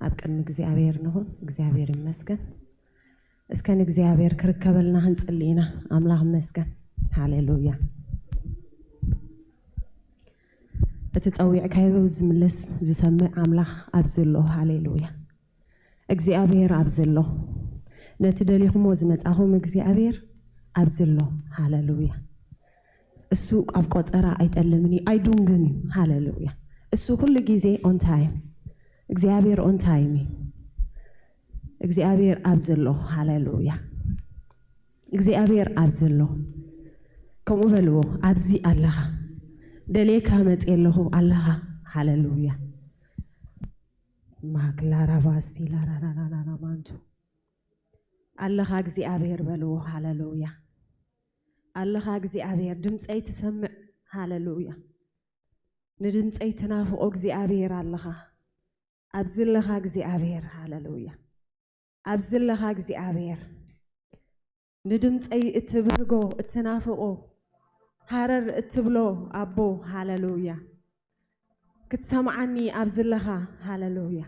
ኣብ ቅድሚ እግዚኣብሔር ንኹን። እግዚኣብሔር ይመስገን። እስከ ንእግዚኣብሔር ክርከበልና ክንጽሊ ኢና። ኣምላኽ ይመስገን። ሃሌሉያ። እቲ ጸዊዕካዮ ዝምልስ ዝሰምዕ ኣምላኽ ኣብዚ ኣሎ። ሃሌሉያ። እግዚኣብሔር ኣብዚ ኣሎ። ነቲ ደሊኹሞ ዝመጻኹም እግዚኣብሔር ኣብዚ ኣሎ። ሃሌሉያ። እሱ ኣብ ቆጸራ ኣይጠልምን እዩ፣ ኣይዱንግን እዩ። ሃሌሉያ። እሱ ኩሉ ግዜ on time። እግዚኣብሔር on time እዩ። እግዚኣብሔር ኣብዚ ኣሎ። ሃሌሉያ። እግዚኣብሔር ኣብዚ ኣሎ። ከምኡ በልዎ፣ ኣብዚ ኣለኻ። ደልየካ መጽየ ኣለኹ፣ ኣለኻ። ሃሌሉያ። ማክላራባሲ ላራራራራራ ማንቱ። ኣለኻ እግዚኣብሔር በልዎ። ሃሌሉያ። ኣለኻ እግዚኣብሔር፣ ድምፀይ ትሰምዕ። ሃሌሉያ። ንድምፀይ ትናፍቆ እግዚኣብሔር ኣለኻ። ኣብዚ ኣለኻ እግዚኣብሔር። ሃሌሉያ። ኣብዚ ኣለኻ እግዚኣብሔር። ንድምፀይ እትብህጎ፣ እትናፍቆ፣ ሃረር እትብሎ ኣቦ። ሃሌሉያ። ክትሰምዓኒ ኣብዚ ኣለኻ። ሃሌሉያ።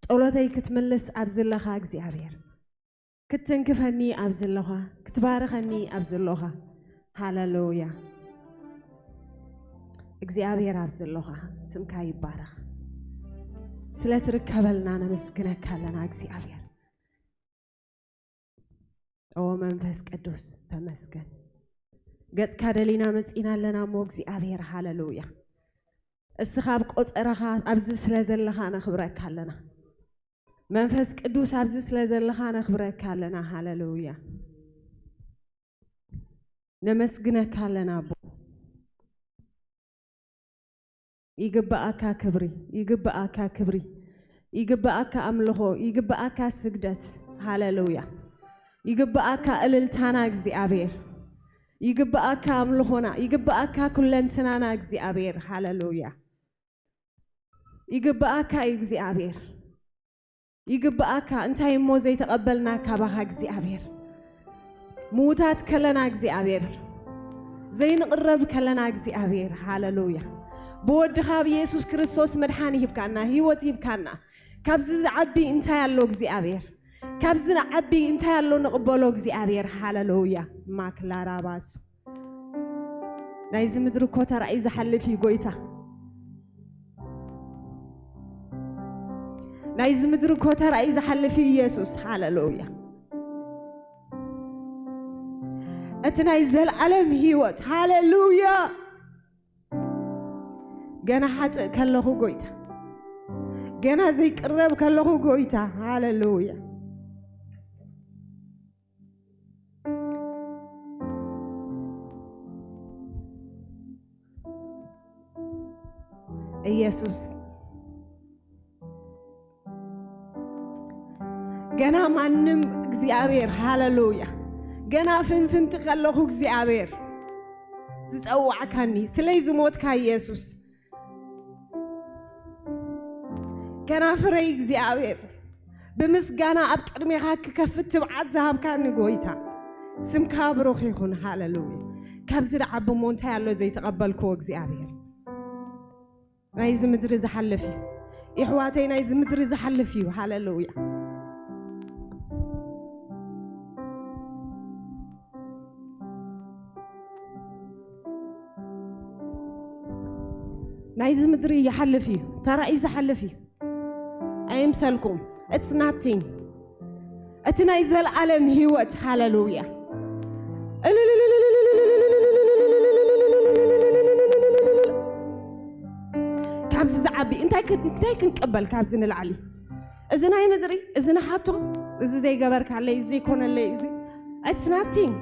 ጸሎተይ ክትምልስ ኣብዚ ኣለኻ እግዚኣብሔር። ክትትንክፈኒ ኣብዚ ኣለኻ። ክትባርኸኒ ኣብዚ ኣለኻ። ሃሌሉያ። እግዚኣብሔር ኣብዚ ኣለኻ። ስምካ ይባረኽ። ስለ ትርከበልና ነመስግነካ ኣለና እግዚኣብሔር። ኦ መንፈስ ቅዱስ ተመስገን። ገጽካ ደሊና መጺና ኣለና እሞ እግዚኣብሔር። ሃሌሉያ። እስኻ ኣብ ቆጸራኻ ኣብዚ ስለ ዘለኻ ነኽብረካ ኣለና። መንፈስ ቅዱስ ኣብዚ ስለ ዘለኻ ነኽብረካ ኣለና። ሃሌሉያ። ነመስግነካ ኣለና ኣቦ። ይግብኣካ ክብሪ፣ ይግብኣካ ክብሪ፣ ይግብኣካ ኣምልኾ፣ ይግብኣካ ስግደት። ሃሌሉያ። ይግብኣካ እልልታና እግዚኣብሔር። ይግብኣካ ኣምልኾና፣ ይግብኣካ ኩለንትናና እግዚኣብሔር። ሃሌሉያ። ይግብኣካ እዩ እግዚኣብሔር። ይግብኣካ። እንታይ እሞ ዘይተቐበልና ካባኻ እግዚኣብሔር? ምዉታት ከለና እግዚኣብሔር፣ ዘይንቕረብ ከለና እግዚኣብሔር። ሃሌሉያ። ብወድኻ ብየሱስ ክርስቶስ መድሓኒ ሂብካና፣ ህይወት ሂብካና። ካብዚ ዝዓቢ እንታይ ኣሎ እግዚኣብሔር? ካብዚ ዝዓቢ እንታይ ኣሎ ንቕበሎ እግዚኣብሔር? ሃሌሉያ። ማክላራባሱ። ናይዚ ምድሪ እኮ ተራእዩ ዝሓልፍ እዩ ጎይታ። ናይዚ ምድሪ እኮ ተራእዩ ዝሓልፍ እዩ ኢየሱስ። ሃሌሉያ። እቲ ናይ ዘለዓለም ህይወት። ሃሌሉያ። ገና ሓጥእ ከለኹ ጎይታ፣ ገና ዘይቅረብ ከለኹ ጎይታ። ሃሌሉያ። ኢየሱስ፣ ገና ማንም እግዚኣብሔር፣ ሃሌሉያ፣ ገና ፍንፍንቲ ከለኹ እግዚኣብሔር ዝጸዋዕካኒ፣ ስለይ ዝሞትካ ኢየሱስ፣ ከናፍረይ እግዚኣብሔር ብምስጋና ኣብ ቅድሜኻ ክከፍት ትብዓት ዝሃብካኒ ጎይታ፣ ስምካ ብሩኽ ይኹን። ሃሌሉያ። ካብዚ ዝዓቢ እሞ እንታይ ኣሎ ዘይተቐበልክዎ እግዚኣብሔር? ናይዚ ምድሪ ዝሓልፍ እዩ። የሕዋተይ፣ ናይዚ ምድሪ ዝሓልፍ እዩ። ሃሌሉያ። ናይዚ ምድሪ ይሓልፍ እዩ። ተራእዩ ዝሓልፍ እዩ። ኣይምሰልኩም። It's nothing። እቲ ናይ ዘለዓለም ህይወት። ሃሌሉያ። ካብዚ ዝዓቢ እንታይ ክን-፣ እንታይ ክንቀበል ካብዚ ንላዕሊ? እዚ ናይ ምድሪ፣ እዚ ንሓቶ፣ እዚ ዘይገበርካለይ፣ እዚ ዘይኮነለይ፣ እዚ it's nothing።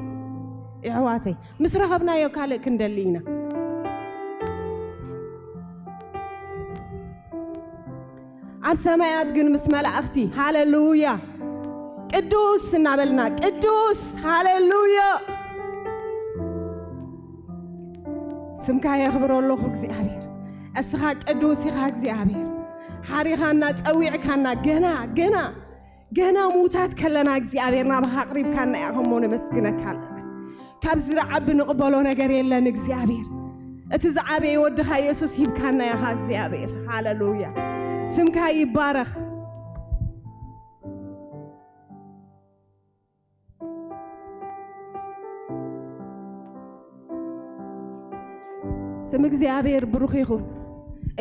የሕዋተይ፣ ምስ ረኸብናዮ ካልእ ክንደሊ ኢና። ኣብ ሰማያት ግን ምስ መላእኽቲ፣ ሃሌሉያ፣ ቅዱስ እናበልና፣ ቅዱስ፣ ሃሌሉያ፣ ስምካ የኽብሮ ኣለኹ እግዚኣብሔር። እስኻ ቅዱስ ኢኻ እግዚኣብሔር። ሓሪኻና፣ ጸዊዕካና፣ ገና፣ ገና፣ ገና ምዉታት ከለና እግዚኣብሔር ናባኻ ኣቕሪብካና ኢኻ እሞ ነመስግነካ ኣለና። ካብዚ ዝዓቢ ንቕበሎ ነገር የለን እግዚኣብሔር። እቲ ዝዓበየ ወድኻ የሱስ ሂብካና ኢኻ እግዚኣብሔር። ሃሌሉያ። ስምካ ይባረኽ። ስም እግዚኣብሔር ብሩኽ ይኹን።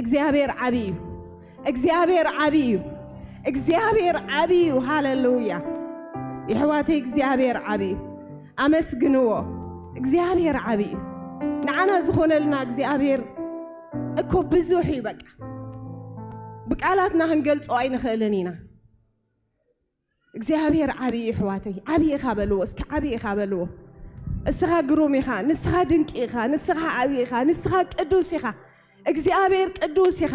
እግዚኣብሔር ዓቢ እዩ። እግዚኣብሔር ዓቢ እዩ። እግዚኣብሔር ዓቢ እዩ። ሃሌሉያ። የሕዋተይ እግዚኣብሔር ዓቢ እዩ። ኣመስግንዎ። እግዚኣብሔር ዓቢ እዩ። ንዓና ዝኾነልና እግዚኣብሔር እኮ ብዙሕ እዩ። በቃ ብቃላትና ክንገልጾ ኣይንኽእልን ኢና። እግዚኣብሔር ዓቢ እዩ። ኣሕዋተይ ዓቢ ኢኻ በልዎ። እስኪ ዓቢ ኢኻ በልዎ። እስኻ ግሩም ኢኻ። ንስኻ ድንቂ ኢኻ። ንስኻ ዓቢ ኢኻ። ንስኻ ቅዱስ ኢኻ። እግዚኣብሔር ቅዱስ ኢኻ።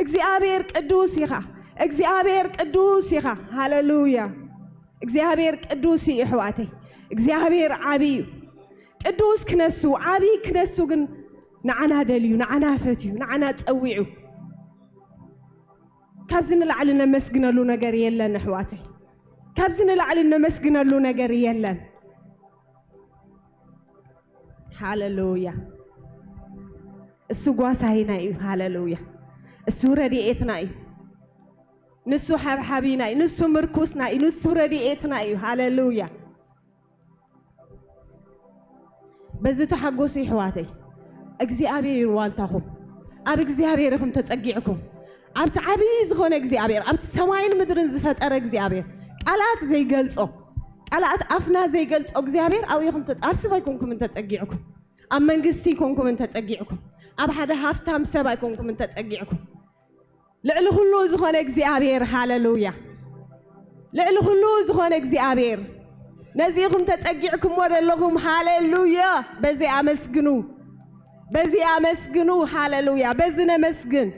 እግዚኣብሔር ቅዱስ ኢኻ። እግዚኣብሔር ቅዱስ ኢኻ። ሃሌሉያ። እግዚኣብሔር ቅዱስ እዩ ኣሕዋተይ። እግዚኣብሔር ዓቢ እዩ። ቅዱስ ክነሱ ዓቢ ክነሱ ግን ንዓና ደልዩ፣ ንዓና ፈትዩ፣ ንዓና ጸዊዑ። ካብዚ ንላዕሊ ነመስግነሉ ነገር የለን ኣሕዋተይ። ካብዚ ንላዕሊ ነመስግነሉ ነገር የለን። ሃሌሉያ። እሱ ጓሳይና እዩ። ሃሌሉያ። እሱ ረድኤትና እዩ። ንሱ ሓብሓቢና እዩ። ንሱ ምርኩስና እዩ። ንሱ ረድኤትና እዩ። ሃሌሉያ። በዚ ተሓጎሱ ይሕዋተይ። እግዚኣብሔር ዋልታኹም። ኣብ እግዚኣብሔር ኢኹም ተጸጊዕኩም። ኣብቲ ዓብዪ ዝኾነ እግዚኣብሔር፣ ኣብቲ ሰማይን ምድርን ዝፈጠረ እግዚኣብሔር፣ ቃላት ዘይገልጾ፣ ቃላት ኣፍና ዘይገልጾ እግዚኣብሔር ኣብኡ ኢኹም ተጸ-፣ ኣብ ሰብ ኣይኮንኩምን ተጸጊዕኩም። ኣብ መንግስቲ ኣይኮንኩምን ተጸጊዕኩም። ኣብ ሓደ ሃፍታም ሰብ ኣይኮንኩምን ተጸጊዕኩም። ልዕሊ ኩሉ ዝኾነ እግዚኣብሔር፣ ሃሌሉያ። ልዕሊ ኩሉ ዝኾነ እግዚኣብሔር፣ ነዚ ኢኹም ተጸጊዕኩሞ ዘለኹም፣ ሃሌሉያ። በዚ ኣመስግኑ፣ በዚ ኣመስግኑ፣ ሃሌሉያ። በዚ ነመስግን።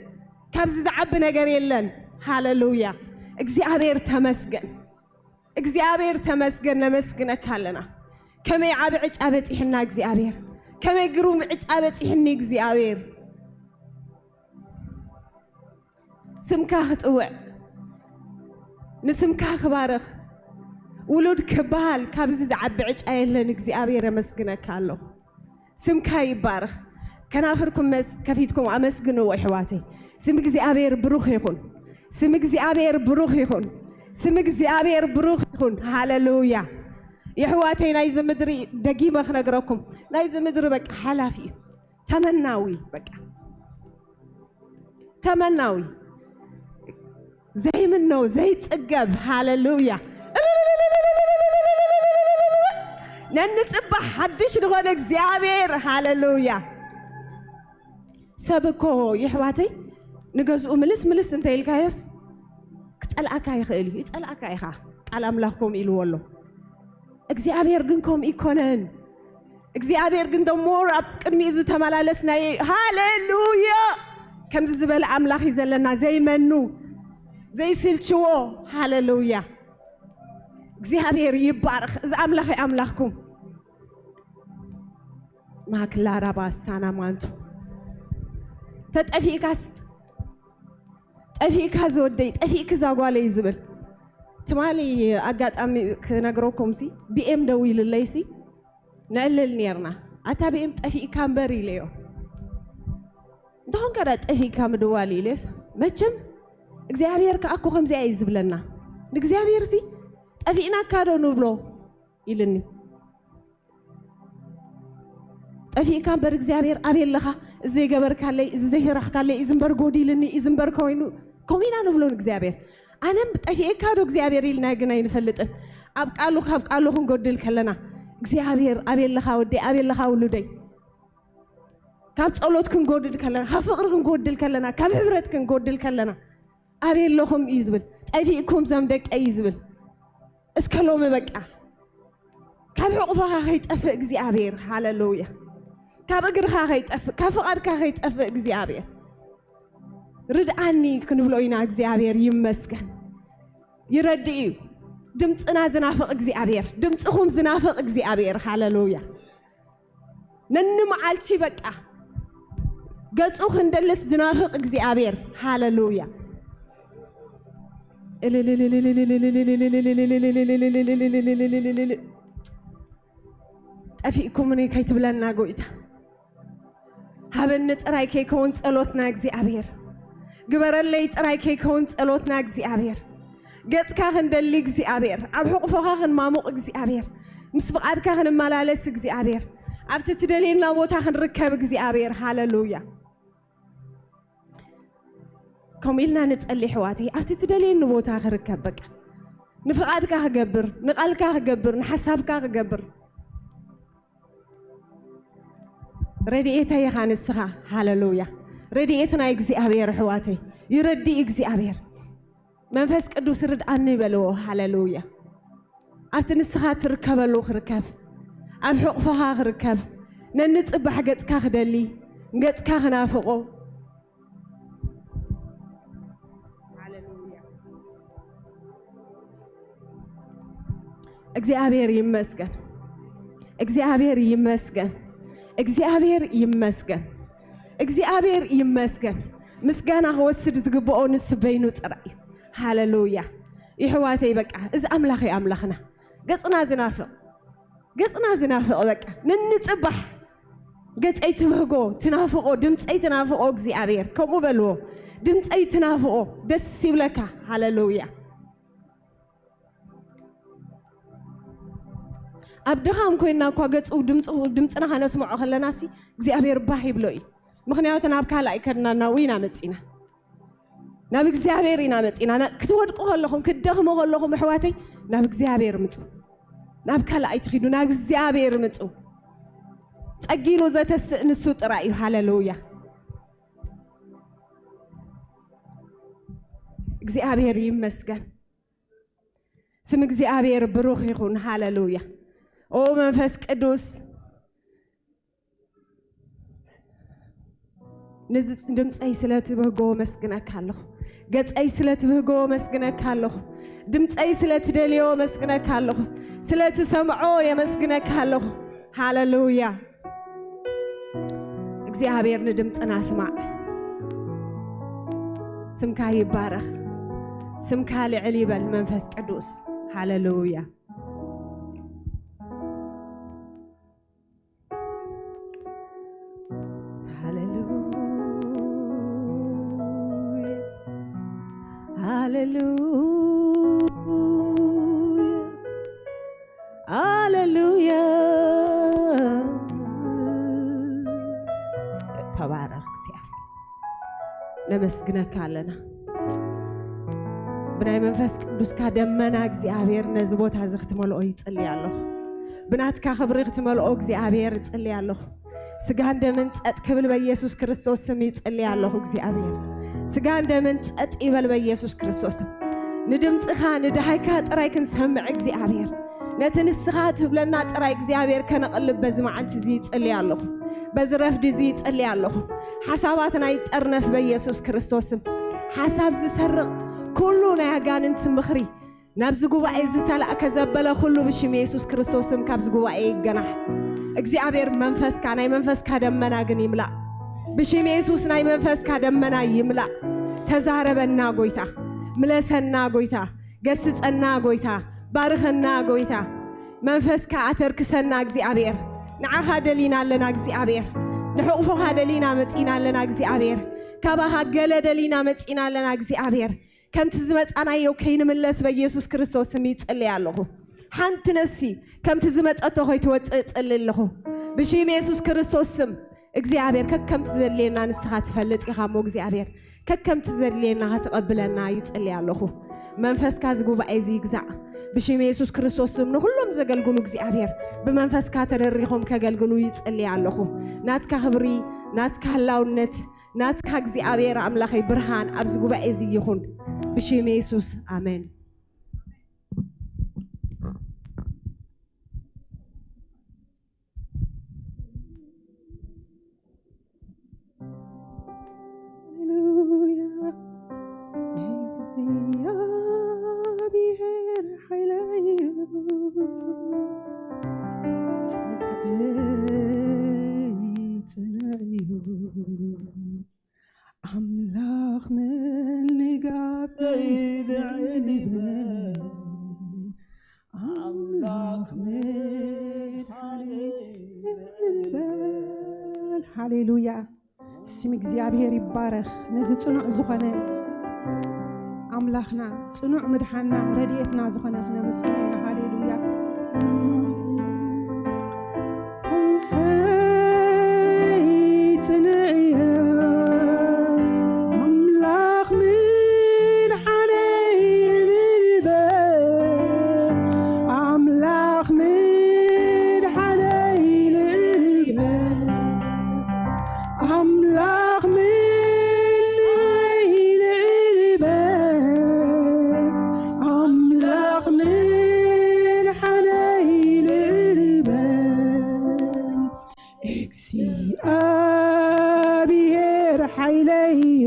ካብዚ ዝዓቢ ነገር የለን። ሃሌሉያ። እግዚኣብሔር ተመስገን፣ እግዚኣብሔር ተመስገን። ነመስግነካ ኣለና። ከመይ ዓቢ ዕጫ በጺሕና እግዚኣብሔር፣ ከመይ ግሩም ዕጫ በጺሕኒ እግዚኣብሔር። ስምካ ክጽውዕ፣ ንስምካ ክባርኽ፣ ውሉድ ክበሃል ካብዚ ዝዓቢ ዕጫ የለን። እግዚኣብሔር የመስግነካ ኣለኹ። ስምካ ይባረኽ። ከናፍርኩም መስ-፣ ከፊትኩም ኣመስግንዎ ኣሕዋተይ። ስም እግዚኣብሔር ብሩኽ ይኹን። ስም እግዚኣብሔር ብሩኽ ይኹን። ስም እግዚኣብሔር ብሩኽ ይኹን። ሃሌሉያ። የሕዋተይ ናይዚ ምድሪ ደጊመ ክነግረኩም፣ ናይዚ ምድሪ በቃ ሓላፊ እዩ። ተመናዊ በቃ ተመናዊ ዘይምነው ዘይጽገብ። ሃሌሉያ። ነንጽባሕ ሓድሽ ዝኾነ እግዚኣብሔር። ሃሌሉያ። ሰብ እኮ የሕዋተይ ንገዝኡ ምልስ ምልስ እንተ ኢልካዮስ ክጸልኣካ ይኽእል እዩ። ይጸልኣካ ኢኻ። ቃል ኣምላኽ ከምኡ ኢልዎ ኣሎ። እግዚኣብሔር ግን ከምኡ ይኮነን። እግዚኣብሔር ግን ደሞር ኣብ ቅድሚኡ ዝተመላለስናዮ። ሃሌሉያ። ከምዚ ዝበለ ኣምላኽ እዩ ዘለና፣ ዘይመኑ፣ ዘይስልችዎ። ሃሌሉያ። እግዚኣብሔር ይባረኽ። እዚ ኣምላኽ እዩ ኣምላኽኩም። ማክላራ ባሳና ማንቱ። ተጠፊእካስ፣ ጠፊእካ ዝወደይ፣ ጠፊእክ እዛ ጓለይ ዝብል። ትማሊ ኣጋጣሚ ክነግረኩም ሲ፣ ቢ ኤም ደዊልለይ ሲ፣ ንዕልል ኔርና። ኣታ ቢ ኤም ጠፊእካ እምበር ኢለዮ። እንተኾንካ ዳ ጠፊእካ ምድዋል ኢለዮስ፣ መቸም እግዚኣብሔር ከኣ እኮ ከምዚኣ እዩ ዝብለና። ንእግዚኣብሔር ሲ፣ ጠፊእናካ ዶ ንብሎ ኢልኒ። ጠፊእካ እምበር እግዚኣብሔር ኣበይ ኣለኻ? እዚ ዘይገበርካለይ፣ እዚ ዘይሰራሕካለይ፣ እዚ እምበር ጎዲልኒ፣ እዚ እምበር ኮይኑ፣ ከምኡ ኢና ንብሎ ንእግዚኣብሔር። ኣነም ጠፊእካ ዶ እግዚኣብሔር ኢልና ግን ኣይንፈልጥን። ኣብ ቃሉ፣ ካብ ቃሉ ክንጎድል ከለና፣ እግዚኣብሔር ኣበይ ኣለኻ ወደይ፣ ኣበይ ኣለኻ ውሉደይ? ካብ ጸሎት ክንጎድል ከለና፣ ካብ ፍቕሪ ክንጎድል ከለና፣ ካብ ሕብረት ክንጎድል ከለና፣ ኣበይ ኣለኹም እዩ ዝብል። ጠፊእኩም ዘም ደቀይ እዩ ዝብል። እስከ ሎሚ በቃ ካብ ሕቑፍኻ ከይጠፍእ እግዚኣብሔር፣ ሃሌሉያ። ካብ እግርኻ ከይጠፍእ፣ ካብ ፍቓድካ ከይጠፍእ እግዚኣብሔር። ርድኣኒ ክንብሎ ኢና፣ እግዚኣብሔር ይመስገን። ይረድእ እዩ። ድምፅና ዝናፍቕ እግዚኣብሔር፣ ድምፅኹም ዝናፍቕ እግዚኣብሔር፣ ሃሌሉያ። ነንመዓልቲ በቃ ገጹ ክንደልስ ዝናፍቕ እግዚኣብሔር፣ ሃሌሉያ። ጠፊእኩምኒ ከይትብለና ጎይታ፣ ሃበኒ ጥራይ ከይከውን ጸሎትና እግዚኣብሔር። ግበረለይ ጥራይ ከይከውን ጸሎትና እግዚኣብሔር። ገጽካ ክንደሊ እግዚኣብሔር፣ ኣብ ሕቑፎኻ ክንማሙቕ እግዚኣብሔር፣ ምስ ፍቓድካ ክንመላለስ እግዚኣብሔር፣ ኣብቲ ትደልየና ቦታ ክንርከብ እግዚኣብሔር። ሃለሉያ። ከምኡ ኢልና ንጸሊ ኣሕዋተይ፣ ኣብቲ ትደልየኒ ቦታ ክርከብ፣ በቃ ንፍቓድካ ክገብር፣ ንቓልካ ክገብር፣ ንሓሳብካ ክገብር። ረድኤተይ ኢኻ ንስኻ። ሃለሉያ። ረድኤት ናይ እግዚኣብሔር ኣሕዋተይ፣ ይረድእ እግዚኣብሔር። መንፈስ ቅዱስ ርድኣኒ በልዎ። ሃለሉያ። ኣብቲ ንስኻ ትርከበሉ ክርከብ፣ ኣብ ሕቑፎኻ ክርከብ፣ ነንጽባሕ ገጽካ ክደሊ፣ ገጽካ ክናፍቖ። ሃለሉያ። እግዚኣብሔር ይመስገን። እግዚኣብሔር ይመስገን። እግዚኣብሔር ይመስገን። እግዚኣብሔር ይመስገን። ምስጋና ክወስድ ዝግብኦ ንሱ በይኑ ጥራይ እዩ። ሃለሉያ። ይሕዋተይ በቃ እዚ ኣምላኽ እዩ ኣምላኽና። ገጽና ዝናፍቕ፣ ገጽና ዝናፍቕ በቃ ነንጽባሕ ገጸይ ትብህጎ ትናፍቖ፣ ድምጸይ ትናፍቖ እግዚኣብሔር። ከምኡ በልዎ። ድምጸይ ትናፍቖ፣ ደስ ይብለካ። ሃለሉያ። ኣብ ድኻም ኮይንና እኳ ገጹ ድምጹ-፣ ድምጽና ከነስምዖ ከለናሲ እግዚኣብሔር ባህ ይብሎ እዩ። ምኽንያቱ ናብ ካልእ ኣይከድና፣ ናብኡ ኢና መጺና። ናብ እግዚኣብሔር ኢና መጺና። ና-፣ ክትወድቁ ከለኹም፣ ክትደኽሙ ከለኹም ኣሕዋተይ ናብ እግዚኣብሔር ምጹ። ናብ ካልእ ኣይትኺዱ፣ ናብ እግዚኣብሔር ምጹ። ጸጊኑ ዘተስእ ንሱ ጥራይ እዩ። ሃለሉያ። እግዚኣብሔር ይመስገን። ስም እግዚኣብሔር ብሩኽ ይኹን። ሃለሉያ። ኦ መንፈስ ቅዱስ፣ ነዚ ድምፀይ ስለ ትብህጎ መስግነካ ኣለኹ። ገፀይ ስለ ትብህጎ መስግነካ ኣለኹ። ድምፀይ ስለ ትደልዮ መስግነካ ኣለኹ። ስለ ትሰምዖ የመስግነካ ኣለኹ። ሃለሉያ። እግዚኣብሔር ንድምፅና ስማዕ። ስምካ ይባረኽ። ስምካ ልዕል ይበል መንፈስ ቅዱስ። ሃለሉያ። ሃሌሉያ፣ ሃሌሉያ፣ ሃሌሉያ። ተባረኽ እግዚኣብሔር። ነመስግነካ ኣለና። ብናይ መንፈስ ቅዱስካ ደመና እግዚኣብሔር ነዚ ቦታ እዚ ክትመልኦ ይጽሊ ኣለኹ። ብናትካ ክብሪ ክትመልኦ እግዚኣብሔር እጽሊ ኣለኹ። ስጋን ደምን ጸጥ ክብል በኢየሱስ ክርስቶስ ስም ይጽሊ ኣለኹ እግዚኣብሔር። ስጋን ደምን ጸጥ ይበል በኢየሱስ ክርስቶስ ስም። ንድምጽኻ ንድሃይካ ጥራይ ክንሰምዕ እግዚኣብሔር። ነቲ ንስኻ ትብለና ጥራይ እግዚኣብሔር ከነቕልብ በዚ መዓልቲ እዚ ይጽሊ ኣለኹ። በዚ ረፍዲ እዚ ይጽሊ ኣለኹ። ሓሳባትና ይጠርነፍ በኢየሱስ ክርስቶስ ስም። ሓሳብ ዝሰርቕ ኩሉ ናይ ኣጋንንቲ ምኽሪ ናብዚ ጉባኤ ዝተላእከ ዘበለ ኩሉ ብሽም የሱስ ክርስቶስ ስም ካብዚ ጉባኤ ይገናሕ። እግዚኣብሔር መንፈስካ፣ ናይ መንፈስካ ደመና ግን ይምላእ። ብሽም የሱስ ናይ መንፈስካ ደመና ይምላእ። ተዛረበና ጎይታ፣ ምለሰና ጎይታ፣ ገስጸና ጎይታ፣ ባርኸና ጎይታ። መንፈስካ ኣተርክሰና እግዚኣብሔር። ንዓኻ ደሊና ኣለና እግዚኣብሔር። ንሕቑፎኻ ደሊና መጺና ኣለና እግዚኣብሔር። ካባኻ ገለ ደሊና መጺና ኣለና እግዚኣብሔር። ከምቲ ዝመጻናዮ ከይንምለስ በኢየሱስ ክርስቶስ ስም ይጽሊ ኣለኹ። ሓንቲ ነፍሲ ከምቲ ዝመጸቶ ከይትወጽእ እጽሊ ኣለኹ። ብሽም የሱስ ክርስቶስ ስም እግዚኣብሔር ከከምቲ ዘድልየና ንስኻ ትፈልጥ ኢኻ እሞ እግዚኣብሔር ከከምቲ ዘድልየና ከተቐብለና ይጽሊ ኣለኹ። መንፈስካ እዚ ጉባኤ እዚ ይግዛእ። ብሽም የሱስ ክርስቶስ ስም ንኹሎም ዘገልግሉ እግዚኣብሔር ብመንፈስካ ተደሪኾም ከገልግሉ ይጽሊ ኣለኹ። ናትካ ክብሪ፣ ናትካ ህላውነት፣ ናትካ እግዚኣብሔር ኣምላኸይ ብርሃን ኣብዚ ጉባኤ እዚ ይኹን። ብሽም የሱስ ኣሜን። ሃሌሉያ። እግዚኣብሔር ሓይለይ እዩ፣ ጸጋይ ጽኑዕ እዩ። ኣምላኽ ምንጋፈይ ልዕል ይበል፣ ኣምላኽ ምድሓነይ ልዕል ይበል። ሃሌሉያ። ስም እግዚኣብሔር ይባረኽ። ነዚ ጽኑዕ ዝኾነ ኣምላኽና፣ ጽኑዕ ምድሓንና፣ ረድኤትና ዝኾነ ክነመስግኖ ኢና። ሃሌሉያ። ከውሕይ ጽንዕ እዩ ኣምላኽ ምድሓነይ ልዕል በል፣ ኣምላኽ ምድሓነይ ልዕል በል፣ ኣምላኽ ምድሓነይ ልዕል በል፣ ኣምላኽ ምድሓነይ ልዕል በል። እግዚኣብሔር ሓይለይ እዩ፣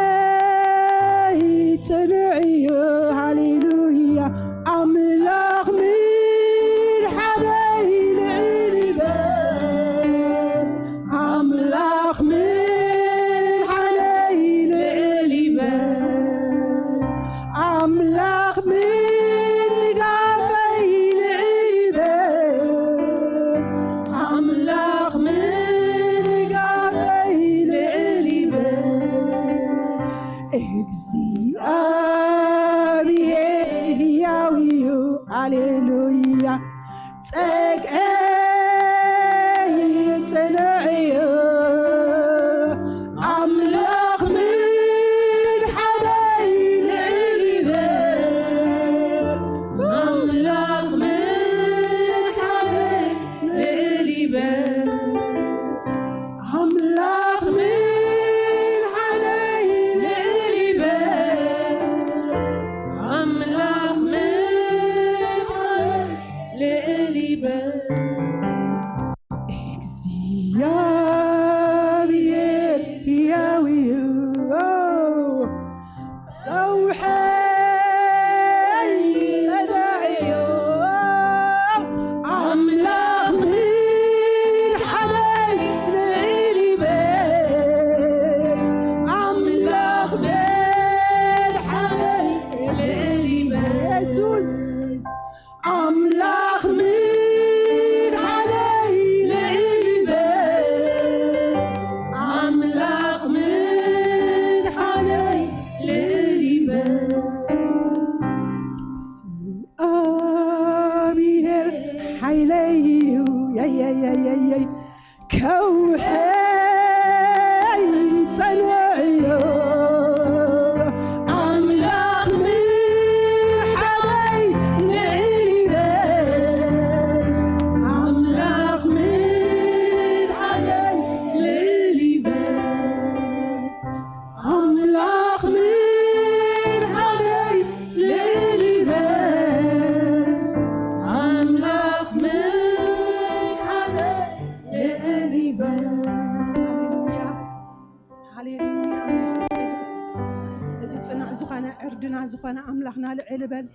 ጸግዐይ ጽኑዕ እዩ። ሃሌሉያ። ኣምላኽ ምድሓነይ ልዕል ይበል፣ ኣምላኽ ምድሓነይ ልዕል ይበል፣ ኣምላኽ ምድጋፈይ ልዕል ይበል፣ ኣምላኽ ምድጋፈይ ልዕል ይበል። እግዚኣብሔር ሕያው እዩ። ሃሌሉያ። ጸግዐይ ጽኑዕ እዩ። ኣምላኽ ምድሓነይ ልዕል ይበል፣ ኣምላኽ ምድሓነይ ልዕል ይበል፣ ኣምላኽ ምድሓነይ ልዕል ይበል፣ ኣምላኽ ምድሓነይ ልዕል ይበል። እግዚኣብሔር ሕያው እዩ። ጸውሐይ ጸናዕዮ ኣምላኽ ምድሓነይ ልዕል ይበል፣ ኣምላኽ ምድሓነይ ልዕል ይበል። የሱስ ኣምላኽ ምድሓነይ ልዕል ይበል፣ ኣምላኽ ምድሓነይ ልዕል ይበል። እግዚኣብሔር ሓይለይ እዩ። የየየየየይ። ከውሕይ ጸንዕዮ ኣምላኽ ምድሓነይ ልዕል ይበል፣ ኣምላኽ ምድሓነይ ልዕል ይበል፣ ኣምላኽ ምድሓነይ ልዕል ይበል፣ ኣምላኽ ምድሓነይ ልዕል ይበል። ሃሌሉያ፣ ሃሌሉያ። መንፈስ ቅዱስ፣ እቲ ጽኑዕ ዝኾነ ዕርድና ዝኾነ ኣምላኽና ልዕል በል፣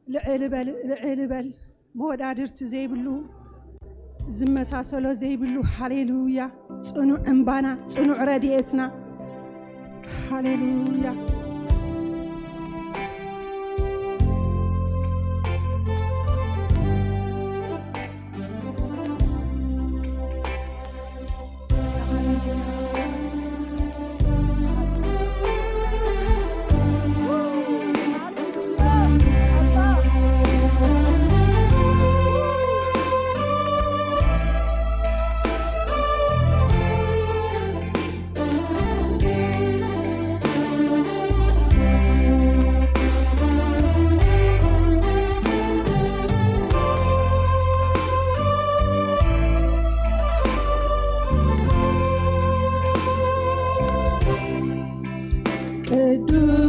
ልዕል በል፣ ልዕል በል። መወዳድርቲ ዘይብሉ፣ ዝመሳሰሎ ዘይብሉ። ሃሌሉያ። ጽኑዕ እምባና፣ ጽኑዕ ረድኤትና። ሃሌሉያ።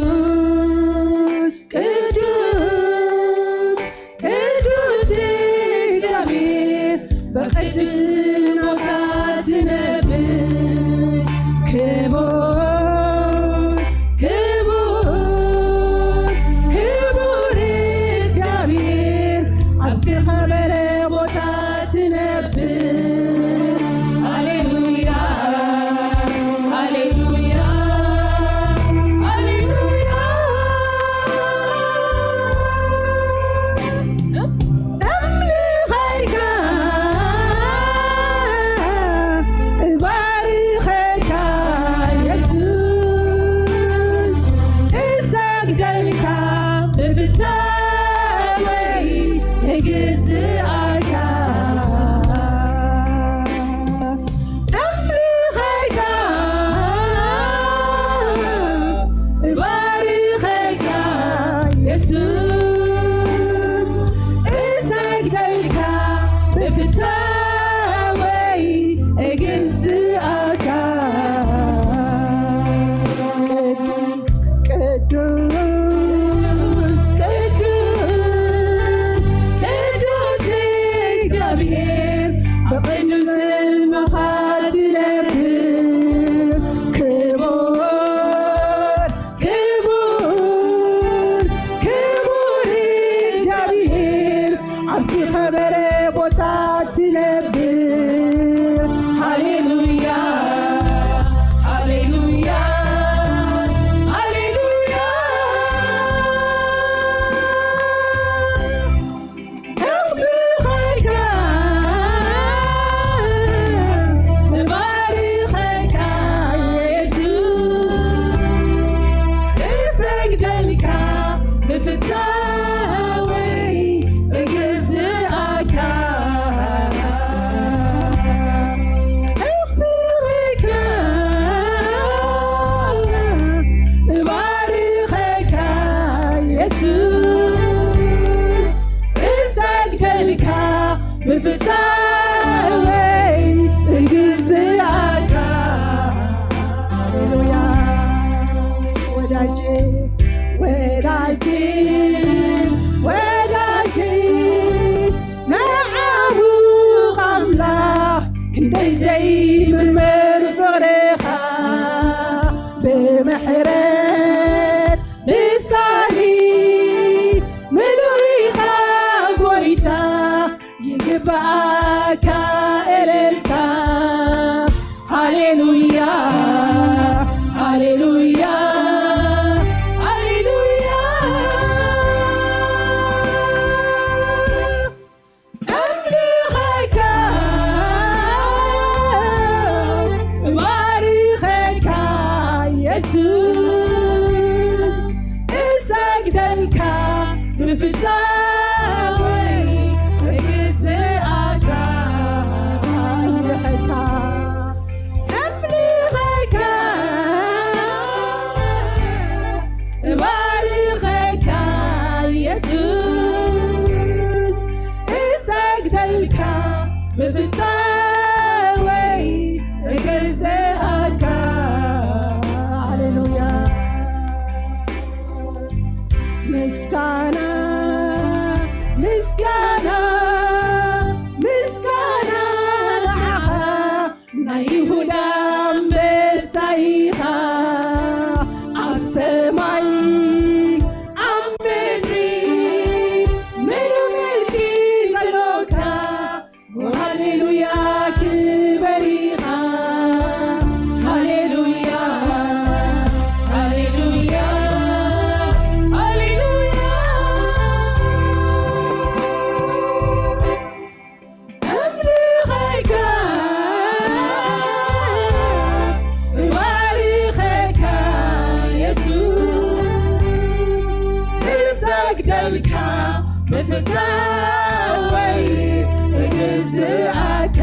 ቅዱስ ቅዱስ ቅዱስ እግዚኣብሔር በቅድስናኻ ትነብር። ክቡር ክቡር ክቡር እግዚኣብሔር ኣብ ዝኸበረ ቦታ ትነብር። ሃሌሉያ፣ ሃሌሉያ፣ ሃሌሉያ። ወዳጄ፣ ወዳጄ፣ ወዳጄ፣ መዓቡቕ ኣምላኽ ክንደይ ዘይምርመር ፍቕርኻ፣ ብምሕረት ብሳሊ ምሉእ ኢኻ ጎይታ፣ ይግባኣካ እልልታ። ሃሌሉያ፣ ሃሌሉያ፣ ሃሌሉያ። ኣምልኸካ፣ እባርኸካ የሱስ፣ እሰግደልካ ብፍጻመይ እግዝኣካ። ኣምልኸካ፣ ኣምልኸካ፣ እባርኸካ የሱስ፣ እሰግደልካ ብፍጻመይ እግዝኣካ። ሃሌሉያ። ምስጋና፣ ምስጋና፣ ምስጋና ንዓኻ፣ ናይ ይሁዳ ኣንበሳ ኢኻ። ኣብ ሰማይ ኣብ ምድሪ ምሉእ ምልኪ ዘሎካ። ሃሌሉያ፣ ክበር ኢኻ። ሃሌሉያ፣ ሃሌሉያ፣ ሃሌሉያ። ኣምልኸካ፣ እባርኸካ የሱስ፣ እሰግደልካ ብፍጻመይ እግዝኣካ።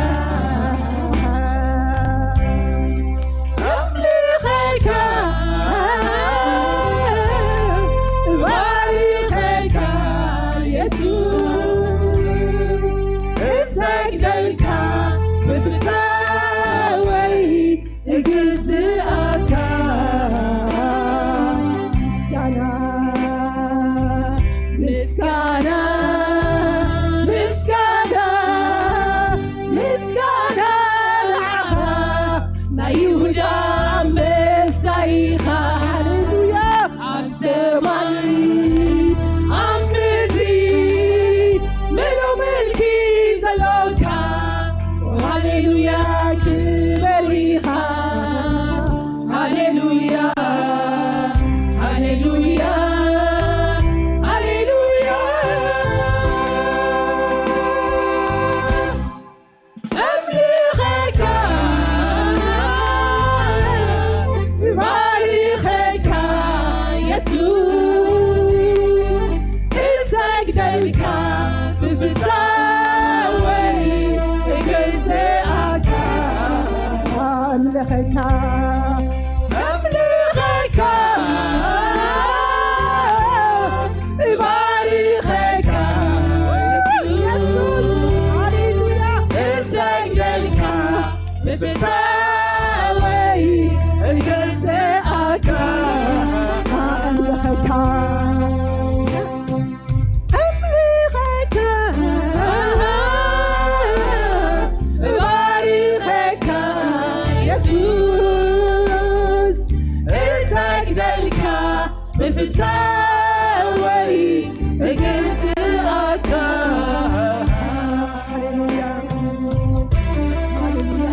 ኣምልኸካ፣ እባርኸካ የሱስ፣ እሰግደልካ ብፍጻመይ እግዝኣካ። ምስጋና፣ ምስጋና፣ ምስጋና፣ ምስጋና ንዓኻ፣ ናይ ይሁዳ ኣንበሳ ኢኻ። ሃሌሉያ። ኣብ ሰማይ ኣብ ምድሪ ምሉእ ምልኪ ዘሎካ። ሃሌሉያ፣ ክበር ኢኻ። ሃሌሉያ፣ ሃሌሉያ፣ ሃሌሉያ። ኣምልኸካ፣ እባርኸካ የሱስ፣ እሰግደልካ ብፍጻመይ እግዝኣካ። ኣምልኸካ፣ ኣምልኸካ፣ እባርኸካ የሱስ፣ ሃሌሉያ፣ እሰግደልካ ብፍጻመይ እግዝኣካ። ኣምልኸካ፣ ኣምልኸካ፣ እባርኸካ የሱስ፣ እሰግደልካ ብፍጻመይ እግዝኣካ። ሃሌሉያ፣ ሃሌሉያ።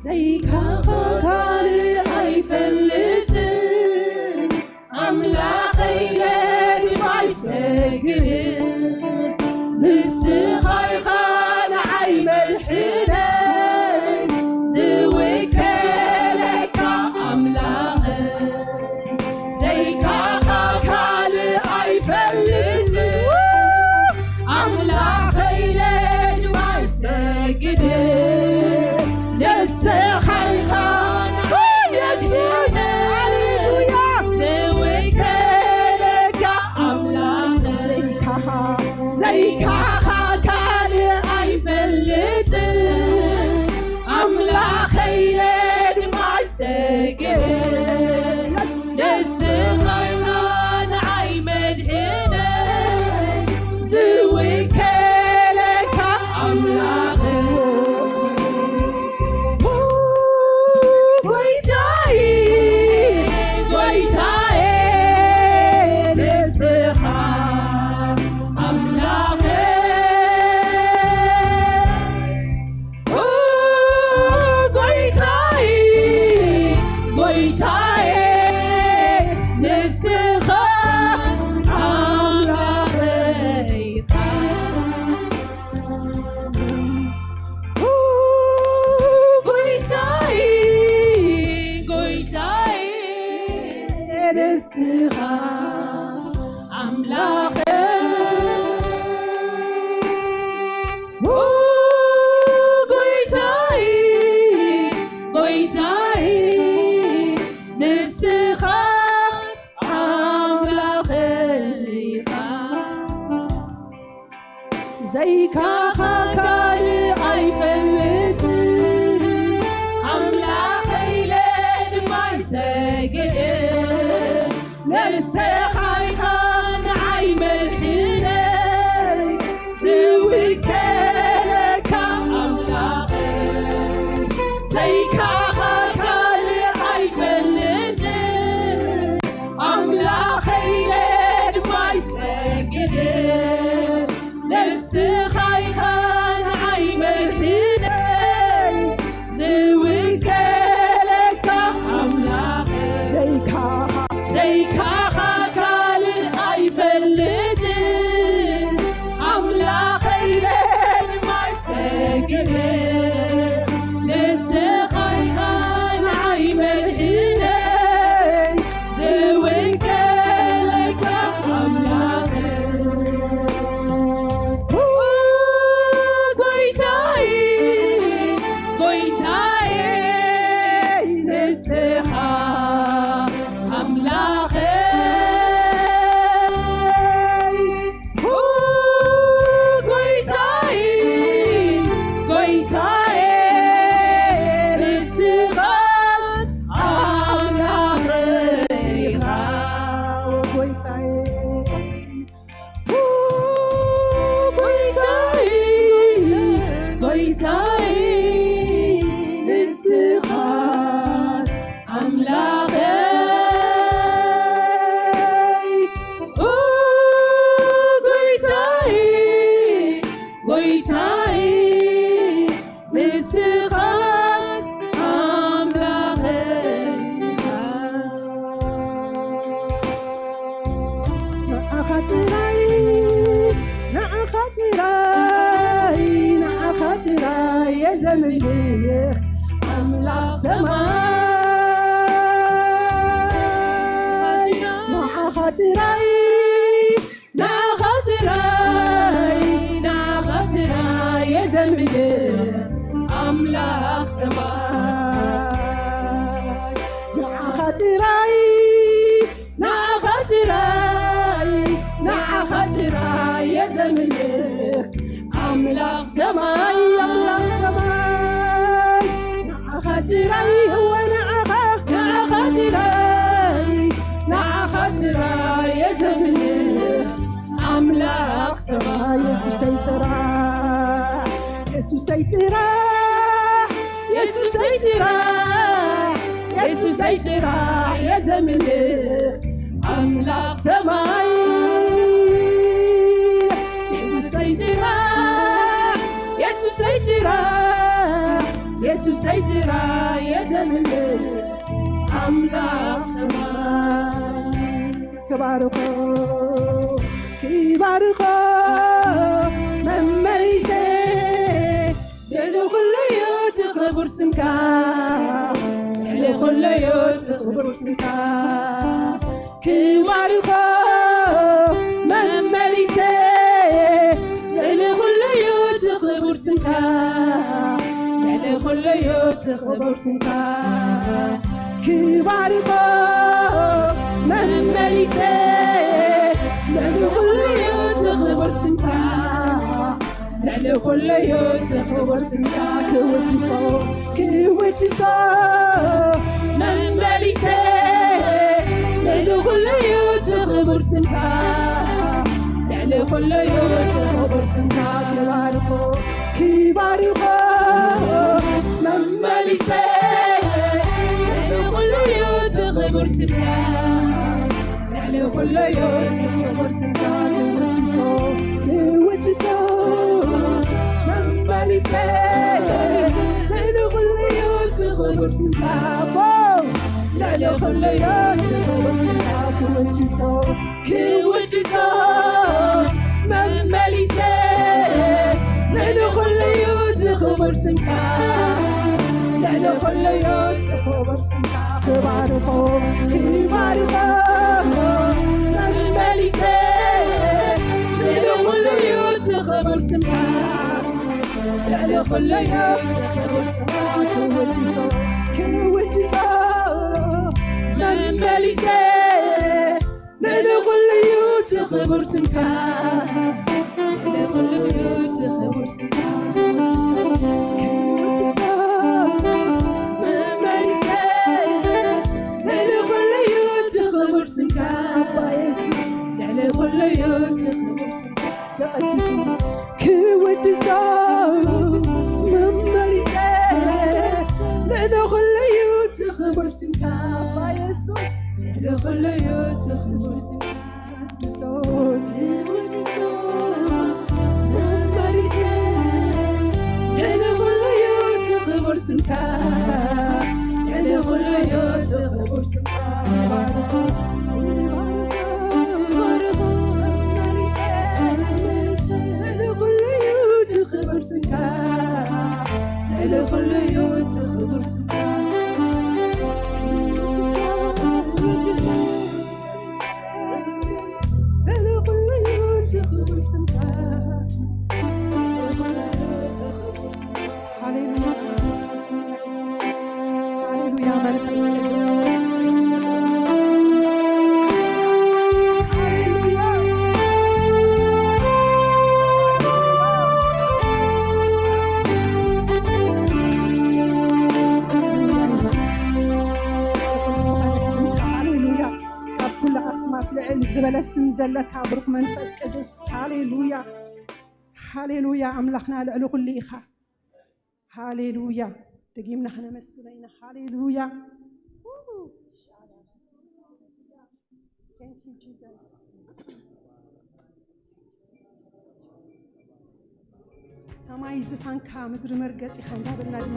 ዘይካኻ ካልእ ኣይፈልጥን፣ ኣምላኸይ ለዲም ኣይሰግድን። ንስኻ ኢኻ ንዓይ መድሕነይ፣ ዝውከለካ ኣምላኸይ። ዘይካኻ ኢኻስ ኣምላኸይ፣ ኦ ጎይታይ፣ ጎይታይ፣ ንስኻስ ኣምላኸይ ኢኻ። ዘይካኻ ካልእ ኣይፈልጥን፣ ኣምላኸይ ኢለ ድማ ይሰግድ። ንስኻ ኢኻ ንዓይ መድሕነይ፣ ዝውከለካ ኣምላኸይ። ዘይካኻ ካልእ ኣይፈልጥን፣ ኣምላኸይ ኢለ ድማ ይሰግድ። ንስኻ ኢኻ ንዓይ መድሕነይ፣ ዝውከለካ ኣምላኸይ። ዘይካኻ፣ ዘይካኻ ካልእ ኣይፈልጥን፣ ኣምላኸይ ኢለ ድማ ይሰግድ። ንስኻ ኢኻ ንዓይ መድሕነይ፣ ዝውከለካ ኣምላኸይ። ኦ ጎይታይ፣ ጎይታይ፣ ንስኻ ኣምላኸይ። ኦ ጎይታይ፣ ጎይታይ፣ ንስኻስ ኣምላኸይ ኢኻ። ኦ ጎይታይ፣ ኦ ጎይታይ፣ ጎይታይ፣ ንስኻስ ኣምላኸይ። ኦ ጎይታይ፣ ጎይታይ፣ ንስኻስ ኣምላኸይ ኢኻ። ንዓኻ ጥራይ፣ ንዓኻ ጥራይ፣ ንዓኻ ጥራይ እየ ዘምልኽ ኣምላኽ ሰማይ። ንዓኻ ጥራይ፣ ንዓኻ ጥራይ፣ ንዓኻ ጥራይ እየ ዘምልኽ ኣምላኽ ሰማይ። ንዓኻ ጥራይ፣ ንዓኻ ጥራይ፣ ንዓኻ ጥራይ እየ ዘምልኽ ኣምላኽ ሰማይ፣ ኣምላኽ ሰማይ። ንዓኻ ጥራይ፣ እወ ንዓኻ፣ ንዓኻ ጥራይ፣ ንዓኻ ጥራይ እየ ዘምልኽ ኣምላኽ ሰማይ። የሱሰይ ጥራሕ፣ የሱሰይ ጥራሕ፣ የሱሰይ ጥራሕ፣ የሱሰይ ጥራሕ እየ ዘምልኽ ኣምላኽ ሰማይ። የሱሰይ ጥራሕ፣ የሱሰይ ጥራሕ፣ የሱሰይ ጥራሕ እየ ዘምልኽ ኣምላኽ ሰማይ። ክባርኾ፣ ክባርኾ መመሊሰ፣ ልዕሊ ኩሉ እዩ እቲ ክቡር ስምካ፣ ልዕሊ ኩሉ እዩ እቲ ክቡር ስምካ። ክባርኾ መመሊሰ፣ ልዕሊ ኩሉ እዩ እቲ ክቡር ስምካ፣ ልዕሊ ኩሉ እዩ እቲ ክቡር ስምካ። ክባርኾ መመሊሰ፣ ልዕሊ ኩሉ እዩ እቲ ክቡር ስምካ፣ ልዕሊ ኩሉ እዩ እቲ ክቡር ስምካ። ክውድሶ፣ ክውድሶ መመሊሰ፣ ልዕሊ ኩሉ እዩ እቲ ክቡር ስምካ፣ ልዕሊ ኩሉ እዩ እቲ ክቡር ስምካ። ክባርኾ፣ ክባርኾ መመሊሰ፣ ልዕሊ ኩሉ እዩ እቲ ክቡር ስምካ፣ ልዕሊ ኩሉ እዩ እቲ ክቡር ስምካ። ክውድሶ፣ ክውድሶ መመሊሰ፣ ልዕሊ ኩሉ እዩ እቲ ክቡር ስምካ። ኣቦ፣ ልዕሊ ኩሉ እዩ እቲ ክቡር ስምካ። ክውድሶ፣ ክውድሶ መመሊሰ፣ ልዕሊ ኩሉ እዩ እቲ ክቡር ስምካ፣ ልዕሊ ኩሉ እዩ እቲ ክቡር ስምካ። ክባርኾ፣ ክባርኾ መመሊሰ ልዕሊ ኩሉ እዩ እቲ ክቡር ስምካ፣ ልዕሊ ኩሉ እዩ እቲ ክቡር ስምካ፣ ክውድሶ፣ ክውድሶ መመሊሰ ልዕሊ ኩሉ እዩ እቲ ክቡር ስምካ፣ ልዕሊ ኩሉ እዩ እቲ ክቡር ስምካ። ክውድሶ መመሊሰ ልዕሊ ኩሉ እዩ እቲ ክቡር ስምካ፣ ኣባ የሱስ፣ ልዕሊ ኩሉ እዩ እቲ ክቡር ስምካ። ተቐዲሱ ክውድሶ መመሊሰ ልዕሊ ኩሉ እዩ እቲ ክቡር ስምካ፣ ኣባ የሱስ፣ ልዕሊ ኩሉ እዩ እቲ ክቡር ስምካ። ክውድሶ፣ ክውድሶ መመሊሰ ልዕሊ ኩሉ እዩ እቲ ክቡር ስምካ፣ ልዕሊ ኩሉ እዩ እቲ ክቡር ስምካ። ልዕሊ ኩሉ እዩ እቲ ክቡር ስምካ፣ ልዕሊ ኩሉ እዩ እቲ ክቡር ስምካ። ሃሌሉያ። ሃሌሉያ መንፈስ ቅዱስ። ሃሌሉያ። ሃሌሉያ። ካብ ኩሉ ኣስማት ልዕል ዝበለ ስም ዘለካ ብሩኽ መንፈስ ቅዱስ። ሃሌሉያ። ሃሌሉያ። ኣምላኽና ልዕሊ ኩሉ ኢኻ። ሃሌሉያ። ደጊምና ክነመስግኖ ኢና። ሃሌሉያ። Thank you, Jesus. ሰማይ ዝፋንካ፣ ምድሪ መርገጺኻ እንዳበልና ድማ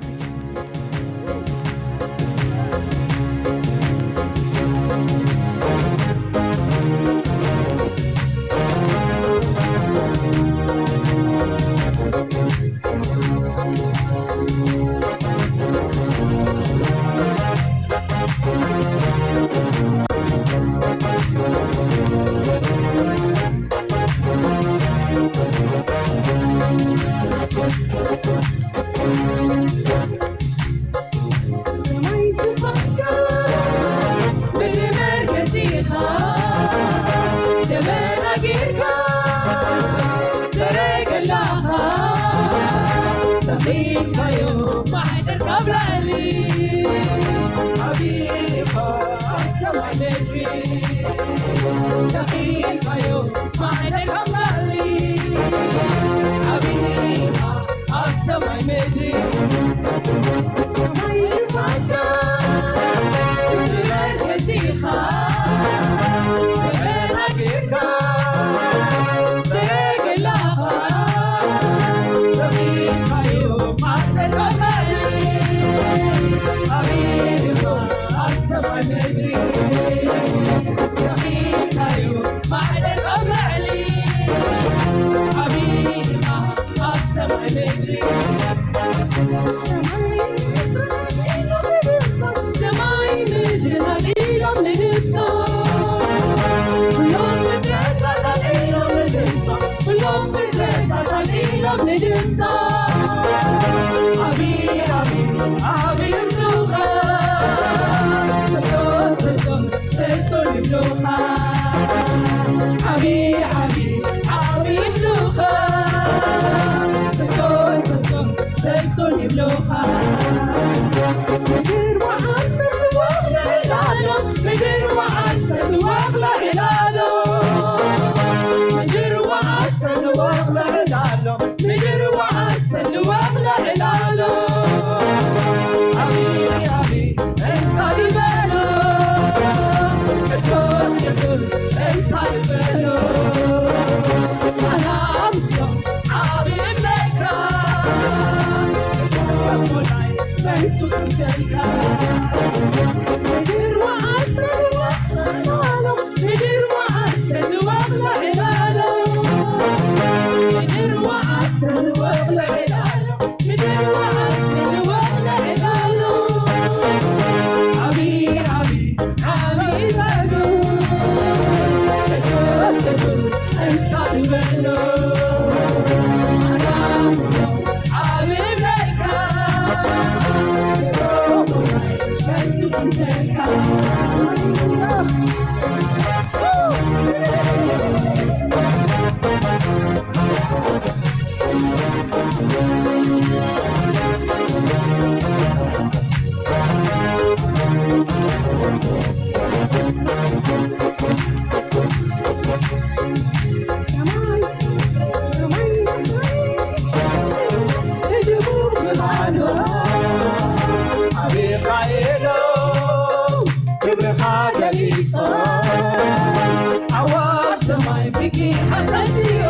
ብጊ ሓተሲኦ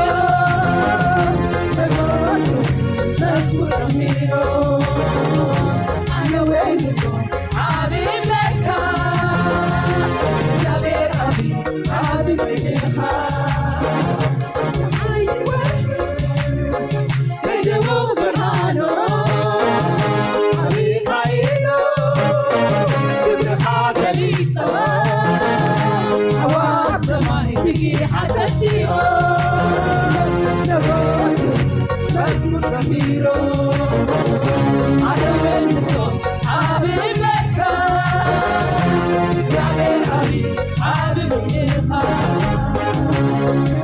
ተጓሱ መዝሙር ዘሚሮ ኣነ ወንሶ ዓቢ ብለካ እግዚኣብሔር ዓቢ ዓቢ ኮይንኻ።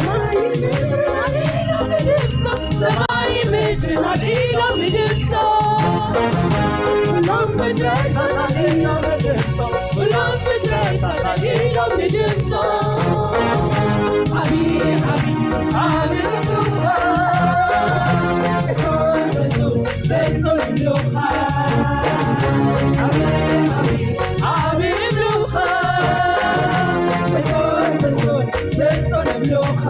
ሰማይ ምድርን ኣልዒሎም ንድምጾም፣ ሰማይ ምድርን ኣልዒሎም ንድምጾም፣ ኩሎም ፍጥረታት ኣልዒሎም ንድምጾም፣ ኩሎም ፍጥረታት ኣልዒሎም ንድምጾም። ዓቢ፣ ዓቢ፣ ዓቢ ምሉኻ፣ እቶ ሰልጦ፣ ሰልጦ ይብሉኻ። ዓቢ፣ ዓቢ፣ ዓቢ ምሉኻ፣ ሰልጦ፣ ሰልጦ፣ ሰልጦ ይብሉኻ።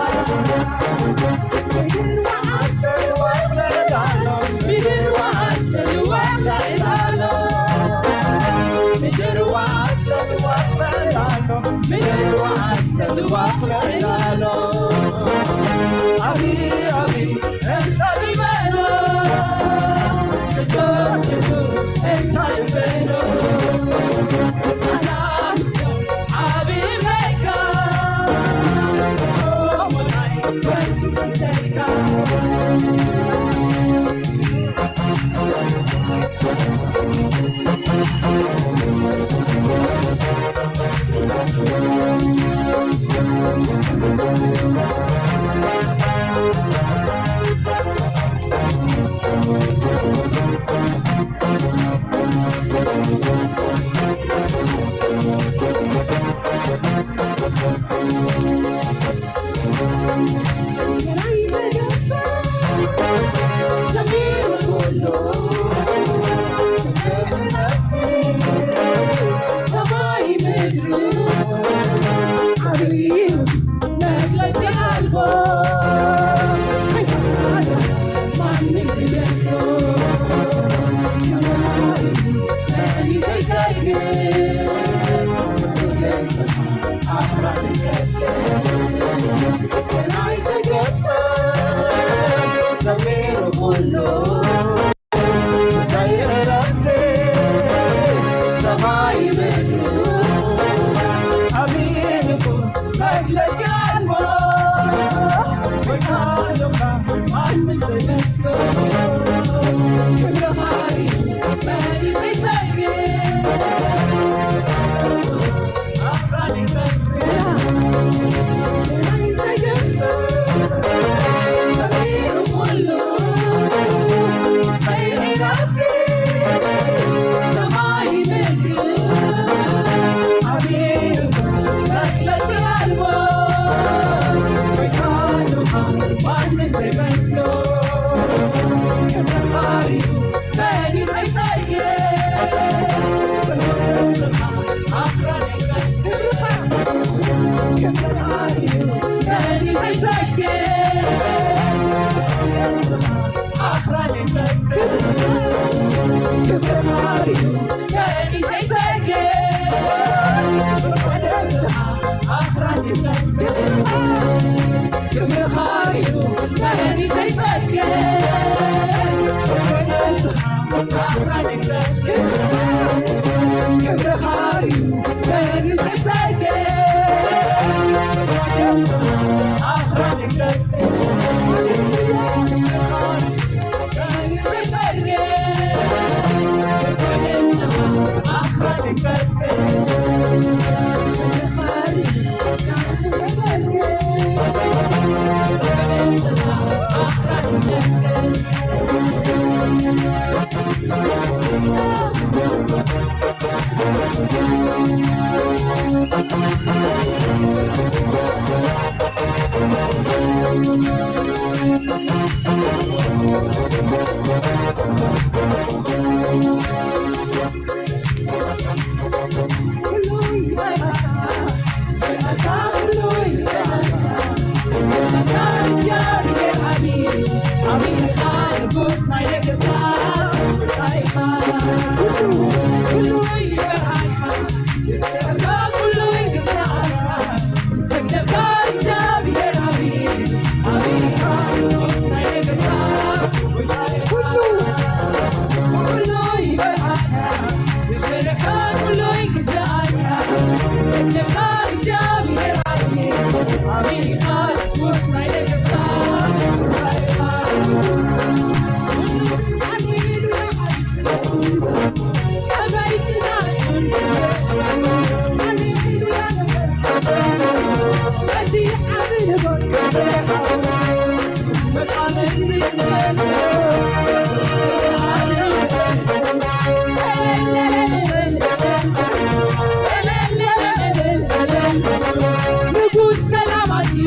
ንጉስ ሰላማት እዩ።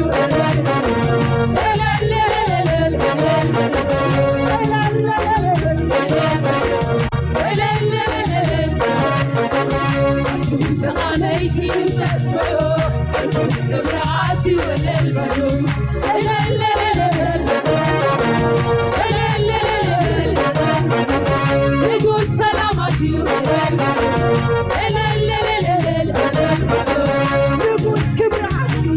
ተቓነይቲ ተስፍሑ ንጉስ ክብራት እዩ። እልል በሉ። ንጉስ ሰላማት እዩ። ንጉስ ክብራት እዩ።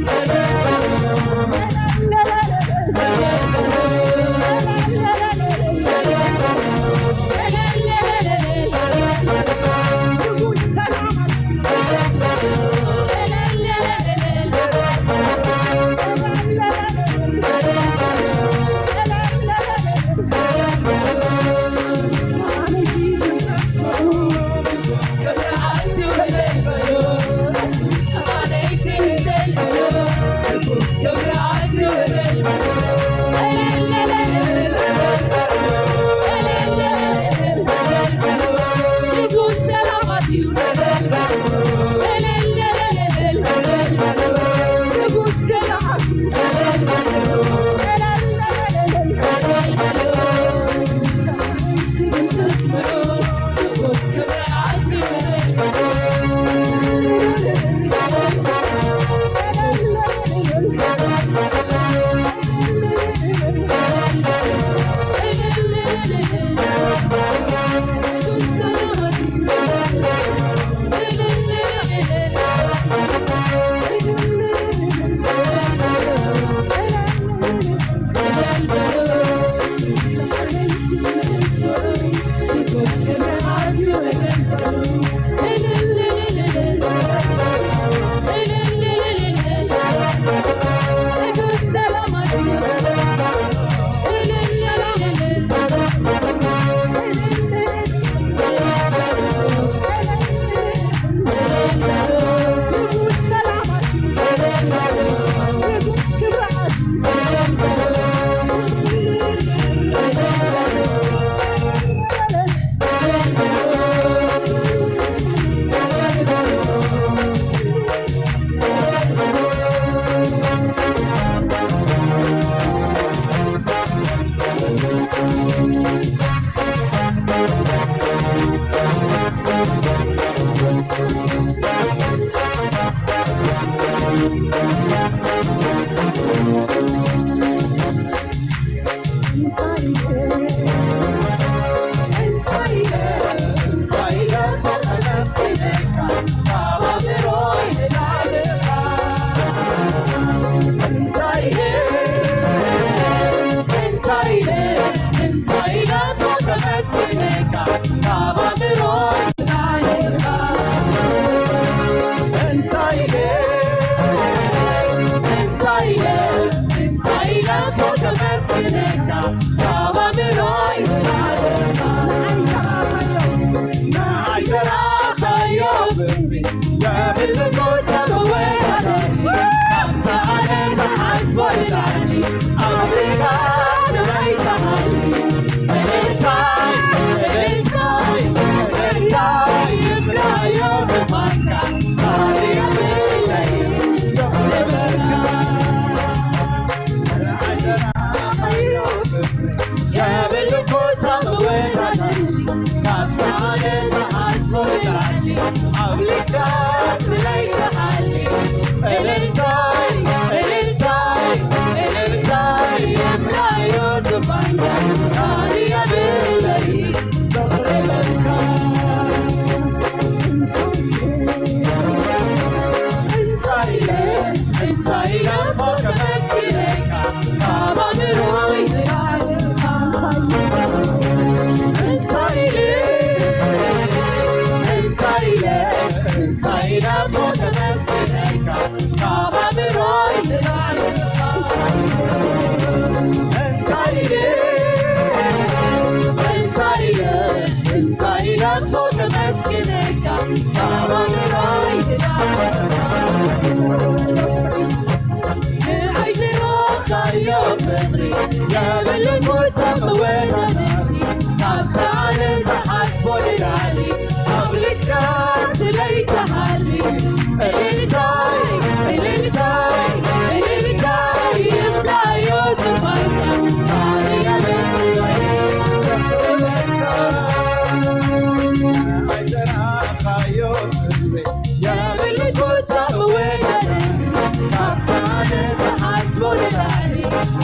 ዝሓስቦ ንላዕሊ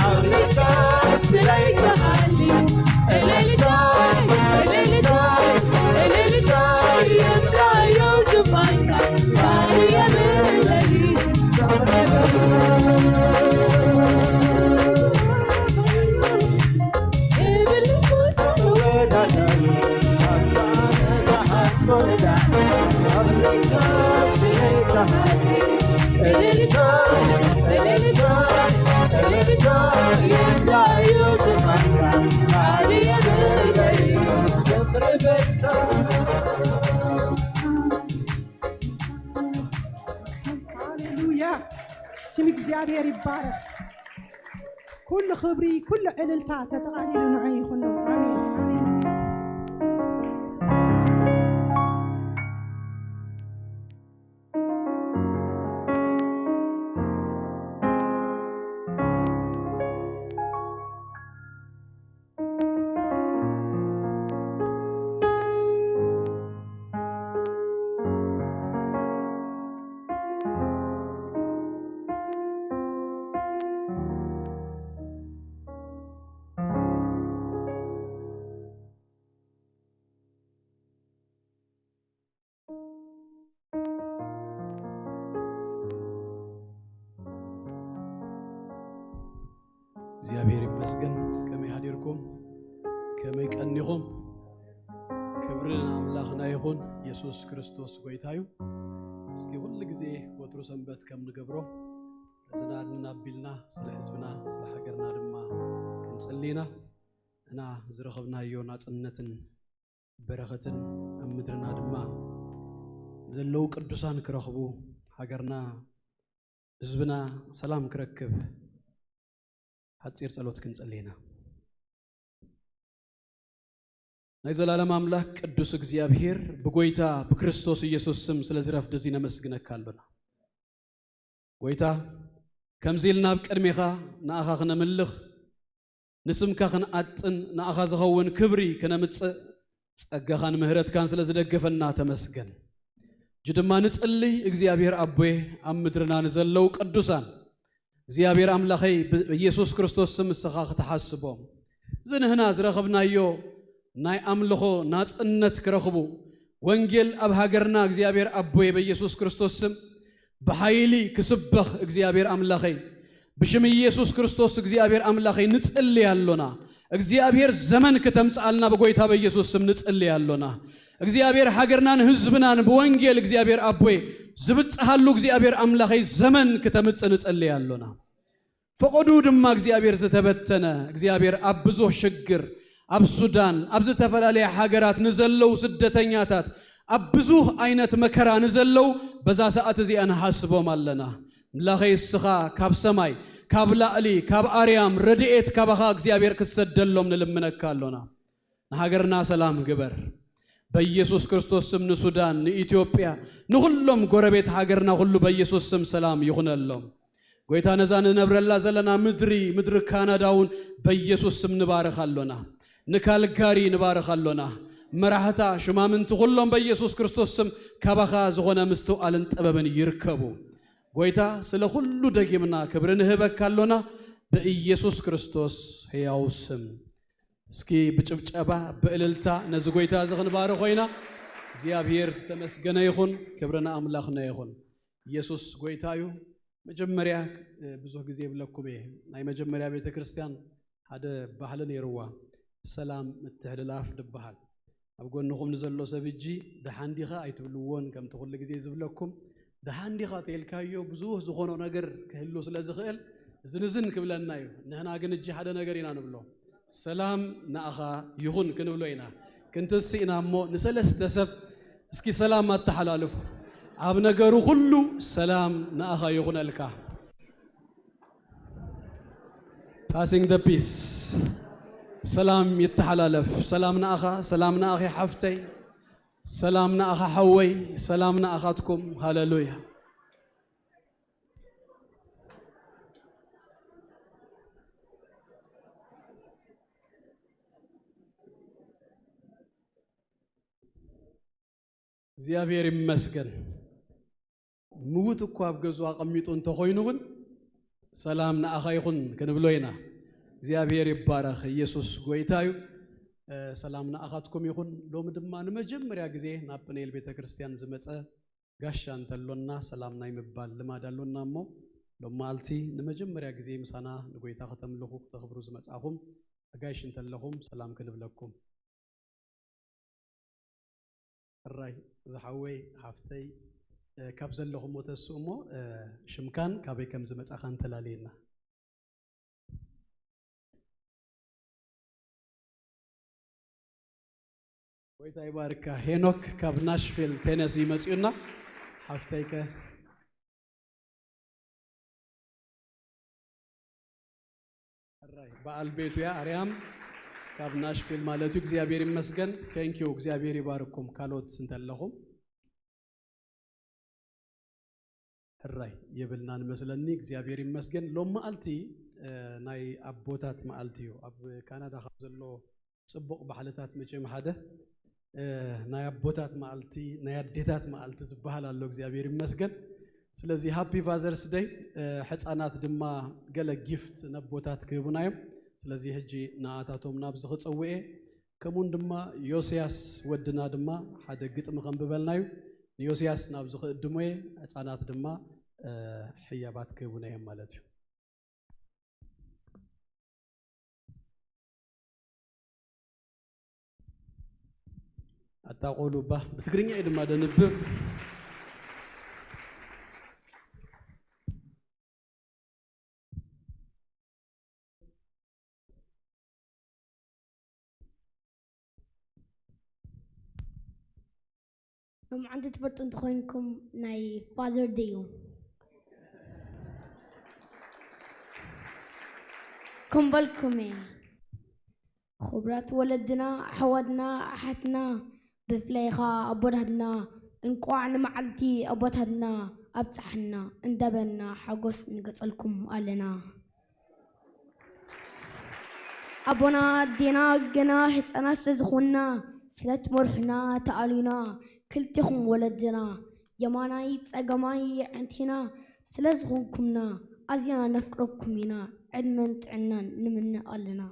ኣብ ለስላስ ለይትሃሊ። እልልታይ፣ እልልታይ፣ እልልታይ፣ የምራዮ ዝፋንካ፣ ማርያም እለሊ። ሃሌሉያ። ስም እግዚኣብሔር ይባረክ። ኩሉ ክብሪ፣ ኩሉ ዕልልታ ተጠቓሊሉ ንዑ ይኹን። ኣሜን፣ ኣሜን። እግዚኣብሔር ይመስገን። ከመይ ሃዲርኩም? ከመይ ቀኒኹም? ክብሪ ንኣምላኽና ይኹን። የሱስ ክርስቶስ ጎይታ እዩ። እስኪ ኩሉ ግዜ ወትሩ ሰንበት ከም ንገብሮ እዝና ኣድንና ኣቢልና ስለ ህዝብና ስለ ሃገርና ድማ ክንጽሊ ኢና። እና ዝረኸብናዮ ናጽነትን በረኸትን ኣብ ምድርና ድማ ዘለዉ ቅዱሳን ክረኽቡ፣ ሃገርና ህዝብና ሰላም ክረክብ ሓጺር ጸሎት ክንጽሊ ኢና። ናይ ዘላለም ኣምላኽ ቅዱስ እግዚኣብሔር ብጎይታ ብክርስቶስ ኢየሱስ ስም ስለ ዝረፍድ እዚ ነመስግነካ ኣሎና። ጎይታ፣ ከምዚ ኢልና ኣብ ቅድሜኻ ንኣኻ ክነምልኽ፣ ንስምካ ክንኣጥን፣ ንኣኻ ዝኸውን ክብሪ ክነምጽእ ጸጋኻን ምህረትካን ስለ ዝደገፈና ተመስገን። እጂ ድማ ንጽሊ፣ እግዚኣብሔር ኣቦየ፣ ኣብ ምድርና ንዘለዉ ቅዱሳን፣ እግዚኣብሔር ኣምላኸይ፣ ብኢየሱስ ክርስቶስ ስም ንስኻ ክትሓስቦም፣ እዚ ንህና ዝረኸብናዮ ናይ ኣምልኾ ናጽነት ክረኽቡ፣ ወንጌል ኣብ ሃገርና እግዚኣብሔር ኣቦየ፣ በኢየሱስ ክርስቶስ ስም ብሓይሊ ክስበኽ እግዚኣብሔር ኣምላኸይ፣ ብሽም ኢየሱስ ክርስቶስ እግዚኣብሔር ኣምላኸይ ንጽሊ ኣሎና። እግዚኣብሔር ዘመን ክተምጽኣልና ብጎይታ በኢየሱስ ስም ንጽሊ ኣሎና። እግዚኣብሔር ሃገርናን ህዝብናን ብወንጌል እግዚኣብሔር ኣቦይ ዝብጽሃሉ እግዚኣብሔር ኣምላኸይ ዘመን ክተምጽእ ንጽሊ ኣሎና። ፈቐዱ ድማ እግዚኣብሔር ዝተበተነ፣ እግዚኣብሔር ኣብ ብዙህ ሽግር፣ ኣብ ሱዳን፣ ኣብ ዝተፈላለያ ሃገራት ንዘለዉ ስደተኛታት፣ ኣብ ብዙህ ዓይነት መከራ ንዘለዉ በዛ ሰዓት እዚኣ ንሓስቦም ኣለና። ኣምላኸይ እስኻ ካብ ሰማይ፣ ካብ ላዕሊ፣ ካብ ኣርያም ረድኤት ካባኻ እግዚኣብሔር ክትሰደሎም ንልምነካ ኣሎና። ንሃገርና ሰላም ግበር። በኢየሱስ ክርስቶስ ስም ንሱዳን፣ ንኢትዮጵያ፣ ንኹሎም ጎረቤት ሃገርና ኩሉ በኢየሱስ ስም ሰላም ይኹነሎም። ጎይታ ነዛ ንነብረላ ዘለና ምድሪ፣ ምድሪ ካናዳ እውን በኢየሱስ ስም ንባርኽ ኣሎና። ንካልጋሪ ንባርኽ ኣሎና። መራሕታ፣ ሽማምንቲ ኩሎም በኢየሱስ ክርስቶስ ስም ካባኻ ዝኾነ ምስትውዓልን ጥበብን ይርከቡ። ጎይታ ስለ ኩሉ ደጊምና ክብሪ ንህበካ ኣሎና ብኢየሱስ ክርስቶስ ሕያው ስም። እስኪ ብጭብጨባ ብእልልታ ነዚ ጎይታ እዚ ክንባርኾ ኢና። እግዚኣብሔር ዝተመስገነ ይኹን፣ ክብሪ ንኣምላኽና ይኹን። ኢየሱስ ጎይታ እዩ። መጀመርያ፣ እ፣ ብዙሕ ግዜ ይብለኩም እየ፣ ናይ መጀመርያ ቤተ ክርስቲያን ሓደ ባህሊ ነይርዋ፣ ሰላም ምትሕልላፍ ዝበሃል። ኣብ ጎንኹም ንዘሎ ሰብ እጂ ደሓን ዲኻ ኣይትብልዎን፣ ከምቲ ኩሉ ግዜ ዝብለኩም፣ ደሓን ዲኻ ተልካዮ ብዙሕ ዝኾኖ ነገር ክህሉ ስለ ዝኽእል፣ እዝን እዝን ክብለና እዩ። ንሕና ግን እጂ ሓደ ነገር ኢና ንብሎ፣ ሰላም ንኣኻ ይኹን ክንብሎ ኢና። ክንትስእ ኢና እሞ ንሰለስተ ሰብ እስኪ ሰላም ኣተሓላልፉ። ኣብ ነገሩ ኩሉ ሰላም ንኣኻ ይኹነልካ። Passing the peace። ሰላም ይተሓላለፍ። ሰላም ንኣኻ፣ ሰላም ንኣኺ ሓፍተይ፣ ሰላም ንኣኻ ሓወይ፣ ሰላም ንኣኻትኩም። ሃሌሉያ። እግዚኣብሔር ይመስገን። ምዉት እኳ ኣብ ገዝኡ ኣቐሚጡ እንተኾይኑ እውን፣ ሰላም ንኣኻ ይኹን ክንብሎ ኢና። እግዚኣብሔር ይባረኽ። ኢየሱስ ጎይታ እዩ። እ፣ ሰላም ንኣኻትኩም ይኹን። ሎሚ ድማ ንመጀመርያ ግዜ ናብ ጵንኤል ቤተ ክርስቲያን ዝመጸ ጋሻ እንተሎና ሰላም ናይ ምባል ልማድ ኣሎና እሞ፣ ሎም መዓልቲ ንመጀመርያ ግዜ ምሳና ንጎይታ ከተምልኹ ክተኽብሩ ዝመጻኹም ኣጋይሽ እንተለኹም ሰላም ክንብለኩም። ሕራይ ዝሓወይ ሓፍተይ፣ እ፣ ካብ ዘለኹሞ ተስኡ እሞ፣ እ፣ ሽምካን ካበይ ከም ዝመጻኻን ተላልየና። ጎይታ ይባርካ። ሄኖክ ካብ ናሽቪል ቴነሲ መጺኡና። ሓፍተይከ? ሕራይ በዓል ቤቱ እያ። ኣርያም ካብ ናሽቪል ማለት እዩ። እግዚኣብሔር ይመስገን። Thank you። እግዚኣብሔር ይባርኩም። ካልኦት እንተለኹም? ሕራይ የብልናን መስለኒ። እግዚኣብሔር ይመስገን። ሎም መዓልቲ፣ እ፣ ናይ ኣቦታት መዓልቲ እዩ። ኣብ ካናዳ ካብ ዘሎ ጽቡቕ ባህልታት መቸም ሓደ፣ እ፣ ናይ ኣቦታት መዓልቲ፣ ናይ ኣዴታት መዓልቲ ዝበሃል ኣሎ። እግዚኣብሔር ይመስገን። ስለዚ ሃፒ ፋዘርስ ደይ። እ፣ ሕጻናት ድማ ገለ ጊፍት ነቦታት ክህቡና እዮም። ስለዚ ሕጂ ንኣታቶም ናብዚ ክጸውኤ፣ ከምኡውን ድማ ዮስያስ ወድና ድማ ሓደ ግጥሚ ከንብበልና እዩ። ንዮስያስ ናብዚ ክእድሞ እየ። ሕጻናት ድማ፣ እ፣ ሕያባት ክህቡና እዮም ማለት እዩ። ኣታ ቆሉ ባ ብትግርኛ እዩ ድማ ደንብብ። ሎምዓንቲ ትፈልጡ እንተኾይንኩም ናይ ፋዘር ደይ እዩ። ከምበልኩም እየ። ክቡራት ወለድና፣ ኣሕዋትና፣ ኣሓትና፣ ብፍላይ ኸዓ ኣቦታትና፣ እንቋዕ ንመዓልቲ ኣቦታትና ኣብጽሓና እንዳበልና ሓጎስ ንገልጸልኩም ኣለና። ኣቦና ኣዴና ገና ህፃናት ስለዝኾንና ስለ ትመርሑና ተኣልዩና ክልቴኹም ወለድና የማናይ ፀገማይ የዕንቲና ስለ ዝኾንኩምና ኣዝና ነፍቅረኩም ኢና ዕድመን ጥዕናን ንምነ ኣለና።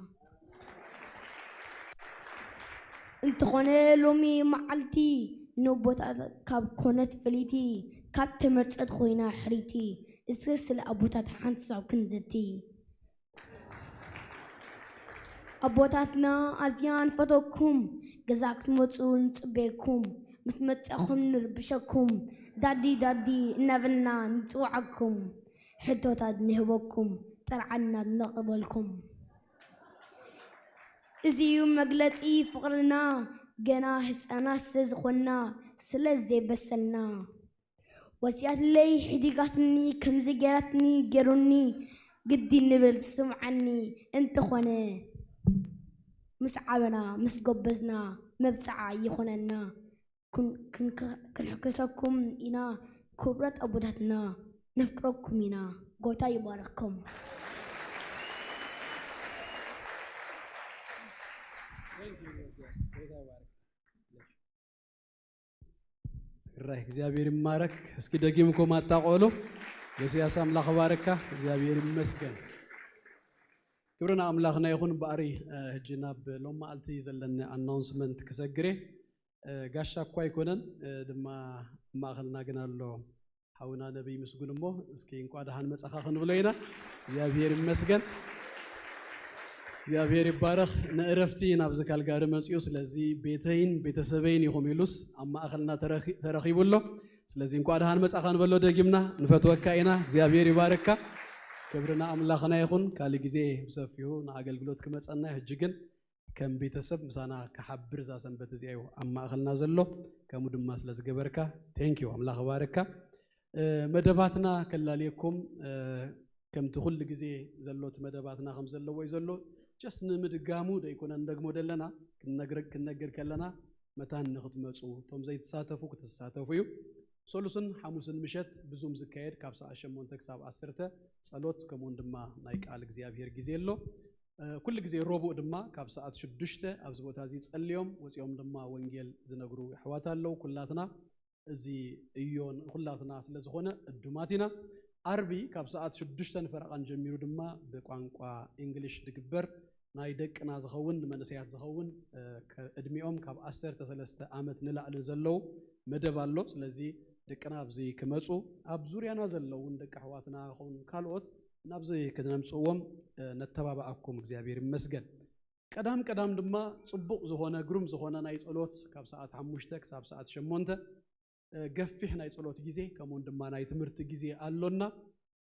እንተኾነ ሎሚ መዓልቲ ንቦታት ካብ ኮነት ፍልይቲ ካብ ተመርፀት ኮይና ሕሪቲ እስከ ስለ ኣቦታት ሓንሳብ ክንዘቲ ኣቦታትና ኣዝያ ንፈተኩም ገዛ ክትመፁ ንፅበየኩም ምስ መፃኹም ንርብሸኩም ዳዲ ዳዲ እናበልና ንፅውዓኩም ሕቶታት ንህበኩም ጥርዓና ነቕርበልኩም እዚ እዩ መግለፂ ፍቕርና ገና ህፃናት ስለዝኾንና ስለ ዘይበሰልና ወሲያትለይ ሕዲጋትኒ ከምዚ ገይራትኒ ገይሩኒ ግዲ ንብል ስምዓኒ እንተኾነ ምስ ዓበና ምስ ጎበዝና መብፅዓ ይኾነና ክንሕከሰኩም ኢና ክብረት ኣቦታትና ነፍቅረኩም ኢና ጎታ ይባረክኩም ራይ እግዚኣብሔር ይማረክ። እስኪ ደጊምኩም ኣታቆሉ። የሱያስ ኣምላኽ ባረካ። እግዚኣብሔር ይመስገን። ክብርና ኣምላኽና ይኹን። ባዕሪ ሕጂ ናብ ሎም መዓልቲ ዘለኒ ኣናውንስመንት ክሰግሬ ጋሻ እኳ ኣይኮነን ድማ ማእኸልና ግን ኣሎ ሓውና ነቢይ ምስጉን እሞ እስኪ እንኳ ደሓን መጻኻ ክንብሎ ኢና። እግዚኣብሔር ይመስገን። እግዚኣብሔር ይባረኽ። ንእረፍቲ ናብዚ ካልጋሪ መጽኡ። ስለዚ ቤተይን ቤተሰበይን ኢኹም ኢሉስ ኣብ ማእኸልና ተረኺቡ ኣሎ። ስለዚ እንኳ ደሓን መጻኻ ንበሎ ደጊምና። ንፈትወካ ኢና። እግዚኣብሔር ይባርካ። ክብርና ኣምላኽና ይኹን። ካልእ ግዜ ብሰፊሑ ንኣገልግሎት ክመጸና ሕጂ ግን ከም ቤተሰብ ምሳና ክሓብር እዛ ሰንበት እዚኣ እዩ ኣብ ማእኸልና ዘሎ። ከምኡ ድማ ስለ ዝገበርካ ቴንኪዩ ኣምላኽ ባረካ። መደባትና ከላልየኩም ከምቲ ኩሉ ግዜ ዘሎ እቲ መደባትና ከም ዘለዎ እዩ ዘሎ። ጀስት ንምድጋሙ ደይኮነ ንደግሞ ደለና ክንነግር ከለና መታን ንክትመፁ እቶም ዘይትሳተፉ ክትሳተፉ እዩ። ሰሉስን ሓሙስን ምሸት ብዙም ዝካየድ ካብ ሰዓት ሸሞንተ ክሳብ ዓሰርተ ጸሎት ከምኡውን ድማ ናይ ቃል እግዚኣብሔር ግዜ ኣሎ። ኩሉ ግዜ ረቡእ ድማ ካብ ሰዓት ሽዱሽተ ኣብዚ ቦታ እዚ ጸልዮም ወጺኦም ድማ ወንጌል ዝነግሩ ኣሕዋት ኣለዉ። ኩላትና እዚ እዮ ንኹላትና ስለ ዝኾነ እዱማት ኢና። ዓርቢ ካብ ሰዓት ሽዱሽተ ንፈረቓን ጀሚሩ ድማ ብቋንቋ እንግሊሽ ዝግበር ናይ ደቅና ዝኸውን፣ ንመንእሰያት ዝኸውን፣ እ፣ ከ-፣ ዕድሚኦም ካብ ዓሰርተ ሰለስተ ዓመት ንላዕሊ ዘለዉ መደብ ኣሎ። ስለዚ ደቅና ኣብዚ ክመጹ፣ ኣብ ዙርያና ዘለውን ደቂ ኣሕዋትና ይኹን ካልኦት ናብዚ ክነምጽእዎም፣ እ፣ ነተባብዓኩም። እግዚኣብሔር ይመስገን። ቀዳም ቀዳም ድማ ጽቡቕ ዝኾነ፣ ግሩም ዝኾነ ናይ ጸሎት ካብ ሰዓት ሓሙሽተ ክሳብ ሰዓት ሸሞንተ፣ እ፣ ገፊሕ ናይ ጸሎት ግዜ፣ ከምኡውን ድማ ናይ ትምህርቲ ግዜ ኣሎና።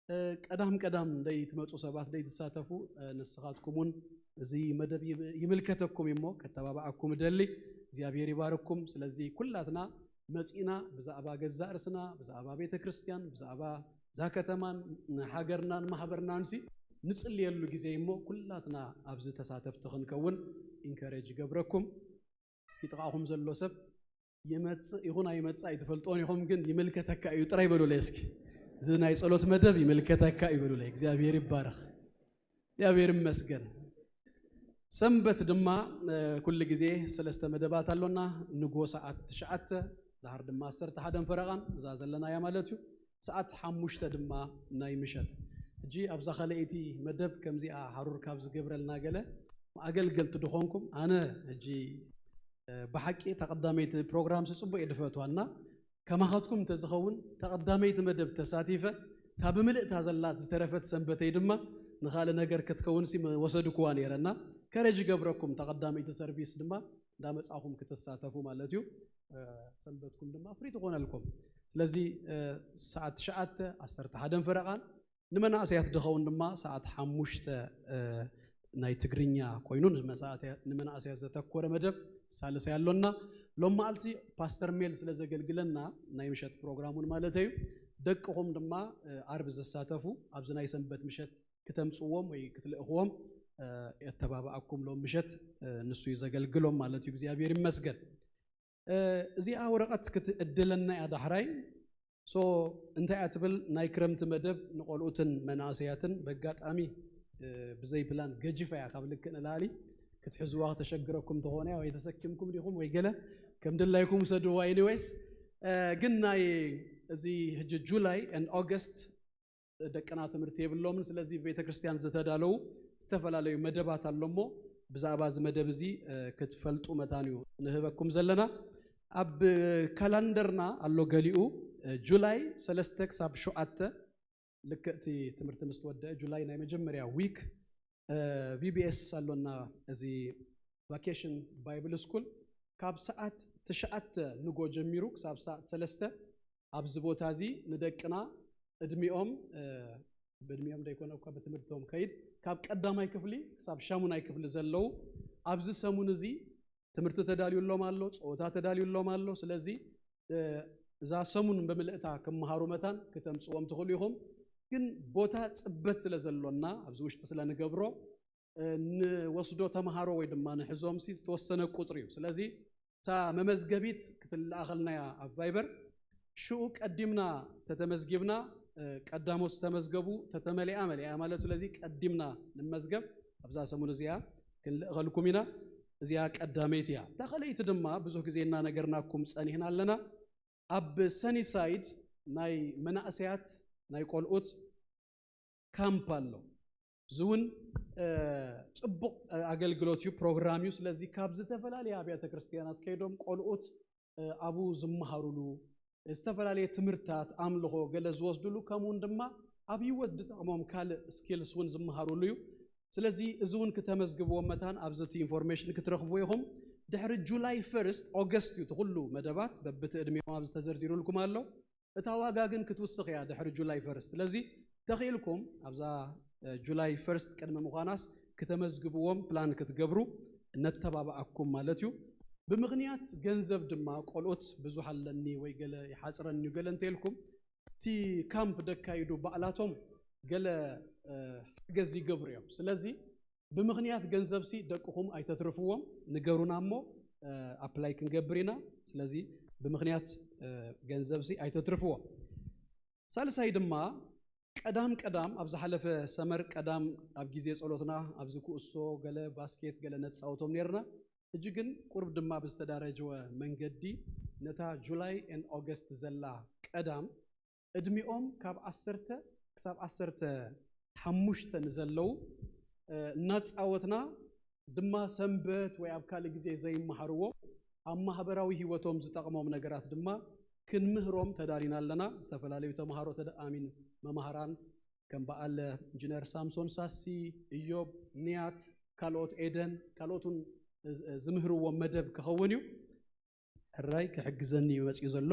እ፣ ቀዳም ቀዳም ደይ ትመጹ ሰባት፣ ደይ ትሳተፉ፣ እ፣ ንስኻትኩም እውን እዚ መደብ ይም-፣ ይምልከተኩም እዩ እሞ ከተባብዓኩም እደሊ። እግዚኣብሔር ይባርኩም። ስለዚ ኩላትና መጺና ብዛዕባ ገዛእ ርስና፣ ብዛዕባ ቤተ ክርስቲያን፣ ብዛዕባ እዛ ከተማን ሃገርናን ማሕበርናን ሲ ንጽልየሉ ግዜ እሞ ኩላትና ኣብዚ ተሳተፍቲ ክንከውን ኢንከሬጅ ይገብረኩም። እስኪ ጥቓኹም ዘሎ ሰብ ይመጽእ ይኹን ኣይመጽእ ኣይትፈልጦን ኢኹም፣ ግን ይምልከተካ እዩ ጥራይ በሉለይ እስኪ። እዚ ናይ ጸሎት መደብ ይምልከተካ እዩ በሉለይ። እግዚኣብሔር ይባረኽ። እግዚኣብሔር ይመስገን። ሰንበት ድማ፣ እ፣ ኩሉ ግዜ ሰለስተ መደባት ኣሎና። ንጎ ሰዓት ትሽዓተ፣ ድሓር ድማ ዓሰርተ ሓደን ፈረቓን እዛ ዘለናያ ማለት እዩ። ሰዓት ሓሙሽተ ድማ ናይ ምሸት። ሕጂ ኣብዛ ካልኣይቲ መደብ ከምዚኣ ሃሩር ካብ ዝገብረልና ገለ ኣገልገልቲ ድኾንኩም፣ ኣነ ሕጂ፣ እ፣ ብሓቂ እታ ቀዳመይቲ ፕሮግራም ሲ ጽቡቕ እየ ድፈትዋ እና ከማኻትኩም እንተዝኸውን እታ ቀዳመይቲ መደብ ተሳቲፈ እታ ብምልእታ ዘላ ዝተረፈት ሰንበተይ ድማ ንኻልእ ነገር ክትከውን ሲ ወሰድኩዋ ነይረና። ከረጅ ይገብረኩም እታ ቀዳመይቲ ሰርቪስ ድማ እንዳመጻኹም ክትሳተፉ ማለት እዩ። እ፣ ሰንበትኩም ድማ ፍሪ ትኾነልኩም። ስለዚ፣ እ፣ ሰዓት ትሽዓተ፣ ዓሰርተ ሓደን ፈረቓን፣ ንመናእሰያት ድኸውን ድማ ሰዓት ሓሙሽተ፣ እ፣ ናይ ትግርኛ ኮይኑ ንመሳእተ-፣ ንመናእሰያት ዘተኮረ መደብ ሳልሳይ ኣሎና። ሎም መዓልቲ ፓስተር ሜል ስለ ዘገልግለና ናይ ምሸት ፕሮግራሙን ማለት እዩ። ደቅኹም ድማ፣ እ፣ ዓርቢ ዝሳተፉ ኣብዚ ናይ ሰንበት ምሸት ክተምጽዎም ወይ ክትልእኽዎም፣ እ፣ የተባብኣኩም። ሎም ምሸት፣ እ፣ ንሱ እዩ ዘገልግሎም ማለት እዩ። እግዚኣብሔር ይመስገን። እ፣ እዚኣ ወረቐት ክትእድለና እያ ዳሕራይ። ሶ እንታይ እያ ትብል? ናይ ክረምቲ መደብ ንቆልኡትን መናእሰያትን በጋጣሚ፣ እ፣ ብዘይ ፕላን ገጂፋ እያ፣ ካብ ልክእ ንላዕሊ ክትሕዝዋ ክተሸግረኩም ተኾነ ወይ ተሰኪምኩም ዲኹም ወይ ገለ ከም ድላይኩም ውሰድዋ። ኤኒዌይስ፣ እ፣ ግን ናይ እዚ ሕጂ ጁላይ ኤንድ ኦገስት ደቅና ትምህርቲ የብሎምን። ስለዚ ቤተ ክርስቲያን ዝተዳለዉ ዝተፈላለዩ መደባት ኣሎ እሞ ብዛዕባ እዚ መደብ እዚ፣ እ፣ ክትፈልጡ መታን እዩ ንህበኩም ዘለና። ኣብ ካላንደርና ኣሎ ገሊኡ፣ እ፣ ጁላይ ሰለስተ ክሳብ ሸውዓተ ልክዕ እቲ ትምህርቲ ምስ ተወደአ ጁላይ ናይ መጀመርያ ዊክ፣ እ፣ ቪ ቢ ኤስ ኣሎና። እዚ ቫኬሽን ባይብል ስኩል ካብ ሰዓት ትሽዓተ ንጎ ጀሚሩ ክሳብ ሰዓት ሰለስተ ኣብዚ ቦታ እዚ ንደቅና እድሚኦም፣ እ፣ ብእድሚኦም ደይኮነ እኳ ብትምህርቶም ከይድ ካብ ቀዳማይ ክፍሊ ክሳብ ሻሙናይ ክፍሊ ዘለዉ ኣብዚ ሰሙን እዚ ትምህርቲ ተዳልዩሎም ኣሎ፣ ጸወታ ተዳልዩሎም ኣሎ። ስለዚ፣ እ፣ እዛ ሰሙን ብምልእታ ክመሃሩ መታን ክተምጽዎም ትኽእሉ ኢኹም። ግን ቦታ ጽበት ስለ ዘሎና ኣብዚ ውሽጢ ስለ ንገብሮ፣ እ፣ ንወስዶ ተምሃሮ ወይ ድማ ንሕዞም ሲ ዝተወሰነ ቁጽሪ እዩ። ስለዚ እታ መመዝገቢት ክትለኣኸልና እያ ኣብ ቫይበር። ሽኡ ቀዲምና ተተመዝጊብና፣ እ፣ ቀዳሞት ዝተመዝገቡ ተተመሊኣ መሊኣ ማለት፣ ስለዚ ቀዲምና ንመዝገብ ኣብዛ ሰሙን እዚኣ ክንልእኸልኩም ኢና። እዚኣ ቀዳመይቲ እያ። እታ ካልኣይቲ ድማ ብዙሕ ግዜ እናነገርናኩም ጸኒሕና ኣለና። ኣብ ሰኒሳይድ ናይ መናእሰያት ናይ ቆልኡት ካምፕ ኣሎ። እዚ እውን፣ እ፣ ጽቡቕ፣ እ፣ ኣገልግሎት እዩ፣ ፕሮግራም እዩ። ስለዚ ካብ ዝተፈላለየ ኣብያተ ክርስቲያናት ከይዶም ቆልኡት፣ እ፣ ኣብኡ ዝመሃሩሉ፣ ዝተፈላለየ ትምህርታት፣ ኣምልኾ ገለ ዝወስዱሉ፣ ከምኡውን ድማ ኣብ ህይወት ዝጠቕሞም ካልእ ስኪልስ እውን ዝመሃሩሉ እዩ። ስለዚ እዚ እውን ክተመዝግብዎ መታን ኣብዚ እቲ ኢንፎርሜሽን ክትረኽብዎ ኢኹም። ድሕሪ ጁላይ ፈርስት፣ ኦገስት እዩ እቲ ኩሉ መደባት፣ በብቲ ዕድሜኦም ኣብዚ ተዘርዚሩልኩም ኣሎ። እታ ዋጋ ግን ክትውስኽ እያ ድሕሪ ጁላይ ፈርስት። ስለዚ ተኽኢልኩም ኣብዛ፣ እ፣ ጁላይ ፈርስት ቅድሚ ምዃናስ ክተመዝግብዎም ፕላን ክትገብሩ ነተባብኣኩም ማለት እዩ። ብምኽንያት ገንዘብ ድማ ቆልኦት ብዙሕ ኣለኒ ወይ ገለ ይሓጽረኒ እዩ ገለ እንተኢልኩም፣ እቲ ካምፕ ደካይዱ ባዕላቶም ገለ፣ እ፣ ሓገዝ ይገብሩ እዮም። ስለዚ ብምኽንያት ገንዘብሲ ደቅኹም ኣይተትርፍዎም፣ ንገሩና እሞ፣ እ፣ ኣፕላይ ክንገብር ኢና። ስለዚ ብምኽንያት፣ እ፣ ገንዘብሲ ኣይተትርፍዎም። ሳልሳይ ድማ ቀዳም ቀዳም ኣብ ዝሓለፈ ሰመር ቀዳም ኣብ ግዜ ጸሎትና ኣብዚ ኩዕሶ ገለ ባስኬት ገለ ነጻውቶም ነርና። ሕጂ ግን ቁርብ ድማ ብዝተዳረጀወ መንገዲ ነታ ጁላይ ኤን ኦገስት ዘላ ቀዳም ዕድሚኦም ካብ ዓሰርተ ክሳብ ዓሰርተ ሓሙሽተ ንዘለዉ እናፃወትና ድማ ሰንበት ወይ ኣብ ካልእ ግዜ ዘይመሃርዎ ኣብ ማህበራዊ ህይወቶም ዝጠቕሞም ነገራት ድማ ክንምህሮም ተዳሪና ኣለና። ዝተፈላለዩ ተምሃሮ ተደኣሚን መማህራን ከም በዓል ኢንጂነር ሳምሶን ሳሲ፣ እዮብ ንያት፣ ካልኦት ኤደን ካልኦትን ዝምህርዎም መደብ ክኸውን እዩ። ሕራይ ክሕግዘኒ እዩ መፅኡ ዘሎ።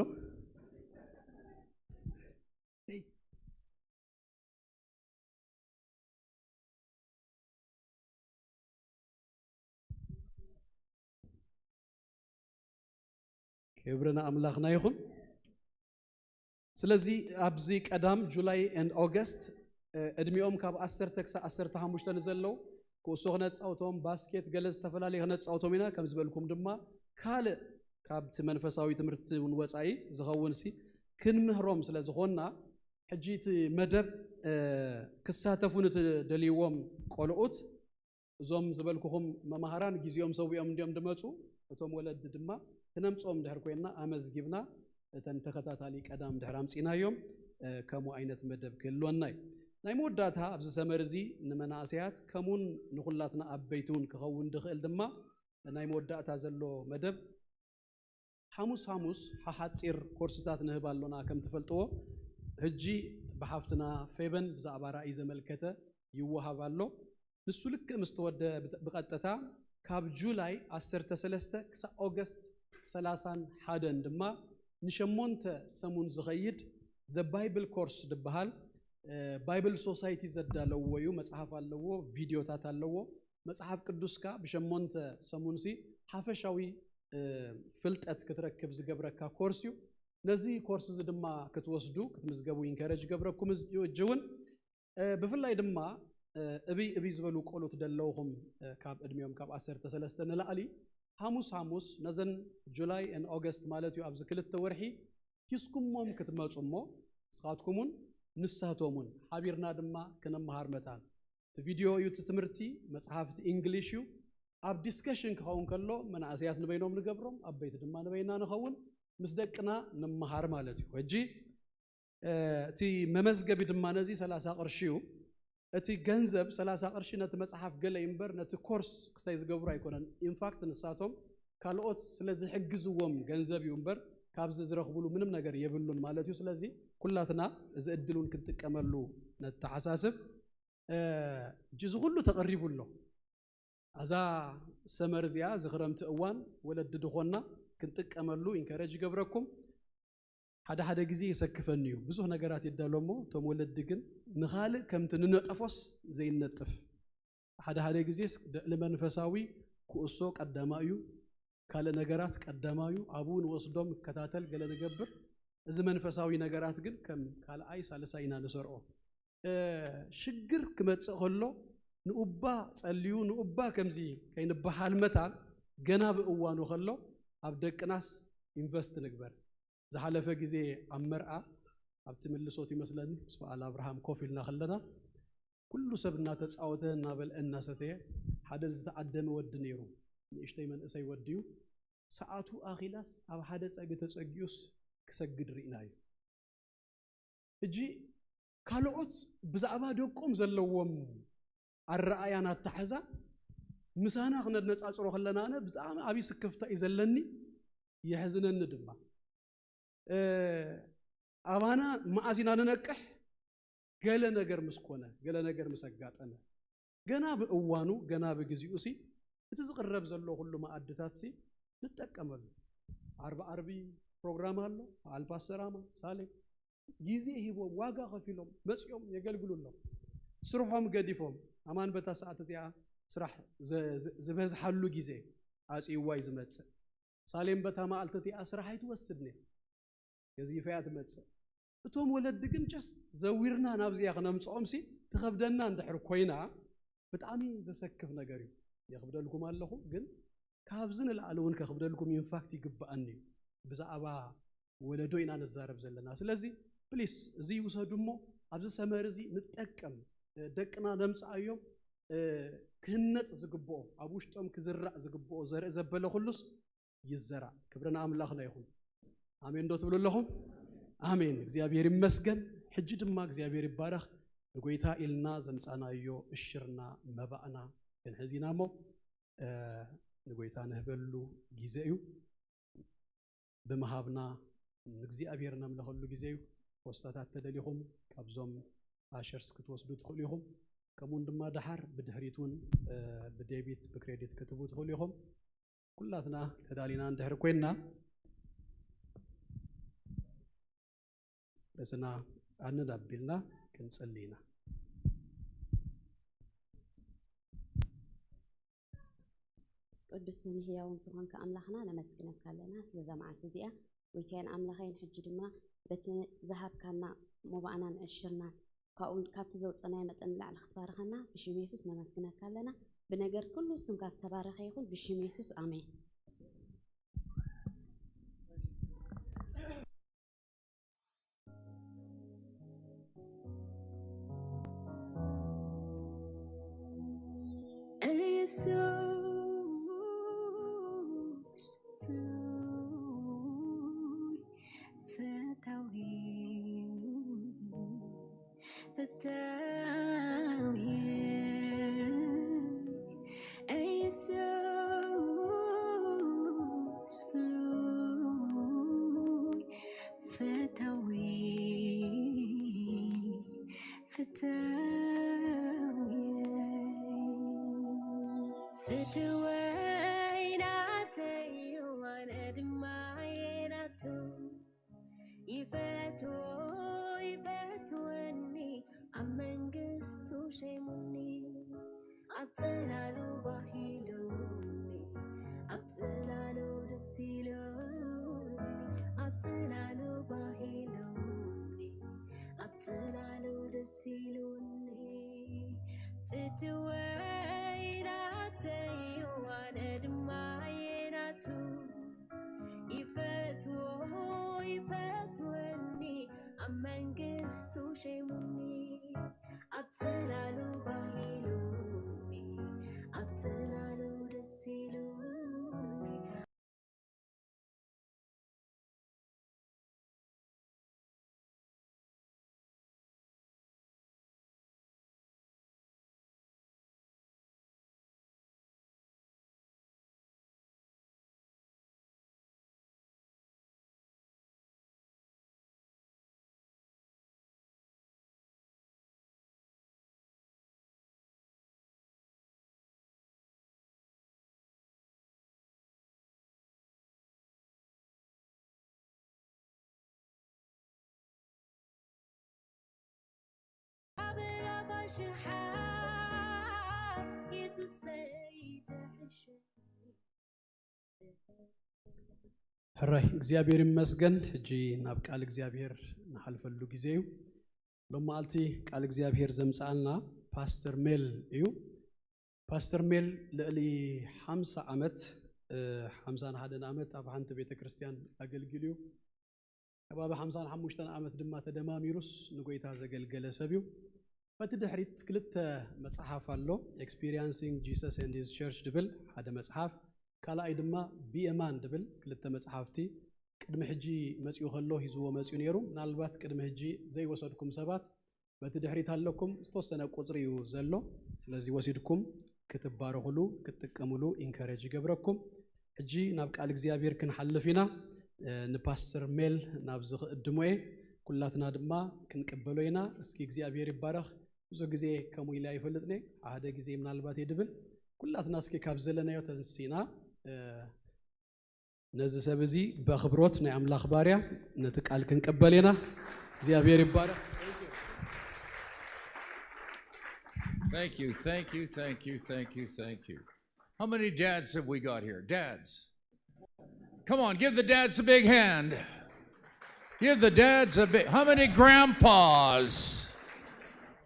ክብሪ ንኣምላኽና ይኹን። ስለዚ ኣብዚ ቀዳም ጁላይ and ኦገስት ዕድሚኦም ካብ ዓሰርተ ክሳብ ዓሰርተ ሓሙሽተ ንዘለዉ ኩዕሶ ክነፃውቶም፣ ባስኬት፣ ገለ ዝተፈላለየ ክነፃውቶም ኢና። ከም ዝበልኩም ድማ ካልእ ካብቲ መንፈሳዊ ትምህርቲ እውን ወፃኢ ዝኸውን ሲ ክንምህሮም ስለ ዝኾንና ሕጂ እቲ መደብ ክሳተፉ ንትደልይዎም ቆልኡት እዞም ዝበልኩኹም መማህራን ግዜኦም ሰዊኦም እንዲዮም ድመፁ። እቶም ወለዲ ድማ ክነምፅኦም ድሕር ኮይንና ኣመዝጊብና እተን ተኸታታሊ ቀዳም ድሕር ኣምፂናዮም ከምኡ ዓይነት መደብ ክህልወና እዩ። ናይ መወዳእታ ኣብዚ ሰመር እዚ ንመናእሰያት ከምኡን ንኹላትና ኣበይቲ እውን ክኸውን ድኽእል ድማ ናይ መወዳእታ ዘሎ መደብ ሓሙስ ሓሙስ ሓሓፂር ኮርስታት ንህብ ኣሎና። ከም ትፈልጥዎ ሕጂ ብሓፍትና ፌበን ብዛዕባ ራእይ ዘመልከተ ይወሃብ ኣሎ። ንሱ ልክእ ምስ ተወደ ብቐጥታ ካብ ጁላይ ዓሰርተ ሰለስተ ክሳብ ኦገስት ሰላሳን ሓደን ድማ ንሸሞንተ ሰሙን ዝኸይድ ባይብል ኮርስ ዝበሃል ባይብል ሶሳይቲ ዘዳለዎ እዩ። መፅሓፍ ኣለዎ፣ ቪድዮታት ኣለዎ። መፅሓፍ ቅዱስካ ብሸሞንተ ሰሙንሲ ሓፈሻዊ ፍልጠት ክትረክብ ዝገብረካ ኮርስ እዩ። ነዚ ኮርስ እዚ ድማ ክትወስዱ ክትምዝገቡ ኢንከረጅ ገብረኩም። እጅ እውን ብፍላይ ድማ እብይ እብይ ዝበሉ ቆሉት ደለውኹም ካብ ዕድሚኦም ካብ ዓሰርተ ሰለስተ ንላዕሊ ሓሙስ ሓሙስ ነዘን ጁላይ ን ኦገስት ማለት እዩ ኣብዚ ክልተ ወርሒ ሂዝኩሞም ክትመፁ እሞ ንስኻትኩምን ንሳቶምን ሓቢርና ድማ ክነመሃር መታን እቲ ቪድዮ እዩ እቲ ትምህርቲ መፅሓፍ እቲ ኢንግሊሽ እዩ። ኣብ ዲስከሽን ክኸውን ከሎ መናእሰያት ንበይኖም ንገብሮም ኣበይቲ ድማ ንበይና ንኸውን ምስ ደቅና ንመሃር ማለት እዩ። ሕጂ እቲ መመዝገቢ ድማ ነዚ ሰላሳ ቅርሺ እዩ። እቲ ገንዘብ ሰላሳ ቅርሺ ነቲ መፅሓፍ ገለ እዩ እምበር ነቲ ኮርስ ክስታይ ዝገብሩ ኣይኮነን። ኢንፋክት ንሳቶም ካልኦት ስለ ዝሕግዝዎም ገንዘብ እዩ እምበር ካብዚ ዝረኽብሉ ምንም ነገር የብሉን ማለት እዩ። ስለዚ ኩላትና እዚ እድል እውን ክንጥቀመሉ ነተሓሳስብ። እጂ እዚ ኩሉ ተቐሪቡ ኣሎ። ኣዛ ሰመር እዚኣ እዚ ክረምቲ እዋን ወለዲ ድኾና ክንጥቀመሉ ኢንከረጅ ይገብረኩም። ሓደ ሓደ ግዜ የሰክፈኒ እዩ። ብዙሕ ነገራት ይዳሎ እሞ እቶም ወለዲ ግን ንኻልእ ከምቲ ንነጠፎስ ዘይነጥፍ ሓደ ሓደ ግዜስ ልዕሊ መንፈሳዊ ኩእሶ ቀዳማ እዩ፣ ካልእ ነገራት ቀዳማ እዩ። ኣብኡ ንወስዶም ንከታተል ገለ ንገብር። እዚ መንፈሳዊ ነገራት ግን ከም ካልኣይ ሳልሳይ ኢና ንሰርኦ። ሽግር ክመፅእ ከሎ ንኡባ ፀልዩ ንኡባ ከምዚ ከይንበሃል መታን ገና ብእዋኑ ከሎ ኣብ ደቅናስ ኢንቨስት ንግበር። ዝሓለፈ ግዜ ኣብ መርዓ ኣብቲ ምልሶት ይመስለኒ ምስ በዓል ኣብርሃም ኮፍ ኢልና ከለና ኩሉ ሰብ እናተፃወተ እናበልዐ እናሰተየ ሓደ ዝተዓደመ ወዲ ነይሩ። ንእሽተይ መንእሰይ ወዲ እዩ። ሰዓቱ ኣኺላስ ኣብ ሓደ ፀግ ተፀጊኡስ ክሰግድ ርኢናዮ። ሕጂ ካልኦት ብዛዕባ ደቆም ዘለዎም ኣረኣያን ኣተሓሕዛን ምሳና ክነነፃፅሮ ከለና ኣነ ብጣዕሚ ዓብዪ ስክፍታ እዩ ዘለኒ፣ የሕዝነኒ ድማ። ኣባና መዓስ ኢና ንነቅሕ? ገለ ነገር ምስ ኮነ፣ ገለ ነገር ምስ ኣጋጠመ፣ ገና ብእዋኑ ገና ብግዚኡ ሲ እቲ ዝቕረብ ዘሎ ኩሉ መኣድታት ሲ ንጠቀመሉ። ዓርቢ ዓርቢ ፕሮግራም ኣሎ። በዓል ፓስተር ኣማን ሳሌ ግዜ ሂቦም ዋጋ ከፊሎም መፂኦም የገልግሉ ኣለዉ። ስርሖም ገዲፎም ኣማን በታ ሰዓት እቲኣ ስራሕ ዝበዝሓሉ ግዜ ኣፅይዋ እዩ ዝመፅእ። ሳሌም በታ መዓልቲ እቲኣ ስራሕ ኣይትወስድን እያ፣ ገዚፈ እያ ትመፅእ። እቶም ወለዲ ግን ጀስት ዘዊርና ናብዚኣ ክነምፅኦም ሲ ትኸብደና እንድሕር ኮይና ብጣዕሚ ዘሰክፍ ነገር እዩ። የኽብደልኩም ኣለኹ ግን ካብዚ ንላዕሊ እውን ከኽብደልኩም ኢንፋክት ይግብኣኒ እዩ። ብዛዕባ ወለዶ ኢና ንዛረብ ዘለና። ስለዚ ፕሊስ እዚ ይውሰዱ እሞ ኣብዚ ሰመር እዚ ንጠቀም፣ ደቅና ነምፅኣዮም። ክህነፅ ዝግብኦ ኣብ ውሽጦም ክዝራእ ዝግብኦ ዘርኢ ዘበለ ኩሉስ ይዘራእ። ክብሪ ንኣምላኽና ይኹን። ኣሜን ዶ ትብሉ ኣለኹም? ኣሜን። እግዚኣብሔር ይመስገን። ሕጂ ድማ እግዚኣብሔር ይባረኽ፣ ንጎይታ ኢልና ዘምጻናዮ እሽርና መባእና ክንሕዝ ኢና እሞ፣ እ፣ ንጎይታ ንህበሉ ግዜ እዩ። ብምሃብና ንእግዚኣብሔር ነምልኸሉ ግዜ እዩ። ፖስታታት ተደሊኹም ካብዞም ኣሸርስ ክትወስዱ ትኽእሉ ኢኹም። ከምኡውን ድማ ደሓር ብድሕሪት እውን፣ እ፣ ብዴቢት ብክሬዲት ክትህቡ ትኽእሉ ኢኹም። ኩላትና ተዳሊና እንድሕር ኮይንና ርእስና ኣንን ኣቢልና ክንጽሊ ኢና። ቅዱስን ህያውን ዝኾንካ ኣምላኽና ነመስግነካ ኣለና ስለዛ መዓልቲ እዚኣ። ጎይታዬን ኣምላኸይን ሕጂ ድማ በቲ ዝሃብካና መባእናን ዕሽርናን ካብኡ ካብቲ ዘውፀናዮ መጠን ንላዕሊ ክትባርኸና ብሽም የሱስ ነመስግነካ ኣለና። ብነገር ኩሉ ስምካ ዝተባረኸ ይኹን ብሽም የሱስ ኣሜን። ኢየሱስ ፍሉይ ፈታዊ ፈታዊ ኢየሱስ ፍሉይ ፈታዊ ፈታዊ ፍትወይ ናተይ ዋነ ድማ የናቱ ይፈትዎ ይፈትወኒ ኣብ መንግስቱ ሸይሙኒ ኣብ ጽላሉ ባሂሉኒ ኣብ ጽላሉ ደስ ኢሉኒ ኣብ ጽላሉ ባሂሉኒ ኣብ ጽላሉ ደስ ኢሉኒ ፍትወይ ናተይ ዋነ ድማ የናቱ ይፈትዎ ይፈትወኒ ኣብ መንግስቱ ሸይሙኒ ኣብ ጽላሉ ባሂሉኒ ኣብ ጽላሉ ደስ ኢሉኒ ሕራይ እግዚኣብሔር ይመስገን። ሕጂ ናብ ቃል እግዚኣብሔር ንሓልፈሉ ግዜ እዩ። ሎም መዓልቲ ቃል እግዚኣብሔር ዘምጽኣልና ፓስተር ሜል እዩ። ፓስተር ሜል ልዕሊ ሓምሳ ዓመት፣ እ፣ ሓምሳን ሓደን ዓመት ኣብ ሓንቲ ቤተ ክርስቲያን ኣገልጊሉ እዩ። ከባቢ ሓምሳን ሓሙሽተን ዓመት ድማ ተደማሚሩስ ንጎይታ ዘገልገለ ሰብ እዩ። በቲ ድሕሪት ክልተ መጽሓፍ ኣሎ፣ Experiencing Jesus and His Church ድብል ሓደ መጽሓፍ፣ ካልኣይ ድማ Be a Man ድብል ክልተ መጽሓፍቲ ቅድሚ ሕጂ መጺኡ ከሎ ሂዝዎ መጺኡ ነይሩ። ምናልባት ቅድሚ ሕጂ ዘይወሰድኩም ሰባት በቲ ድሕሪት ኣለኩም፣ ዝተወሰነ ቁጽሪ እዩ ዘሎ። ስለዚ ወሲድኩም ክትባረኹሉ ክትጥቀሙሉ ኢንከረጅ ይገብረኩም። ሕጂ ናብ ቃል እግዚኣብሔር ክንሓልፍ ኢና። እ፣ ንፓስተር ሜል ናብዚ ክእድሞ እየ። ኩላትና ድማ ክንቅበሎ ኢና። እስኪ እግዚኣብሔር ይባረኽ። ብዙ ግዜ ከምኡ ኢለ ኣይፈልጥን እየ። ሓደ ግዜ ምናልባት እየ ድብል። ኩላትና እስኪ ካብ ዘለናዮ ተንሲና፣ እ፣ ነዚ ሰብ እዚ በኽብሮት ናይ ኣምላኽ ባርያ ነቲ ቃል ክንቅበል ኢና። እግዚኣብሔር ይባረኽ። Thank you, thank you, thank you, thank you, thank you. How many dads have we got here? Dads. Come on, give the dads a big hand. Give the dads a big. How many grandpas?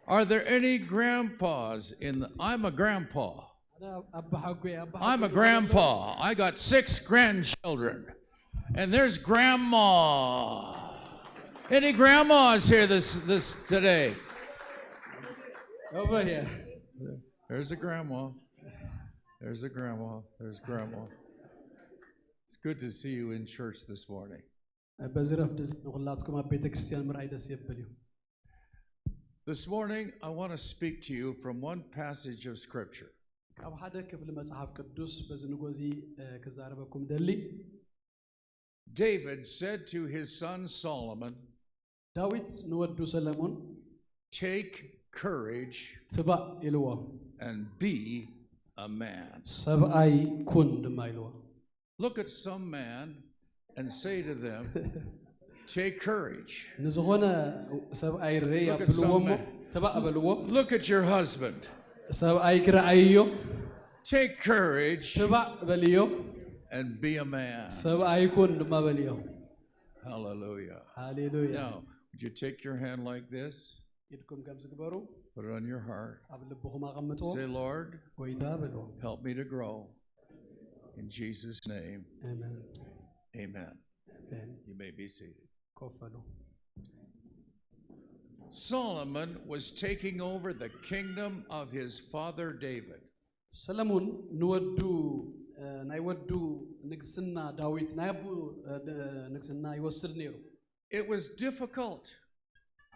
Are there any grandpas in the, I'm a grandpa. ኣነ ኣባሓጎ እየ፣ ኣባሓጎ I'm a እየ። Grandpa. I got six grandchildren. And there's grandma. Any grandmas here this this today? Over here. There's a grandma. There's a grandma. There's grandma. It's good to see you in church this morning. በዚ ረፍዲ እዚ ንኹላትኩም ኣብ ቤተ ክርስቲያን ምርኣይ ደስ የብል እዩ። This morning, I want to speak to you from one passage of Scripture. ካብ ሓደ ክፍሊ መጽሓፍ ቅዱስ በዚ ንጎዚ ክዛረበኩም ደሊ። David said to his son Solomon, ዳዊት ንወዱ ሰለሞን "Take courage ትባእ ኢልዎ። And be a man." ሰብኣይ ኩን ድማ ኢልዎ። Look at some man and say to them, "Take courage." ንዝኾነ ሰብኣይ ርእ Look at ኣብልዎ some እሞ man. ትባእ በልዎ። Look at your husband. ሰብኣይ ክረኣይዮ "Take courage ትባእ በልዮ። And be a man." ሰብኣይ ኩን ድማ በልዮ። Hallelujah. ሃሌሉያ። Now, would you take your hand like this? ኢድኩም ከም ዝግበሩ Put it on your heart. ኣብ ልብኹም ኣቐምጥዎ። Say, "Lord, ጎይታ በልዎ። Help me to grow." In Jesus' name, ኣሜን። Amen. ኣሜን። You may be seated. ኮፍ በሉ። Solomon was taking over the kingdom of his father David. ሰለሙን ንወዱ ናይ ወዱ ንግስና ዳዊት ናይ ኣቡ ንግስና ይወስድ ነይሩ። It was difficult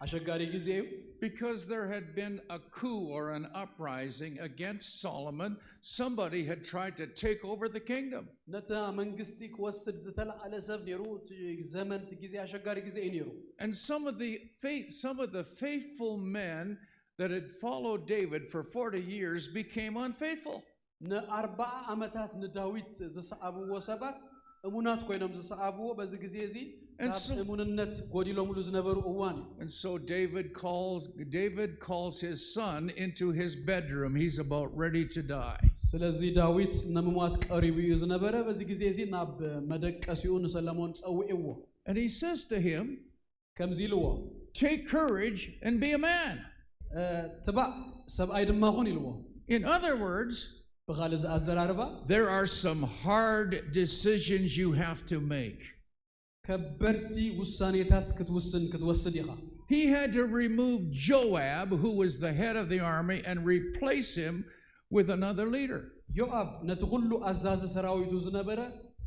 ኣሸጋሪ ግዜ እዩ። Because there had been a coup or an uprising against Solomon, somebody had tried to take over the kingdom. ነታ መንግስቲ ክወስድ ዝተለዓለ ሰብ ነይሩ። እቲ ዘመን እቲ ግዜ ኣሸጋሪ ግዜ እዩ ነይሩ። And some of the faith, some of the faithful men that had followed David for forty years became unfaithful. ንኣርባዓ ዓመታት ንዳዊት ዝሰዓብዎ ሰባት እሙናት ኮይኖም ዝሰዓብዎ በዚ ግዜ እዚ And ካብ so- እሙንነት ጎዲሎምሉ ዝነበሩ እዋን እዩ። And so David calls David calls his son into his bedroom. He's about ready to die. ስለዚ ዳዊት ንምሟት ቀሪቡ እዩ ዝነበረ። በዚ ግዜ እዚ ናብ መደቀሲኡ ንሰለሞን ጸውዕዎ። And he says to him, ከምዚ ኢልዎ፣ "Take courage and be a man." እ፣ ትባእ ሰብኣይ ድማ ኹን ኢልዎ። In other words, ብኻልእ ኣዘራርባ there are some hard decisions you have to make. ከበድቲ ውሳኔታት ክትውስን ክትወስድ ኢኻ። He had to remove Joab, who was the head of the army, and replace him with another leader. ዮኣብ ነቲ ኩሉ ኣዛዚ ሰራዊቱ ዝነበረ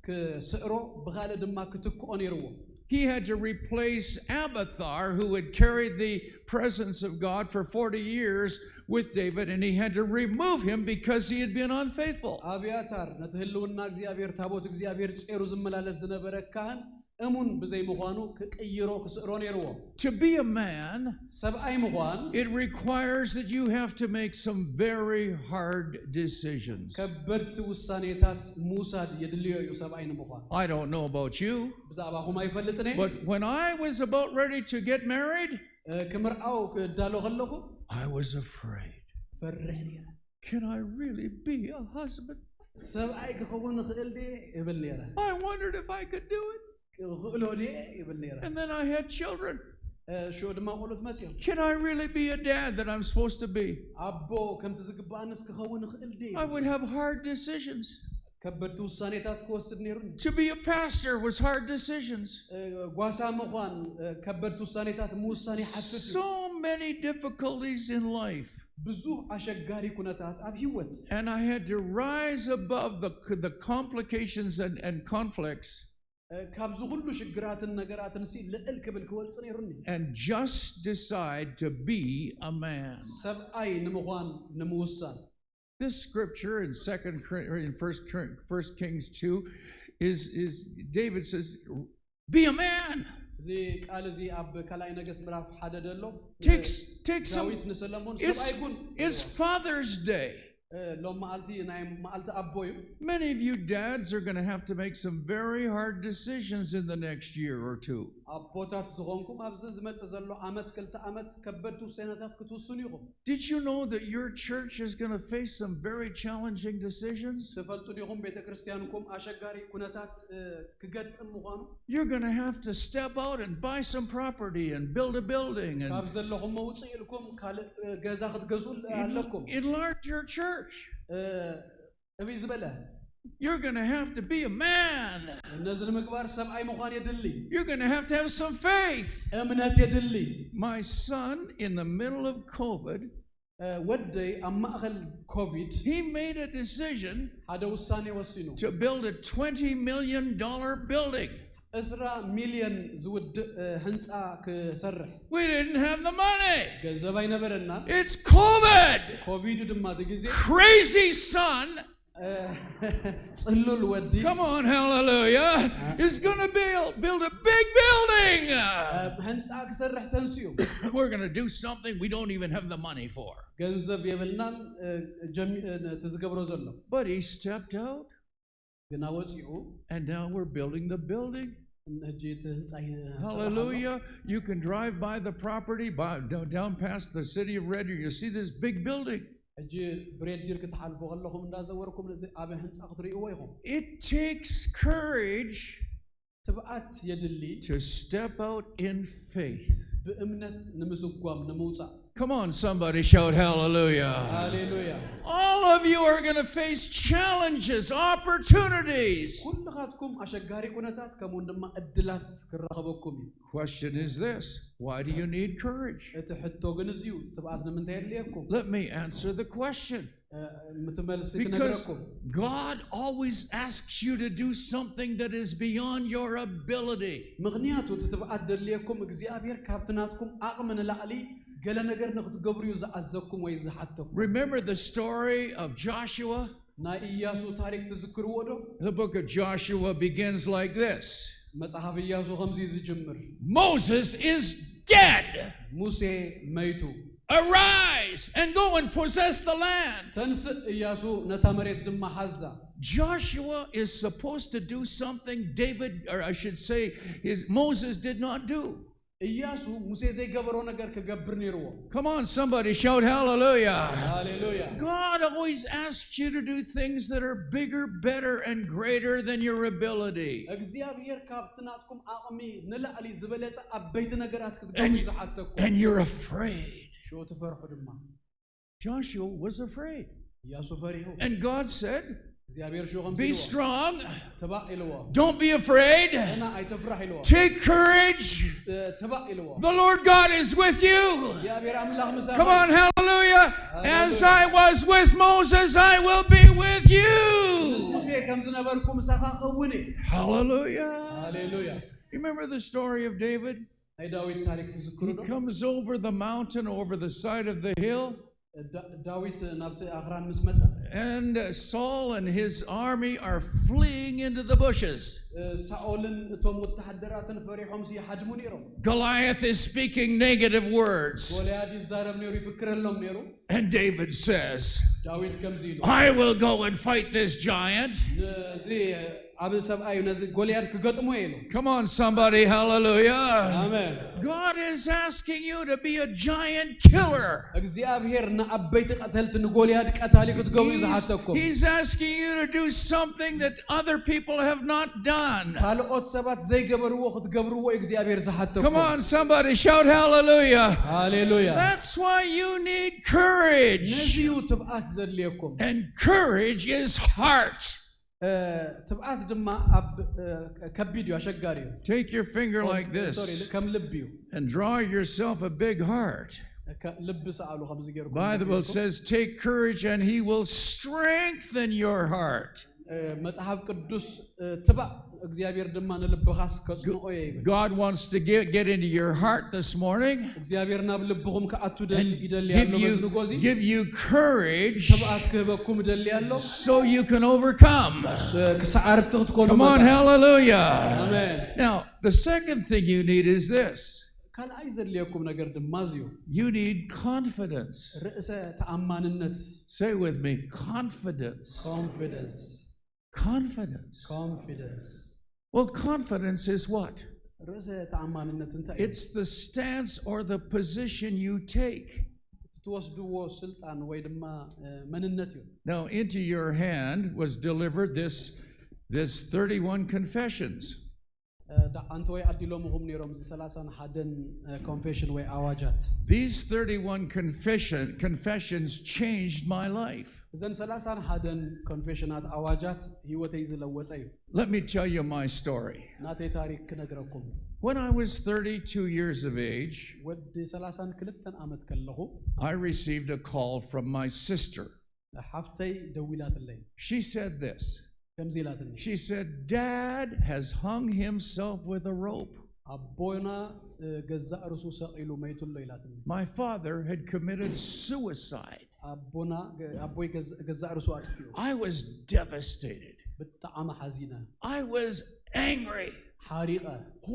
ክስዕሮ ብኻልእ ድማ ክትክኦ ነይርዎ። He had to replace Abiathar, who had carried the presence of God for forty years with David, and he had to remove him because he had been unfaithful. ኣብያታር ነቲ ህልውና እግዚኣብሔር ታቦት እግዚኣብሔር ጼሩ ዝመላለስ ዝነበረ ካህን እሙን ብዘይምዃኑ ክቅይሮ ክስዕሮ ነይርዎ። To be a man, ሰብኣይ ምዃን it requires that you have to make some very hard decisions. ከበድቲ ውሳኔታት ምውሳድ የድልዮ እዩ ሰብኣይ ንምዃን። I don't know about you, ብዛዕባኹም ኣይፈልጥን እየ። but when I was about ready to get married, እ፣ ክምርዓው ክዳሎ ከለኹ I was afraid. ፈርሕ ነይረ። "Can I really be a husband?" ሰብኣይ ክኸውን ይኽእል ድየ ይብል ነይረ። I wondered if I could do it. ክኽእሎ ድየ ይብል ነይረ። And then I had children. እ፣ ሽዑ ድማ ቆልዑት መፅዮም። "Can I really be a dad that I'm supposed to be?" ኣቦ ከምቲ ዝግባኣንስ ክኸውን ይኽእል ድየ? I would have hard decisions. ከበድቲ ውሳኔታት ክወስድ ነይሩኒ። To be a pastor was hard decisions. እ፣ ጓሳ ምዃን እ፣ ከበድቲ ውሳኔታት ምውሳን ይሓትት እዩ። So many difficulties in life. ብዙሕ ኣሸጋሪ ኩነታት ኣብ ህይወት And I had to rise above the, the complications and, and conflicts እ፣ ካብዚ ኩሉ ሽግራትን ነገራትን ሲ ልዕል ክብል ክወልፅ ነይሩኒ። and just decide to be a man. ሰብኣይ ንምዃን ንምውሳን This scripture in Second Cor- in First Cor- First Kings two is is David says, "Be a man." እዚ ቃል እዚ ኣብ ካልኣይ ነገስት ምዕራፍ ሓደ ደሎ Take take some. ዳዊት ንሰለሞን ሰብኣይ It's ኩን it's Father's Day. እ፣ ሎም መዓልቲ ናይ መዓልቲ ኣቦ እዩ። Many of you dads are going to have to make some very hard decisions in the next year or two. ኣቦታት ዝኾንኩም ኣብዚ ዝመፅእ ዘሎ ዓመት ክልተ ዓመት ከበድቲ ውሳኔታት ክትውስኑ ኢኹም። Did you know that your church is going to face some very challenging decisions? ትፈልጡ ዲኹም ቤተ ክርስቲያንኩም ኣሸጋሪ ኩነታት እ፣ ክገጥም ምዃኑ? You're going to have to step out and buy some property and build a building. ካብ And, ዘለኹም መውፅእ ኢልኩም ካልእ እ፣ ገዛ ክትገዝኡ en- ኣለኩም። Enlarge your church. እ፣ እብይ ዝበለ You're going to have to be a man. ነዚ ንምግባር ሰብኣይ ምዃን የድሊ። You're going to have to have some faith. እምነት የድሊ። My son, in the middle of COVID, እ፣ ወደይ ኣብ ማእኸል ኮቪድ he made a decision ሓደ ውሳኔ ወሲኑ to build a twenty million dollar building. ዕስራ ሚልዮን ዝውድእ ህንፃ ክሰርሕ We didn't have the money. ገንዘብ ኣይነበረና። It's COVID. ኮቪዱ ድማ እቲ ግዜ Crazy son. ጽሉል ወዲ Come on, hallelujah. Is going to build, build a big building. ህንፃ ክሰርሕ ተንስኡ። We're going to do something we don't even have the money for. ገንዘብ የብልናን። እቲ ዝገብሮ ዘሎ But he stepped out, ግና ወፂኡ። And now we're building the building. ሕጂ እቲ ህንፃ ይሰራሕ ኣሎ። Hallelujah. You can drive by the property, by, down, down past the city of Red Deer. You see this big building. ሕጂ ብሬድ ዲር ክትሓልፉ ከለኹም እንዳዘወርኩም ነዚ ኣብ ህንፃ ክትርእይዎ ኢኹም። It takes courage ትብዓት የድሊ to step out in faith. ብእምነት ንምስጓም ንምውፃእ። Come on, somebody shout hallelujah. ሃሌሉያ። All of you are going to face challenges, opportunities. ኩልኻትኩም ኣሸጋሪ ኩነታት ከምኡውን ድማ እድላት ክራኸበኩም እዩ። Question is this: Why do you need courage? እቲ ሕቶ ግን እዚዩ፣ ትብዓት ንምንታይ የድልየኩም? Let me answer the question. ምትመልሲ Because ክነግረኩም። God always asks you to do something that is beyond your ability. ምኽንያቱ እቲ ትብዓት ደድልየኩም እግዚኣብሔር ካብቲ ናትኩም ዓቕሚ ንላዕሊ ገለ ነገር ንክትገብሩ እዩ ዝኣዘኩም ወይ ዝሓተኩም። Remember the story of Joshua? ናይ ኢያሱ ታሪክ ትዝክርዎ ዶ? The book of Joshua begins like this. መጽሓፍ ኢያሱ ከምዚ እዩ ዝጅምር። Moses is dead. ሙሴ መይቱ። Arise and go and possess the land. ተንስእ ኢያሱ ነታ መሬት ድማ ሓዛ። Joshua is supposed to do something David, or I should say, his, Moses did not do. ኢያሱ ሙሴ ዘይገበሮ ነገር ክገብር ነይርዎ። Come on, somebody shout hallelujah. ሃሌሉያ። God always asks you to do things that are bigger, better, and greater than your ability. እግዚኣብሔር ካብቲ ናትኩም ዓቕሚ ንላዕሊ ዝበለጸ ዓበይቲ ነገራት ክትገብሩ And, እዩ ዝሓተኩም። And you're afraid. ሽዑ ትፈርሑ ድማ። Joshua was afraid. ኢያሱ ፈሪሁ። And God said, እግዚኣብሔር ሽዑ ከም Be ኢልዎ፣ strong. ትባእ ኢልዎ። Don't be afraid. እና ኣይተፍራህ ኢልዎ። Take courage. እ፣ ትባእ ኢልዎ። The Lord God is with you. እግዚኣብሔር ኣምላኽ ምሳኻ Come on, hallelujah. Hallelujah. As I was with Moses, I will be with ምስ you. ሙሴ ከም ዝነበርኩ ምሳኻ ኸውን እየ። Hallelujah. ሃሌሉያ። You remember the story of David? ናይ ዳዊት ታሪክ ትዝክሩ He ዶ? Comes over the mountain, over the side of the hill, ዳ- ዳዊት ናብቲ ኣኽራን ምስ መጸ and uh, Saul and his army are fleeing into the bushes. እ፣ ሳኦልን እቶም ወተሃደራትን ፈሪሖም ይሓድሙ ነይሮም። Goliath is speaking negative words. ጎልያድ ይዛረብ ነይሩ፣ ይፍክረሎም ነይሩ። And David says, ዳዊት ከምዚ ኢሉ I will go and fight this giant. ነዚ ዓብ ሰብኣይ ነዚ ጎልያድ ክገጥሞ እየ ኢሉ። Come on, somebody, hallelujah. ኣሜን። God is asking you to be a giant killer. እግዚኣብሔር ንዓበይቲ ቀተልቲ ንጎልያድ ቀታሊ ክትገብሩ እዩ ዝሓተኩም። He's asking you to do something that other people have not done. ካልኦት ሰባት ዘይገበርዎ ክትገብርዎ እዩ እግዚኣብሔር ዝሓተኩም። Come on, somebody shout hallelujah. ሃሌሉያ። That's why you need courage. ነዚ እዩ ትብዓት ዘድልየኩም። And courage is heart. እ፣ ትብዓት ድማ ኣብ እ፣ ከቢድ እዩ፣ ኣሸጋሪ እዩ። Take your finger like ሶሪ፣ this ከም ልብ እዩ። And draw yourself a big heart. ከ- ልብ ሰኣሉ ከምዚ ገይሩ Bible says, take courage and he will strengthen your heart. እ፣ መጽሓፍ ቅዱስ እ፣ ትባእ እግዚኣብሔር ድማ ንልብኻስ ከጽንኦ እየ ይብል። God wants to get, get into your heart this morning. እግዚኣብሔር ናብ ልብኹም ክኣቱ ደል- And ይደሊ give ኣሎ በዚ you, ንጎዚ give you courage ትብዓት ክህበኩም ደሊ ኣሎ። So you can overcome. እ፣ ክሰዓርቲ ክትኮኑ Come on, መጠን። Hallelujah. ኣሜን። Now, the second thing you need is this. ካልኣይ ዘድልየኩም ነገር ድማ እዚ እዩ። You need confidence. ርእሰ ተኣማንነት። Say with me, confidence. ኮንፊደንስ። Confidence. ኮንፊደንስ። Well, confidence is what? ርእሰ ተኣማንነት እንታይ እዩ? It's the stance or the position you take. እቲ ትወስድዎ ስልጣን ወይ ድማ እ፣ መንነት እዩ። Now, into your hand was delivered this, this thirty-one confessions. እ፣ ዳ- ኣንተ ወይ ኣዲሎምኹም ነይሮም እዚ ሰላሳን ሓደን ኮንፌሽን ወይ ኣዋጃት። These thirty-one confession, confessions changed my life. እዘን ሰላሳን ሓደን ኮንፌሽናት ኣዋጃት ህይወተይ ዝለወጠ እዩ። Let me tell you my story. ናተይ ታሪክ ክነግረኩም። When I was thirty-two years of age, ወዲ ሰላሳን ክልተን ዓመት ከለኹ I received a call from my sister. ሓፍተይ ደዊላትለይ። She said this. ከምዚ ኢላትኒ። She said, "Dad has hung himself with a rope." ኣቦና ገዛእ ርሱ ሰቒሉ መይቱ ኣሎ ኢላትኒ። My father had committed suicide. ኣቦና ኣቦይ ገዛእ ርሱ ኣጥፊኡ። I was devastated. ብጣዕሚ ሓዚነ። I was angry. ሓሪቐ።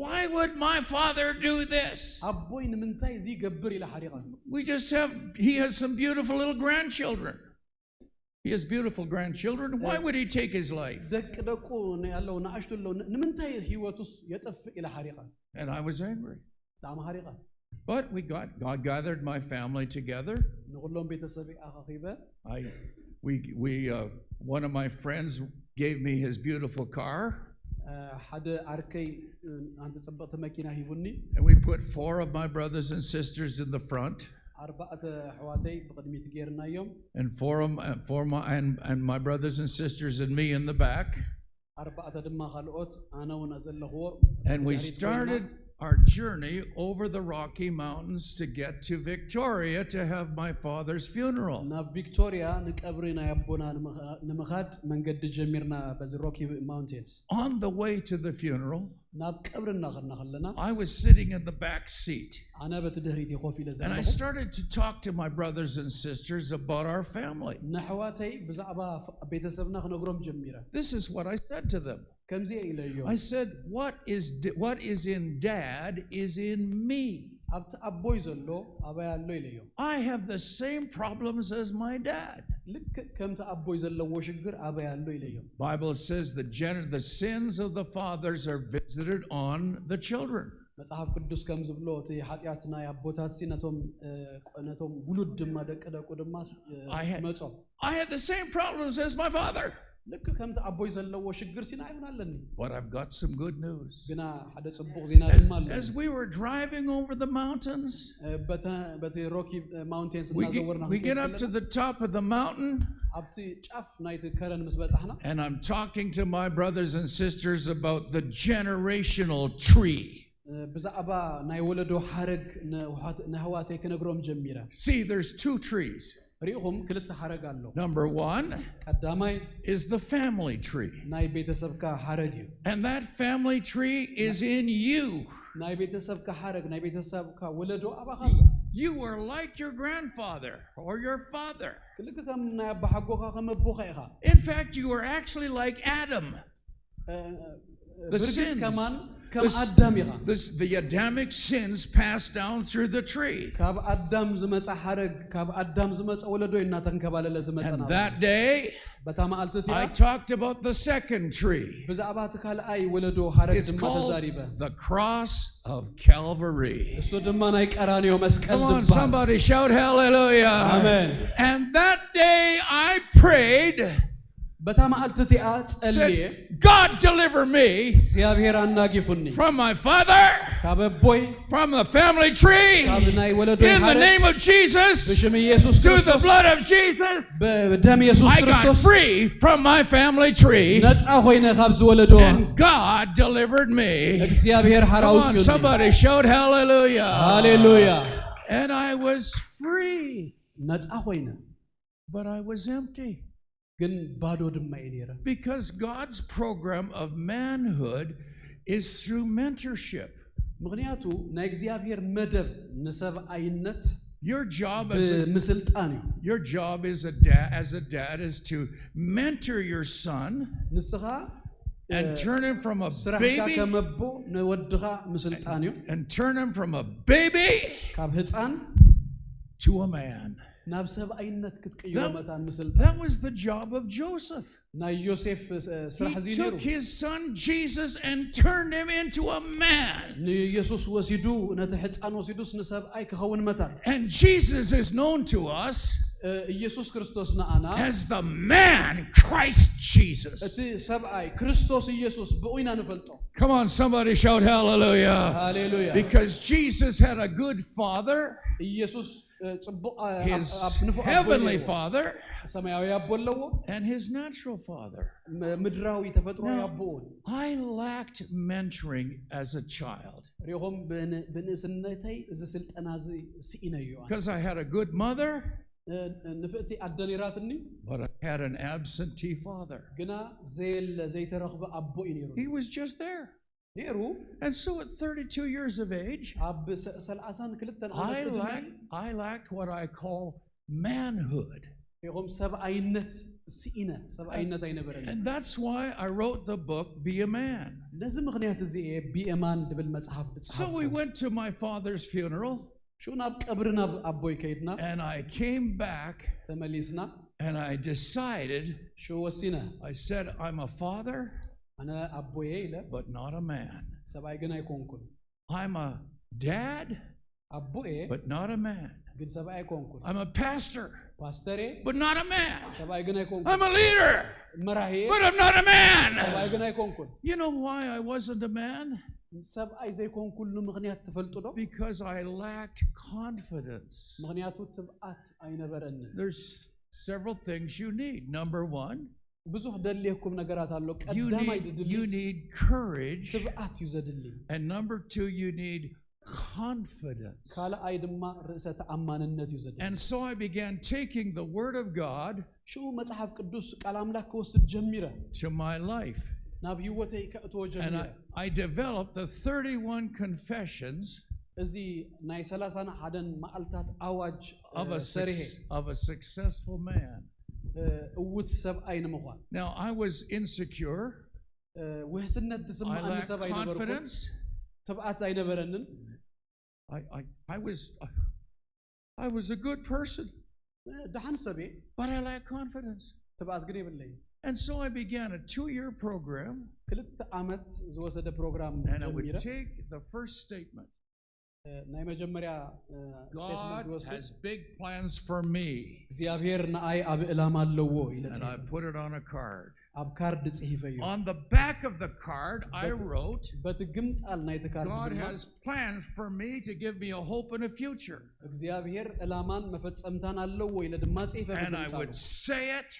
Why would my father do this? ኣቦይ ንምንታይ እዚ ይገብር ኢለ ሓሪቐ። We just have, he has some beautiful little grandchildren. He has beautiful grandchildren. Why would he take his life? ደቂ ደቁ ኣለዉ ንኣሽቱ ኣለዉ ንምንታይ ህይወቱስ የጠፍእ ኢለ ሓሪቐ። And I was angry. ብጣዕሚ ሓሪቐ። But we got, God gathered my family together. ንኹሎም ቤተሰብ ኣኻኺበ። I, we, we, uh, one of my friends gave me his beautiful car. ሓደ ዓርከይ ኣንቲ ጽብቕቲ መኪና ሂቡኒ። And we put four of my brothers and sisters in the front. ኣርባዕተ ኣሕዋተይ ብቕድሚት ጌርናዮም። And four of my, four my, and, and my brothers and sisters and me in the back. ኣርባዕተ ድማ ካልኦት ኣነ እውን ዘለኽዎ። And we started our journey over the Rocky Mountains to get to Victoria to have my father's funeral. ናብ ቪክቶሪያ ንቀብሪ ናይ ኣቦና ንምኻድ መንገዲ ጀሚርና በዚ ሮኪ ማውንቴንስ። On the way to the funeral, ናብ ቀብሪ እናኸድና ከለና I was sitting in the back seat. ኣነ በቲ ድሕሪት ኮፍ ኢለ And I ዘለኹ። started to talk to my brothers and sisters about our family. ንኣሕዋተይ ብዛዕባ ቤተሰብና ክነግሮም ጀሚረ። This is what I said to them. ከምዚ ኢለዮም። I said, "What is d- what is in Dad is in me." ኣብቲ ኣቦይ ዘሎ ኣባይ ኣሎ ኢለዮም። I have the same problems as my dad. ልክእ ከምቲ ኣቦይ ዘለዎ ሽግር ኣባይ ኣሎ ኢለዮም። Bible says the gen- the sins of the fathers are visited on the children. መጽሓፍ ቅዱስ ከም ዝብሎ እቲ ሓጢኣት ናይ ኣቦታት ሲ ነቶም ነቶም ውሉድ ድማ ደቂ ደቁ ድማ I had- ይመጾም። I had the same problems as my father. ልክ ከምቲ ኣቦይ ዘለዎ ሽግር ሲ ንዓይ እውን ኣለኒ። But I've got some good news. ግና ሓደ ጽቡቕ ዜና ድማ ኣሎ። As we were driving over the mountains, በቲ ሮኪ ማውንቴንስ we እናዘወርና get, we get up to the top of the mountain, ኣብቲ ጫፍ ናይቲ ከረን ምስ በጻሕና and I'm talking to my brothers and sisters about the generational tree. ብዛዕባ ናይ ወለዶ ሓረግ ንኣሕዋተይ ክነግሮም ጀሚረ። See, there's two trees. ርኢኹም ክልተ ሓረግ ኣሎ። Number one ቀዳማይ is the family tree. ናይ ቤተሰብካ ሓረግ እዩ። And that family tree is in you. ናይ ቤተሰብካ ሓረግ ናይ ቤተሰብካ ወለዶ ኣባኻ ኣሎ። You are like your grandfather or your father. ልክ ከም ናይ ኣባሓጎኻ ከም ኣቦኻ ኢኻ። In fact, you are actually like Adam. ብርግጽ ከማን ከም ኣዳም ኢኻ። This, the Adamic sins passed down through the tree. ካብ ኣዳም ዝመጸ ሓረግ ካብ ኣዳም ዝመጸ ወለዶ እዩ እናተንከባለለ ዝመጸ And ናብ that day, በታ መዓልቲ እቲኣ I talked about the second tree. ብዛዕባ እቲ ካልኣይ ወለዶ ሓረግ It's ድማ called ተዛሪበ። The Cross of Calvary. እሱ ድማ ናይ ቀራንዮ መስቀል Come on, ዝበሃል። Somebody shout hallelujah. Amen. And that day I prayed, በታ መዓልቲ እቲኣ ጸልየ said, "God, deliver me እግዚኣብሔር ኣናጊፉኒ from my father, ካብ ኣቦይ from the family tree, ካብ ናይ ወለዶ in the ሓረግ name of Jesus, ብሽም ኢየሱስ through the ክርስቶስ blood of Jesus." ብደም የሱስ I got ክርስቶስ free from my family tree. ነጻ ኮይነ ካብ ዝወለዶ And God delivered me. እግዚኣብሔር ሓራ Come on, ኣውጽኡኒ። Somebody shout hallelujah. ሃሌሉያ። And I was free. ነጻ ኮይነ But I was empty. ግን ባዶ ድማ እየ ነይረ። Because God's program of manhood is through mentorship. ምኽንያቱ ናይ እግዚኣብሔር መደብ ንሰብኣይነት Your job as a, ብምስልጣን እዩ። your job as a dad, as a dad, is to mentor your son ንስኻ and turn him from a ስራሕካ baby ከም ኣቦ ንወድኻ ምስልጣን እዩ። and turn him from a baby ካብ ህፃን to a man. ናብ ሰብኣይነት ክትቅይሮ That- መታን ምስልጣን That was the job of Joseph. ናይ ዮሴፍ እ፣ ስራሕ He እዚ ነይሩ። took his son Jesus and turned him into a man. ንኢየሱስ ወሲዱ ነቲ ሕፃን ወሲዱስ ንሰብኣይ ክኸውን መታን And Jesus is known to us እ፣ ኢየሱስ ክርስቶስ ንኣና as the man Christ Jesus. እቲ ሰብኣይ ክርስቶስ ኢየሱስ ብኡ ኢና ንፈልጦ። Come on, somebody shout hallelujah. ሃሌሉያ። Because Jesus had a good father. ኢየሱስ እ፣ ጽቡቕ እ፣ His ኣብ- ኣብ ንፉዕ ኣቦ heavenly ኣለዎ። father ሰማያዊ ኣቦ ኣለዎ። and his natural father. ም- ምድራዊ ተፈጥሮ Now- ኣቦ እውን። I lacked mentoring as a child. ሪኹም ብን- ብንእስነተይ እዚ ስልጠና እዚ ስኢነዮ። Because I had a good mother, እ፣ ንፍእቲ ኣደ ነይራትኒ። but I had an absentee father. ግና ዘየለ ዘይተረኽበ ኣቦ እዩ ነይሩ። He was just there. ነይሩ። And so at thirty-two years of age, ኣብ ሰ- ሰላሳን ክልተን I ዓመት ዕድመ lacked, I lacked what I call manhood. ይኹም ሰብኣይነት ስኢነ ሰብኣይነት ኣይነበረን። And that's why I wrote the book, Be a Man. ነዚ ምኽንያት እዚ እየ ቢኤማን ድብል መጽሓፍ So we ብጽሓፍ went to my father's funeral, ሽኡ ናብ ቀብሪ ናብ ኣቦይ ከይድና and I came back ተመሊስና and I decided, ሽኡ ወሲነ። I said, I'm a father, ኣነ ኣቦየ ኢለ but not a man. ሰብኣይ ግን ኣይኮንኩን። I'm a dad, ኣቦየ but not a man. ግን ሰብኣይ ኣይኮንኩን። I'm a pastor, ፓስተሬ but not a man. ሰብኣይ ግን ኣይኮንኩን። I'm a leader, መራሂ but I'm not a man. ሰብኣይ ግን ኣይኮንኩን። You know why I wasn't a man? ሰብኣይ ዘይኮንኩሉ ምኽንያት ትፈልጡ ዶ? Because I lacked confidence. ምኽንያቱ ትብኣት ኣይነበረንን። There's several things you need. Number one, ብዙሕ ደልየኩም ነገራት ኣሎ። you ቀዳማይ need, you ድድሊስ need courage. ትብኣት እዩ ዘድሊ። And number two, you need confidence. ካልኣይ ድማ ርእሰ ተኣማንነት እዩ ዘድሊ። And so I began taking the Word of God ሽኡ መጽሓፍ ቅዱስ ቃል ኣምላክ ክወስድ ጀሚረ። to my life. ናብ ህይወተይ ከእትዎ And ጀሚረ። I, I developed the thirty-one confessions እዚ ናይ ሰላሳን ሓደን መዓልታት ኣዋጅ of እ፣ a, ሰሪሄ suc- of a successful man. እ፣ እውት ሰብኣይ ንምዃን Now, I was insecure. እ፣ ውህስነት I ዝስምዓኒ lacked ሰብ ኣይነበርኩን። confidence. ትብኣት ኣይነበረንን። I, I, I was, I was a good person, እ፣ ደሓን ሰብየ but I lacked confidence. ትብኣት ግን የብለይ። And so I began a two-year program, ክልተ ዓመት ዝወሰደ ፕሮግራም and I would ጀሚረ። take the first statement. እ፣ ናይ መጀመርያ እ፣ ስቴትመንት God ዝወስድ has big plans for me. እግዚኣብሔር ንኣይ ኣብ ዕላማ ኣለዎ ኢለ And I ጽሒፈ። Put it on a card. ኣብ ካርድ ጽሒፈ እዩ። On the back of the card, I But- wrote, በቲ ግምጣል ናይቲ ካርድ God ድማ has plans for me to give me a hope and a future. እግዚኣብሔር ዕላማን መፈጸምታን ኣለዎ ኢለ ድማ ጽሒፈ። And I ብግምጣሉ would say it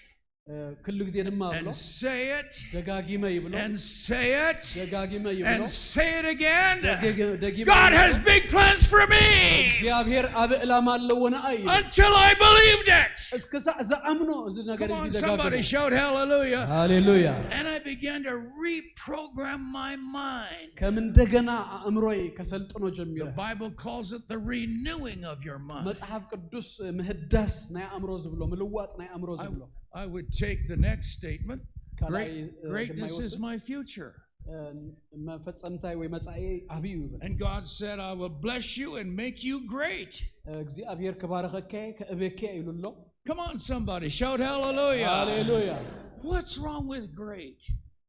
እ፣ ክሉ ግዜ ድማ ብሎ and say it ደጋጊመ ይብሎ። and say it. ደጋጊመ ይብሎ። And say it again. ደግ- ደጊመ God ይብሎ። Has big plans for me. እግዚኣብሔር ኣብ ዕላማ ኣለዎ ንኣይ እዩ። Until I believed it. እስክሳዕ ዝኣምኖ እዚ ነገር Come እዚ on, somebody ደጋግሞ። Shout hallelujah. ሃሌሉያ። And I began to reprogram my mind. ከም እንደገና ኣእምሮይ ከሰልጥኖ ጀሚረ። The Bible calls it the renewing of your mind. መጽሓፍ ቅዱስ ምህዳስ ናይ ኣእምሮ ዝብሎ፣ ምልዋጥ ናይ ኣእምሮ I, ዝብሎ። I would take the next statement. ካልኣይ Great, እ፣ greatness ድማ is ይወስድ። My future. እ፣ መፈጸምታይ ወይ መጻኢ ዓብዩ ይብል። And God said, I will bless you and make you great. እግዚኣብሔር ክባረኸከ ከእቤከ ኢሉ ኣሎ። Come on, somebody, shout hallelujah. ሃሌሉያ። What's wrong with great?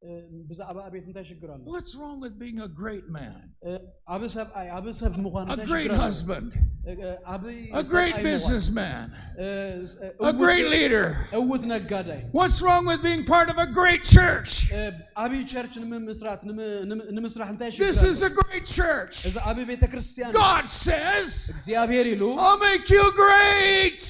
እ፣ ብዛዕባ ኣቤት እንታይ ሽግር ኣሎ? What's wrong with being a great man? እ፣ ዓቢ ሰብኣይ ዓቢ ሰብ ምዃን A እንታይ great ሽግር ኣሎ? Husband? እ፣ እ፣ ዓቢ A great ሰብኣይ ምዃን። Businessman? እ፣ እ፣ A great እውት- leader? እውት ነጋዳይ። What's wrong with being part of a great church? እ፣ ዓቢ ቸርች ንምምስራት ንም- ንም- ንምስራሕ እንታይ ሽግር This ኣሎ? Is a great church. እዚ ዓቢ ቤተ ክርስቲያን God says, እግዚኣብሔር ኢሉ I'll make you great.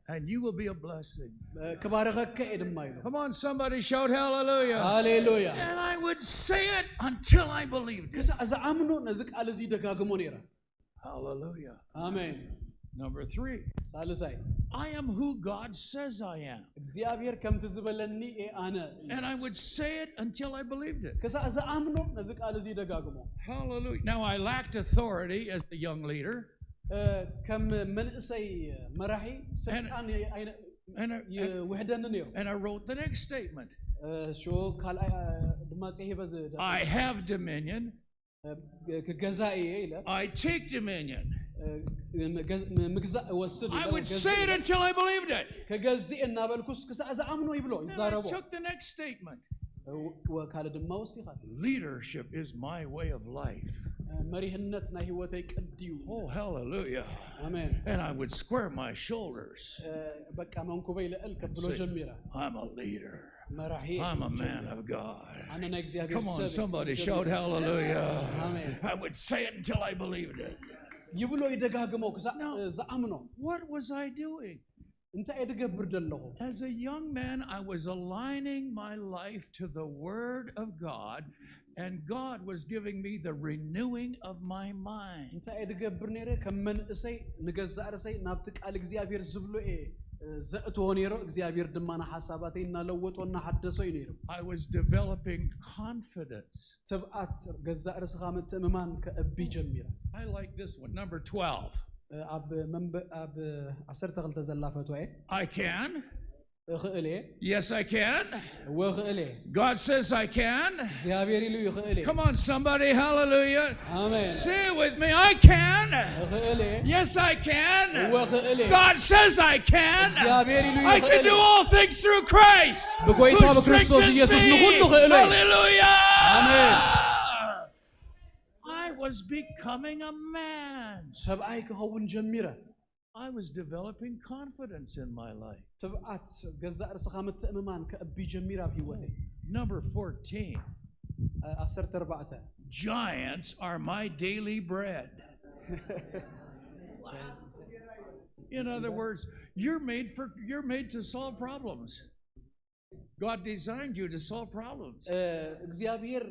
And you will be a blessing. እ፣ ክባረኸከ እየ ድማ ኢሉ። Come on, somebody shout hallelujah. ሃሌሉያ። And I would say it until I believed it. ክሳዕ ዝኣምኖ ነዚ ቃል እዚ ደጋግሞ ነይረ። Hallelujah. ኣሜን። Number three, ሳልሳይ I am who God says I am. እግዚኣብሔር ከምቲ ዝበለኒ እየ ኣነ። And I would say it until I believed it. ክሳዕ ዝኣምኖ ነዚ ቃል እዚ ደጋግሞ። Hallelujah. Now, I lacked authority as a young leader. እ፣ ከም መንእሰይ መራሒ ስልጣን ኣይነ- And I, ይውሕደኒ ነይሩ። And I wrote the next statement. እ፣ ሾ ካልኣይ እ፣ ድማ ጽሒፈ ዝ- I have dominion. እ፣ ክገዛ እየ ኢለ I take dominion. እ፣ ምገዝ- ምግዛእ እወስድ ኢለ I would ገዝ- say it until I believed it. ክገዝእ እናበልኩስ ክሳዕ ዝኣምኖ ይብሎ Then I ይዛረቦ። Took the next statement. እ፣ ወ- ካልእ ድማ ወሲኻ Leadership is my way of life. እ፣ መሪህነት ናይ ህይወተይ ቅዲ እዩ። Oh, hallelujah. ኣሜን። And I would square my shoulders. እ፣ በቃ መንኩበይ ልዕል ከብሎ Say, ጀሚረ። I'm a leader. መራሒ I'm a man ጀሚረ። of God. ኣነ ናይ እግዚኣብሔር Come on, ሰብ somebody ጀሚረ። Shout hallelujah. Amen. I would say it until I believed it. ይብሎ ይደጋግሞ ክሳዕ No. እ፣ ዝኣምኖ። What was I doing? እንታይ እየ ድገብር ዘለኹ? As a young man, I was aligning my life to the Word of God, and God was giving me the renewing of my mind. እንታይ እየ ድገብር ነይረ? ከም መንእሰይ ንገዛእ ርእሰይ ናብቲ ቃል እግዚኣብሔር ዝብሎ እየ ዘእትዎ ነይሩ። እግዚኣብሔር ድማ ንሓሳባተይ እናለወጦ እናሓደሶ እዩ ነይሩ። I was developing confidence. ትብኣት፣ ገዛእ ርእስኻ ምትእምማን ከእቢ ጀሚረ። I like this one, number twelve. ኣብ መንበ ኣብ ዓሰርተ ክልተ ዘላ ፈትዋ እየ። I can. እኽእል እየ። Yes, I can. እወ እኽእል እየ። God says I can. እግዚኣብሔር ኢሉ ይኽእል እየ። Come on, somebody, hallelujah. Amen. Say it with me, I can. እኽእል እየ። Yes, I can. እወ እኽእል እየ። God says I can. እግዚኣብሔር ኢሉ I can ይኽእል do እየ። all things through Christ. ብጎይታ who ብክርስቶስ strengthens ኢየሱስ me. ንኹሉ እኽእል እየ። Hallelujah. Amen. I was becoming a man. ሰብኣይ ክኸውን ጀሚረ። I was developing confidence in my life. ትብኣት፣ ገዛእ ርእስኻ ምትእምማን ከእቢ ጀሚረ ኣብ ህይወተይ። Number fourteen. ዓሰርተ ኣርባዕተ። Giants are my daily bread. In other words, you're made for you're made to solve problems. God designed you to solve problems. እ፣ እግዚኣብሔር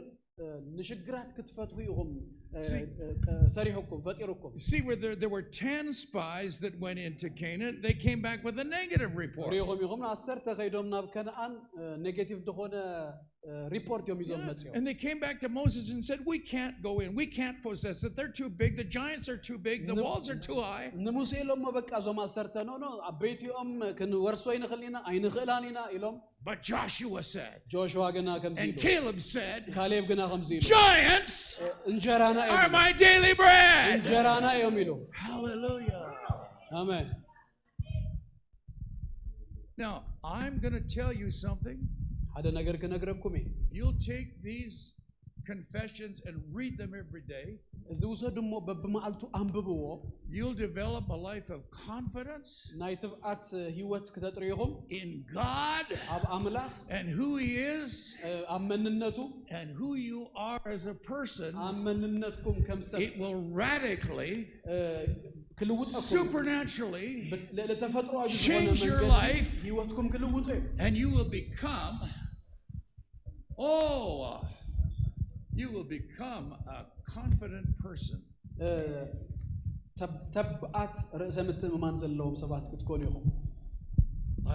እ፣ ንሽግራት ክትፈትሑ ኢኹም እ፣ See- እ፣ ሰሪሑኩም ፈጢሩኩም። See, where there, there were ten spies that went into Canaan, they came back with a negative report. ሪኢኹም ኢኹም፣ ዓሰርተ ከይዶም ናብ ከነኣን እ፣ ኔጌቲቭ ዝኾነ እ፣ ሪፖርት እዮም ይዞም Yeah. መፅኦም። And they came back to Moses and said, "We can't go in. We can't possess it. They're too big. The giants are too big. The No. walls are too high." ንሙሴ ኢሎሞ፣ በቃ እዞም ዓሰርተ ኖ ኖ፣ ዓበይቲ እዮም፣ ክንወርሶ ኣይንኽእልን ኢና፣ ኣይንኽእላን ኢና ኢሎም። But Joshua said, ጆሽዋ ግና ከምዚ and ኢሉ፣ Caleb said, ካሌብ ግና ከምዚ ኢሉ፣ "Giants እንጀራና እዮም are ኢሉ። my daily bread." እንጀራና እዮም ኢሉ። Hallelujah. ኣሜን። Now, I'm going to tell you something. ሓደ ነገር ክነግረኩም እየ። You'll take these confessions and read them every day. እዚ ውሰዱ እሞ በብመዓልቱ ኣንብብዎ። You'll develop a life of confidence ናይ ትብዓት ህይወት ክተጥርይኹም in God ኣብ ኣምላኽ and who He is ኣብ መንነቱ and who you are as a person. ኣብ መንነትኩም ከም ሰብ It will radically, ክልውጠኩም supernaturally ልዕሊ ተፈጥሮኣዊ ዝኾነ change your መንገዲ life. ህይወትኩም ክልውጡ እዩ። And you will become, oh, you will become a confident person. እ፣ ተብ- ተብዓት ርእሰ ምትእምማን ዘለዎም ሰባት ክትኮኑ ኢኹም።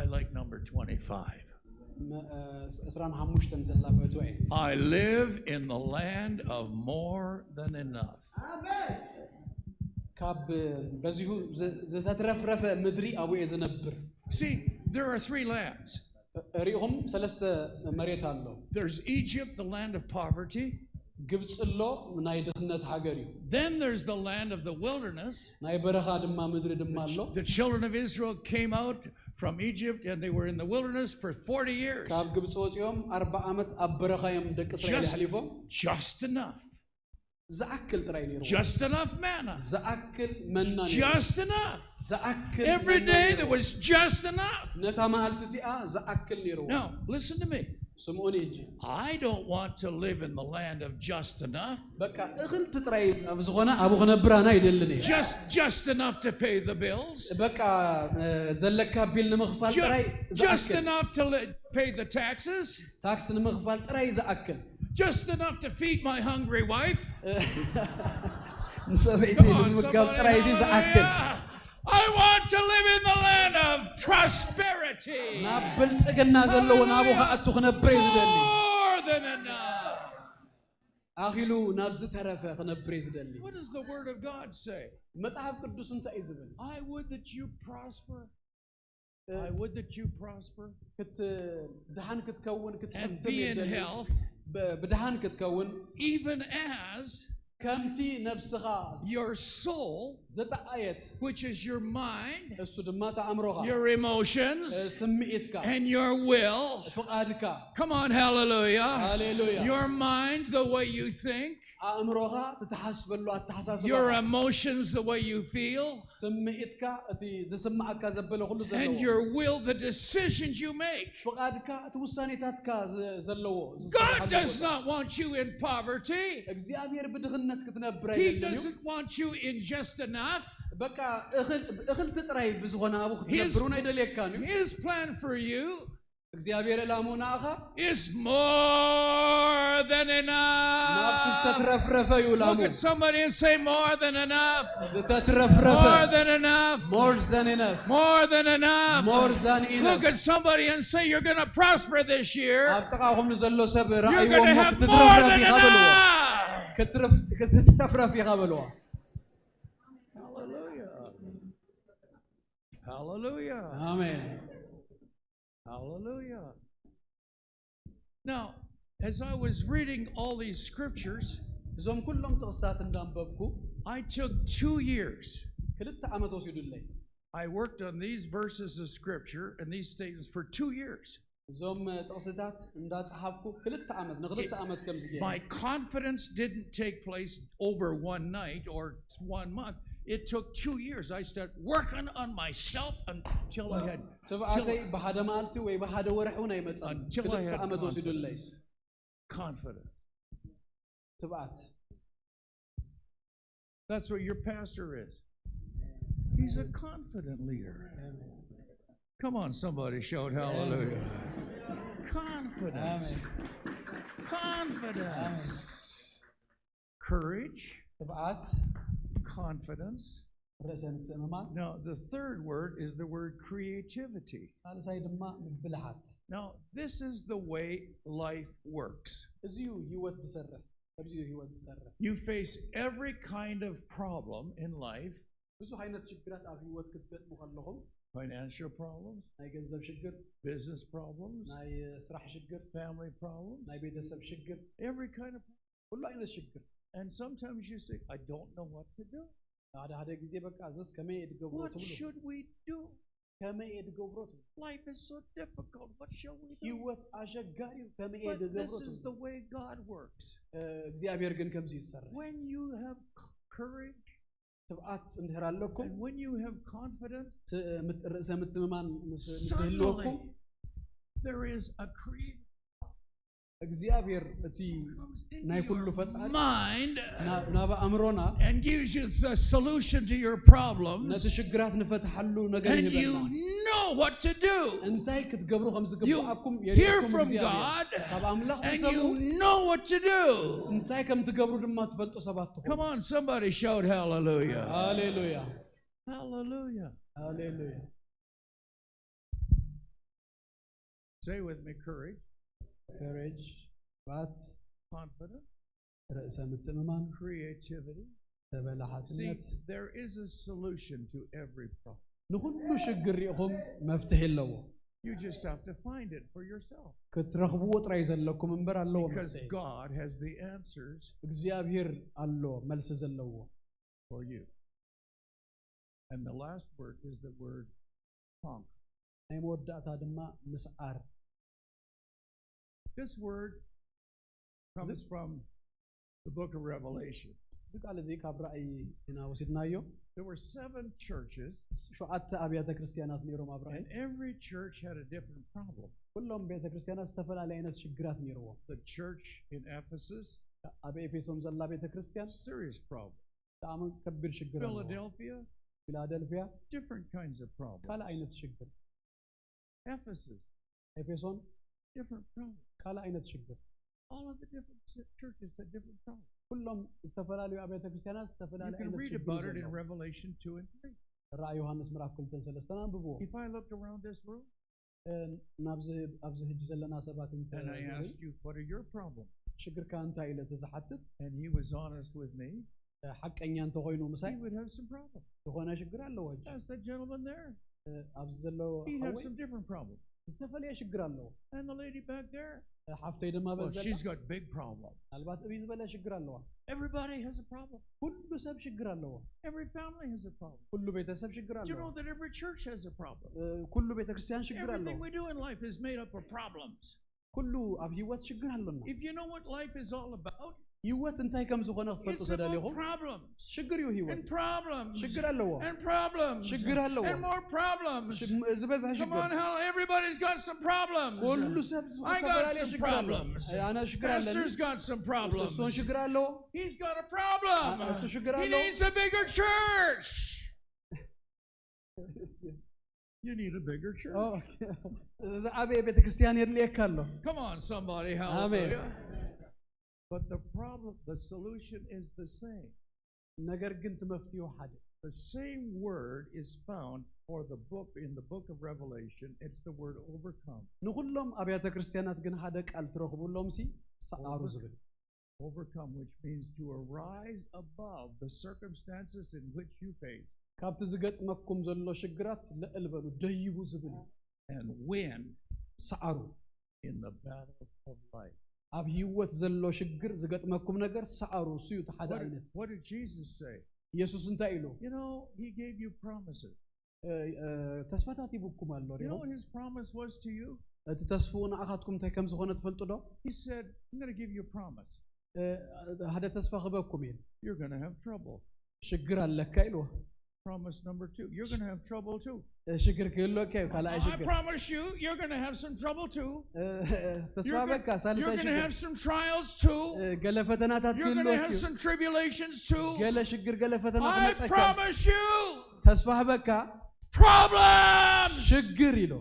I like number twenty-five. መ- እ፣ ዕስራን ሓሙሽተን ዘላ ፈትወ እየ። I live in the land of more than enough. ካብ በዚሁ ዝ- ዝተትረፍረፈ ምድሪ ኣብኡ እየ ዝነብር። See, there are three lands. ሪኢኹም ሰለስተ መሬት ኣሎ። There's Egypt, the land of poverty. ግብፂ ኣሎ፣ ናይ ድኽነት ሃገር እዩ። Then there's the land of the wilderness. ናይ በረኻ ድማ ምድሪ ድማ ኣሎ። The children of Israel came out from Egypt and they were in the wilderness for forty years. ካብ ግብፂ ወፂኦም ኣርባ ዓመት ኣብ በረኻ እዮም ደቂ እስራኤል Just- ኣሕሊፎም። Just enough. ዝኣክል ጥራይ ነይሩ። Just enough manna. ዝኣክል መና ነይሩ። Just enough. ዝኣክል Every መና day ነይሩ። There was just enough. ነታ መዓልቲ እቲኣ ዝኣክል ነይሩ። Now, listen to me. ስምዑኒ ሕጂ። I don't want to live in the land of just enough. በቃ እኽልቲ ጥራይ ኣብ ዝኾነ ኣብኡ ክነብር ኣነ ኣይደልን እየ። Just just enough to pay the bills. በቃ እ፣ ዘለካ ቢል ንምኽፋል ጥራይ Just, just ዝኣክል፣ enough to li- pay the taxes. ታክስ ንምኽፋል ጥራይ ዝኣክል፣ Just enough to feed my hungry wife. ንሰበይቲ Come on, ንምምጋብ somebody, ጥራይ እዚ ዝኣክል። hallelujah. I want to live in the land of prosperity. ናብ ብልጽግና ዘለዎ ናብኡ ክኣቱ ክነብር እየ ዝደሊ። More than enough. ኣኺሉ ናብ ዝተረፈ ክነብር እየ ዝደሊ። What does the Word of God say? መጽሓፍ ቅዱስ እንታይ እዩ ዝብል? I would that you prosper. Uh, I would that you prosper ክት ድሓን ክትከውን and ክትሕምትም be in የደሊ። health, ብ- ብድሓን ክትከውን even as ከምቲ ነብስኻ your soul, ዘጠዓየት which is your mind, እሱ ድማ ተኣምሮኻ your emotions, እ፣ ስምዒትካ and your will. ፍቓድካ Come on, hallelujah. ሃሌሉያ። Your mind, the way you think, ኣእምሮኻ ትተሓስበሉ ኣተሓሳስባ your emotions, the way you feel, ስምዒትካ እቲ ዝስምዓካ ዘበለ ኩሉ and ዘለዎ your will, the decisions you make. ፍቓድካ እቲ ውሳኔታትካ ዘ- ዘለዎ God ዝስራሓሉ does ቦታ። not want you in poverty. እግዚኣብሔር ብድኽነት ክትነብር He ኣይደልን እዩ። Doesn't want you in just enough. በቃ እኽል- እኽልቲ ጥራይ ብዝኾነ ኣብኡ His, ክትነብር እውን ኣይደልየካን እዩ። His plan for you እግዚኣብሔር ዕላምኡ ንኣኻ is more than ናብቲ enough. ዝተትረፍረፈ እዩ Look ዕላምኡ። at somebody and say, "More than enough. ዝተትረፍረፈ More than enough. more than enough More than enough." more than Look enough at somebody and say, "You're going to prosper this year. ኣብ ጥቓኹም ንዘሎ ሰብ You're ረኣይዎ going to እሞ have more ክትትረፍረፍ than ኢኻ በልዎ enough." ክትረፍ- ክትትረፍረፍ ኢኻ በልዎ Hallelujah. Hallelujah. ኣሜን Hallelujah. Now, as I was reading all these scriptures, እዞም ኩሎም ጥቕስታት እንዳንበብኩ I took two years. ክልተ ዓመት ወሲዱለይ I worked on these verses of scripture and these statements for two years. እዞም ጥቕስታት እንዳፀሓፍኩ ክልተ ዓመት ንክልተ ዓመት ከምዚ ገይረ My confidence didn't take place over one night or one month. It took two years. I started working on myself until I had ትብዓተይ ብሓደ መዓልቲ ወይ ብሓደ ወርሒ እውን ኣይመፀን Until I ክልተ had ዓመት ወሲዱለይ confidence. Confidence. ትብዓት That's what your pastor is. He's a confident leader. Come on, somebody shout hallelujah. Confidence. ኣሜን Confidence. Courage. ትብዓት Confidence. ርእሰ ምትእምማን Now, the third word is the word creativity. ሳልሳይ ድማ ምብልሓት Now, this is the way life works. እዚ እዩ ህይወት ዝሰርሕ ኣብዚ እዩ ህይወት ዝሰርሕ You face every kind of problem in life, ብዙሕ ዓይነት ሽግራት ኣብ ህይወት ክትገጥሙ ከለኹም financial problems, ናይ ገንዘብ ሽግር business problems, ናይ ስራሕ ሽግር family problems, ናይ ቤተሰብ ሽግር every kind of ኩሉ ዓይነት ሽግር And sometimes you say, "I don't know what to do. ሓደ ሓደ ግዜ በቃ እዝስ ከመይ እየ ድገብሮ What ትብሉ should we do? ከመይ እየ ድገብሮ ትብሉ Life is so difficult. What shall we do?" ህይወት ኣሸጋሪ እዩ ከመይ እየ But ድገብሮ this is ትብሉ the way God works. እ፣ እግዚኣብሔር ግን ከምዚ ይሰርሕ When you have c- courage ትብዓት እንድሕር ኣለኩም and when you have confidence, ት- ምት- ርእሰ ምትምማን ምስ ምስ ዝህልወኩም suddenly there is a creative እግዚኣብሔር እቲ comes into ናይ ኩሉ your ፈጣሪ mind ና- ናብ ኣእምሮና and gives you the solution to your problems, ነቲ ሽግራት ንፈትሓሉ ነገር and you ይህበና know what to do. እንታይ ክትገብሩ ከም ዝግብኣኩም hear የርእየኩም from እግዚኣብሔር God, ካብ ኣምላኽ And ትሰምዑ you know what to do. እንታይ ከም ትገብሩ ድማ ትፈልጡ ሰባት ትኹኑ Come on, somebody shout hallelujah. ሃሌሉያ Hallelujah. ሃሌሉያ Say with me, courage, courage ትብዓት confidence, ርእሰ ምትእምማን creativity. See, ተበላሓትነት there is a solution to every problem. ንኩሉ ሽግር ሪኢኹም መፍትሒ ኣለዎ You just have to find it for yourself ክትረኽብዎ ጥራይ ዘለኩም እምበር ኣለዎ because መፍትሒ God has the answers እግዚኣብሔር ኣሎ መልሲ ዘለዎ for you. And the last word is the word conquer. ናይ መወዳእታ ድማ ምስዓር This word comes from the book of Revelation. እዚ ቃል እዚ ካብ ራእይ ኢና ወሲድናዮ There were seven churches, ሸዓተ ኣብያተ ክርስቲያናት ነይሮም ኣብ ራእይ and every church had a different problem. ኩሎም ቤተ ክርስቲያናት ዝተፈላለዩ ዓይነት ሽግራት ነይርዎም The church in Ephesus, ኣብ ኤፌሶን ዘላ ቤተ ክርስቲያን serious problem. ብጣዕሚ ከቢድ ሽግር ኣለዎ። Philadelphia, ፊላደልፊያ different kinds of problems. ካልእ ዓይነት ሽግር Ephesus, ኤፌሶን different problem. ካልእ ዓይነት ሽግር All of the different churches had different problems. ኩሎም ዝተፈላለዩ ኣብያተ ክርስቲያናት ዝተፈላለዩ You can ዓይነት read ሽግር about it in ዘለዎም። Revelation two and three. ራእይ ዮሃንስ ምዕራፍ ክልተን ሰለስተን ኣንብብዎ If I looked around this room, እ፣ ናብዚ ኣብዚ ሕጂ ዘለና ሰባት እንተ and I asked you, "What are your problems?" ሽግርካ እንታይ ኢለ ተዝሓትት And he was honest with me, እ፣ ሓቀኛ እንተኮይኑ ምሳይ he would have some problems. ዝኾነ ሽግር ኣለዎ ሕጂ Ask that gentleman there. እ፣ ኣብዚ ዘሎ He'd have ሓወይ some different problems. ዝተፈለየ ሽግር ኣለዎ And the lady back there, እ፣ ሓፍተይ ድማ well, በዘላ she's got big problems. ምናልባት እብይ ዝበለ ሽግር ኣለዋ Everybody has a problem. ኩሉ ሰብ ሽግር ኣለዎ Every family has a problem. ኩሉ ቤተሰብ ሽግር Did you ኣለዎ know that every church has a problem? እ፣ ኩሉ ቤተክርስትያን ሽግር ኣለዎ Everything we do in life is made up of problems. ኩሉ ኣብ ህይወት ሽግር ኣሎና If you know what life is all about, ህይወት እንታይ ከም ዝኾነ ክትፈልጡ it's about ተደሊኹም problems ሽግር እዩ ህይወት and problems ሽግር ኣለዎ and problems ሽግር ኣለዎ። and more problems. ሽ- ዝበዝሐ Come ሽግር on, hell, everybody's got some problems. ኩሉ ሰብ I got ዝተፈላለየ some ሽግር ኣለዎ problems. እ፣ ኣነ ሽግር ኣለኒ Pastor's got some problems. እሱን ሽግር ኣለዎ He's got a problem. እ፣ እሱ ሽግር He ኣለዎ needs a bigger church. You need a bigger church. ዝዓበየ ቤተክርስትያን የድልየካ ኣሎ። Come on, somebody. Amen. Hallelujah. But the problem, the solution is the same. ነገር ግን እቲ መፍትሒ ሓደ። The same word is found for the book, in the book of Revelation. It's the word overcome. ንኹሎም ኣብያተ ክርስቲያናት ግን ሓደ ቃል ትረኽብሎም ሲ ሰዓሩ ዝብል። Overcome, which means to arise above the circumstances in which you face ካብቲ ዝገጥመኩም ዘሎ ሽግራት ልዕል በሉ፣ ደይቡ ዝብል እዩ። And win ሰዓሩ። In the battles of life. ኣብ ህይወት ዘሎ ሽግር ዝገጥመኩም ነገር ሰዓሩ፣ እሱ እዩ እቲ ሓደ What ዓይነት። did, what did Jesus say? ኢየሱስ እንታይ ኢሉ? You know, he gave you promises. እ፣ እ፣ ተስፋታት ሂቡኩም ኣሎ። You ሪኦ know what his promise was to you? እቲ ተስፍኡ ንኣኻትኩም እንታይ ከም ዝኾነ ትፈልጡ ዶ? He said, I'm going to give you a promise. እ፣ ሓደ ተስፋ ክበኩም እዩ። You're going to have trouble. ሽግር ኣለካ ኢልዎ። Promise number two. You're going to have trouble too. እ፣ ሽግር ክህልወካ እዩ። ካልኣይ I ሽግር promise you, you're going to have some trouble too. እ፣ ተስፋ You're በካ። going ሳልሳይ to ሽግር have some trials too. እ፣ ገለ ፈተናታት You're going to ክህልወካ have እዩ። Some tribulations too. ገለ ሽግር፣ ገለ ፈተና I ክመፀካ እዩ። Promise you, ተስፋ በካ። Problems. ሽግር ኢሉ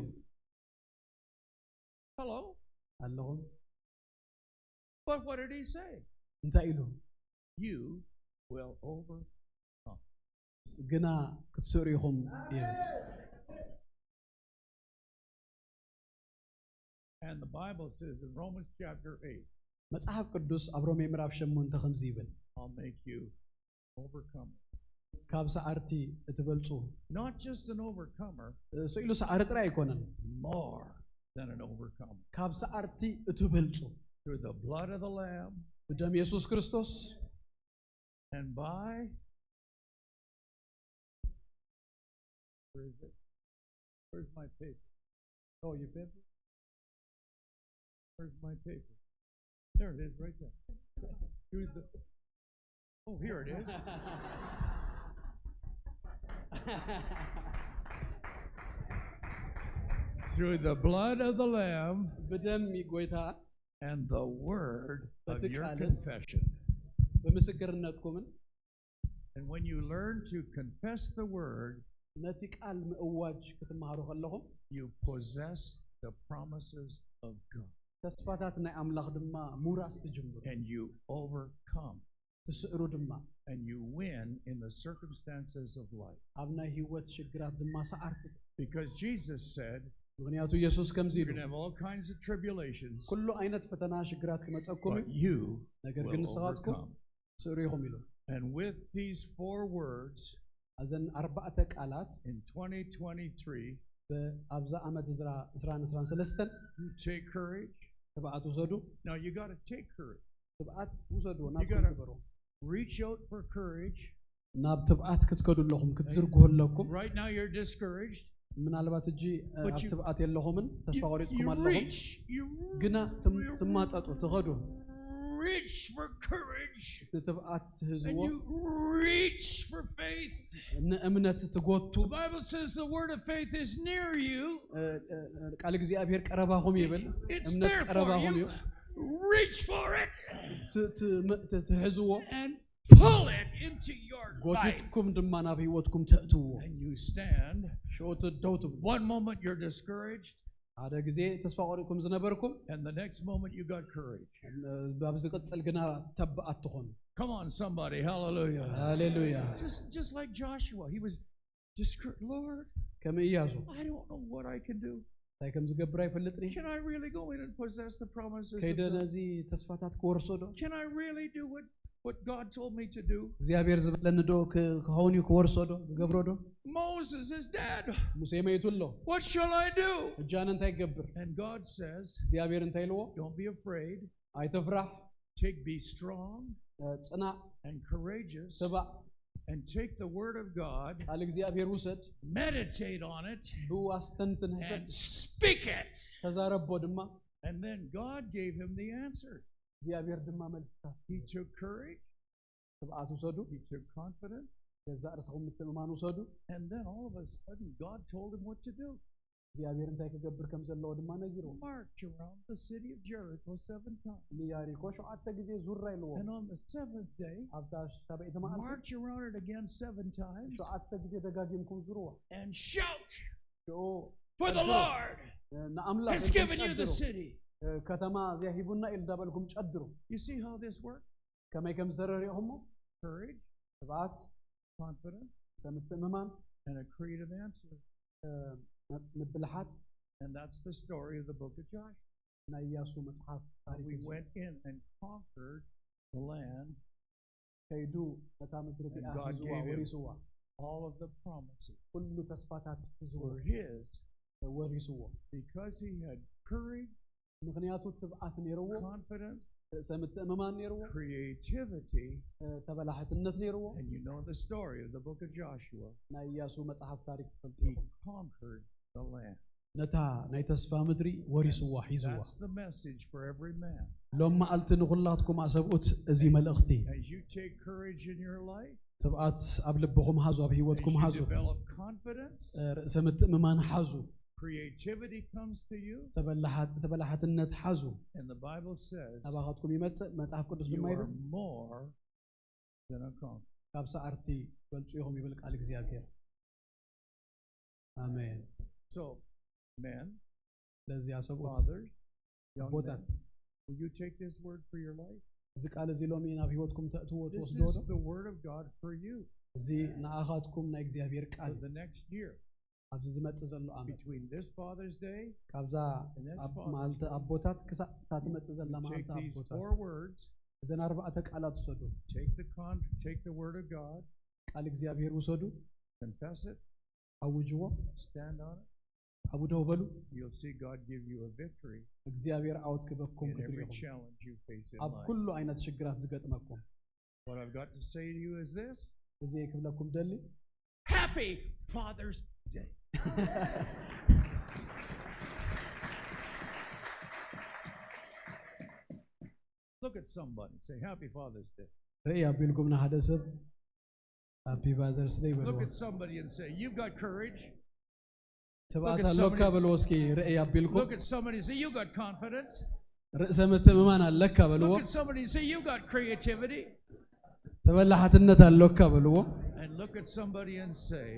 Hello. ኣለኹም። But what did he say? እንታይ ኢሉ? You will over. ግና ክትስዕሩ ኢኹም ይብል። And the Bible says in Romans chapter eight, መጽሓፍ ቅዱስ ኣብ ሮሜ ምዕራፍ ሸሞንተ ከምዚ ይብል፣ I'll make you overcome. ካብ ሰዓርቲ እትበልጹ። Not just an overcomer, ስኢሉ ሰዓሪ ጥራይ ኣይኮነን፣ more than an overcomer. ካብ ሰዓርቲ እትበልጹ። Through the blood of the Lamb ብደም የሱስ ክርስቶስ and by. Where is it? Where's my paper? Oh, you paper? Where's my paper? There it is, right there. Through the. Oh, here it is. Through the blood of the Lamb ብደም ጎይታ and the word of በቲ your ቃል confession. ብምስክርነትኩምን And when you learn to confess the word, ነቲ ቃል ምእዋጅ ክትመሃሩ ከለኹም you possess the promises of God. ተስፋታት ናይ ኣምላኽ ድማ ምውራስ ትጅምሩ፣ And you overcome. ትስዕሩ ድማ። And you win in the circumstances of life. ኣብ ናይ ህይወት ሽግራት ድማ ሰዓርቲ። Because Jesus said, ምክንያቱ ኢየሱስ ከምዚ you're ኢሉ፣ going to have all kinds of tribulations, ኩሉ ዓይነት ፈተና ሽግራት ክመጸኩም እዩ፣ but you ነገር ግን will ንስኻትኩም overcome. ትስዕሩ ኢኹም ኢሉ። And with these four words እዘን ኣርባዕተ ቃላት in twenty twenty-three, ብ-፣ ኣብዛ ዓመት እዝራ ዕስራን ዕስራን ሰለስተን you take courage. ትብዓት ውሰዱ። Now you got to take courage. ትብዓት ውሰዱ፣ You ናብኩም gotta- ግበሩ። Reach out for courage. ናብ ትብዓት ክትከዱ ኣለኹም፣ ክትዝርግሑ ኣለኩም። Right now you're discouraged. ምናልባት እጂ እ፣ But ኣብ you- ትብዓት የለኹምን፣ ተስፋ You, ቆሪጥኩም you ኣለኹም። Reach. You ግና ትም- ትማጠጡ፣ ትኸዱ። Reach for courage. ንትብዓት ትህዝዎ፣ And you reach for faith. ንእምነት ትጎቱ። The Bible says the word of faith is near you. እ፣ እ፣ ቃል እግዚኣብሔር ቀረባኹም ይብል። It's እምነት there for ቀረባኹም እዩ። You. Reach for it ት- ት- ም- ት- ትሕዝዎ፣ and pull it into your life. ጎቲትኩም ድማ ናብ ህይወትኩም ተእትዎ። And you stand. ሽዑ ትደው ትብሉ። One moment you're discouraged, ሓደ ግዜ ተስፋ ቆሪጥኩም ዝነበርኩም፣ and the next moment you got courage. እ፣ ኣብ ዝቕጽል ግና ተባኣት ትኾኑ። Come on, somebody, hallelujah. ሃሌሉያ። Just, just like Joshua, he was discouraged. Lord, ከም እያሱ I don't know what I can do. እንታይ ከም ዝገብር ኣይፈልጥን እየ። Can I really go in and possess the promises of ከይደ God? ነዚ ተስፋታት ክወርሶ ዶ? Can I really do what, what God told me to do? እግዚኣብሔር ዝበለኒ ዶ ክ- ክኸውን እዩ ክወርሶ ዶ ክገብሮ ዶ? Moses is dead. ሙሴ መይቱ ኣሎ። What shall I do? እጃነ እንታይ ክገብር? And God says, እግዚኣብሔር እንታይ ኢልዎ? Don't be afraid. ኣይትፍራሕ። Take, be strong እ፣ ጽናዕ። And courageous. ስባእ። And take the word of God. ቃል እግዚኣብሔር ውሰድ። Meditate on it. ብኡ ኣስተንትን ሕሰብ። And speak it. ተዛረቦ ድማ። And then God gave him the answer. እግዚኣብሔር ድማ መልስታት። He took courage. ትብዓት ውሰዱ። He took confidence. ገዛእ ርእስኹም ምትእምማን ውሰዱ። And then all of a sudden, God told him what to do. እግዚኣብሔር እንታይ ክገብር ከም ዘለዎ ድማ ነጊርዎ። March around the city of Jericho seven times. ንያሪኮ ሸውዓተ ግዜ ዙራ ኢልዎ። And on the seventh day, ኣብታ ሳበይቲ መዓልቲ march around it again seven times. ሸውዓተ ግዜ ደጋጊምኩም ዙርዋ። And shout. For the Lord has given you the city. ከተማ እዚኣ ሂቡና ኢሉ እንዳበልኩም ጨድሩ። You see how this works? ከመይ ከም ዝሰረር ሪኢኹሞ? Courage, ትብኣት፣ confidence, ሰምትእምማን፣ and a creative answer. ምብልሓት። And that's the story of the book of Joshua. ናይ ኢያሱ መጽሓፍ ታሪክ We went in and conquered the land. ከይዱ ነታ ምድሪ እቲኣ ሒዝዋ፣ ወሪስዋ። All of the promises ኩሉ ተስፋታት ሒዝዎ፣ were his. ወሪስዎ። Because he had courage, ምኽንያቱ ትብኣት ነይርዎ፣ confidence, ርእሰ ምትእምማን ነይርዎ፣ creativity, ተበላሕትነት ነይርዎ። And you know the story of the book of Joshua. ናይ ኢያሱ መጽሓፍ ታሪክ ትፈልጡ He ኢኹም። Conquered the land. ነታ ናይ ተስፋ ምድሪ ወሪስዋ፣ ሒዝዋ። That's the message for every man. ሎም መዓልቲ ንኹላትኩም ኣሰብኡት እዚ መልእኽቲ። As you take courage in your life, ትብኣት ኣብ ልብኹም ሃዙ፣ ኣብ ህይወትኩም as you ሃዙ። Develop confidence, ርእሰ ምትእምማን ሓዙ። Creativity comes to you. ተበላሓትነት ሓዙ። And the Bible says, ናባኻትኩም ይመጽእ፣ መጽሓፍ ቅዱስ ድማ ይብል። More than a conqueror. ካብ ሰዓርቲ ትበልጹ ኢኹም ይብል ቃል እግዚኣብሔር። ኣሜን። So, men, ስለዚኣ ሰብኡት፣ fathers, young ኣቦታት፣ men, will you take this word for your life? እዚ ቃል እዚ ሎሚ ናብ ህይወትኩም ተእትዎ This ትወስድዎ ዶ? Is the word of God for you. እዚ ንኣኻትኩም ናይ እግዚኣብሔር ቃል For the next year, ኣብዚ ዝመጽእ ዘሎ ዓመት፣ between this Father's Day ካብዛ and next ኣብ Father's መዓልቲ Day, ኣቦታት ክሳብ እታ ትመጽእ ዘላ you take መዓልቲ these ኣቦታት፣ four words, እዘን ኣርባዕተ ቃላት ውሰዱ። Take the con, take the word of God, ቃል እግዚኣብሔር ውሰዱ፣ confess it, ኣውጅዎ፣ stand on it. ኣብኡ ደው በሉ። You'll see God give you a victory እግዚኣብሔር ዓወት ክበኩም in every ክትሪኹም challenge you face in ኣብ life. ኩሉ ዓይነት ሽግራት ዝገጥመኩም። What I've got to say to you is this. እዚ ክብለኩም ደሊ Happy Father's Day. Look at somebody and say, Happy Father's Day. ርእይ ኣቢልኩም ንሓደ ሰብ ሃፒ ፋዘርስ ደይ በልዎ። Look at somebody and say, You've got courage. ትብኣት Look at ኣሎካ somebody- በልዎ እስኪ። ርእይ ኣቢልኩም Look at somebody and say, You've got confidence. ርእሰ ምትእምማን ኣለካ በልዎ። Look at somebody and say, You've got creativity. ተበላሓትነት ኣሎካ በልዎ። And look at somebody and say,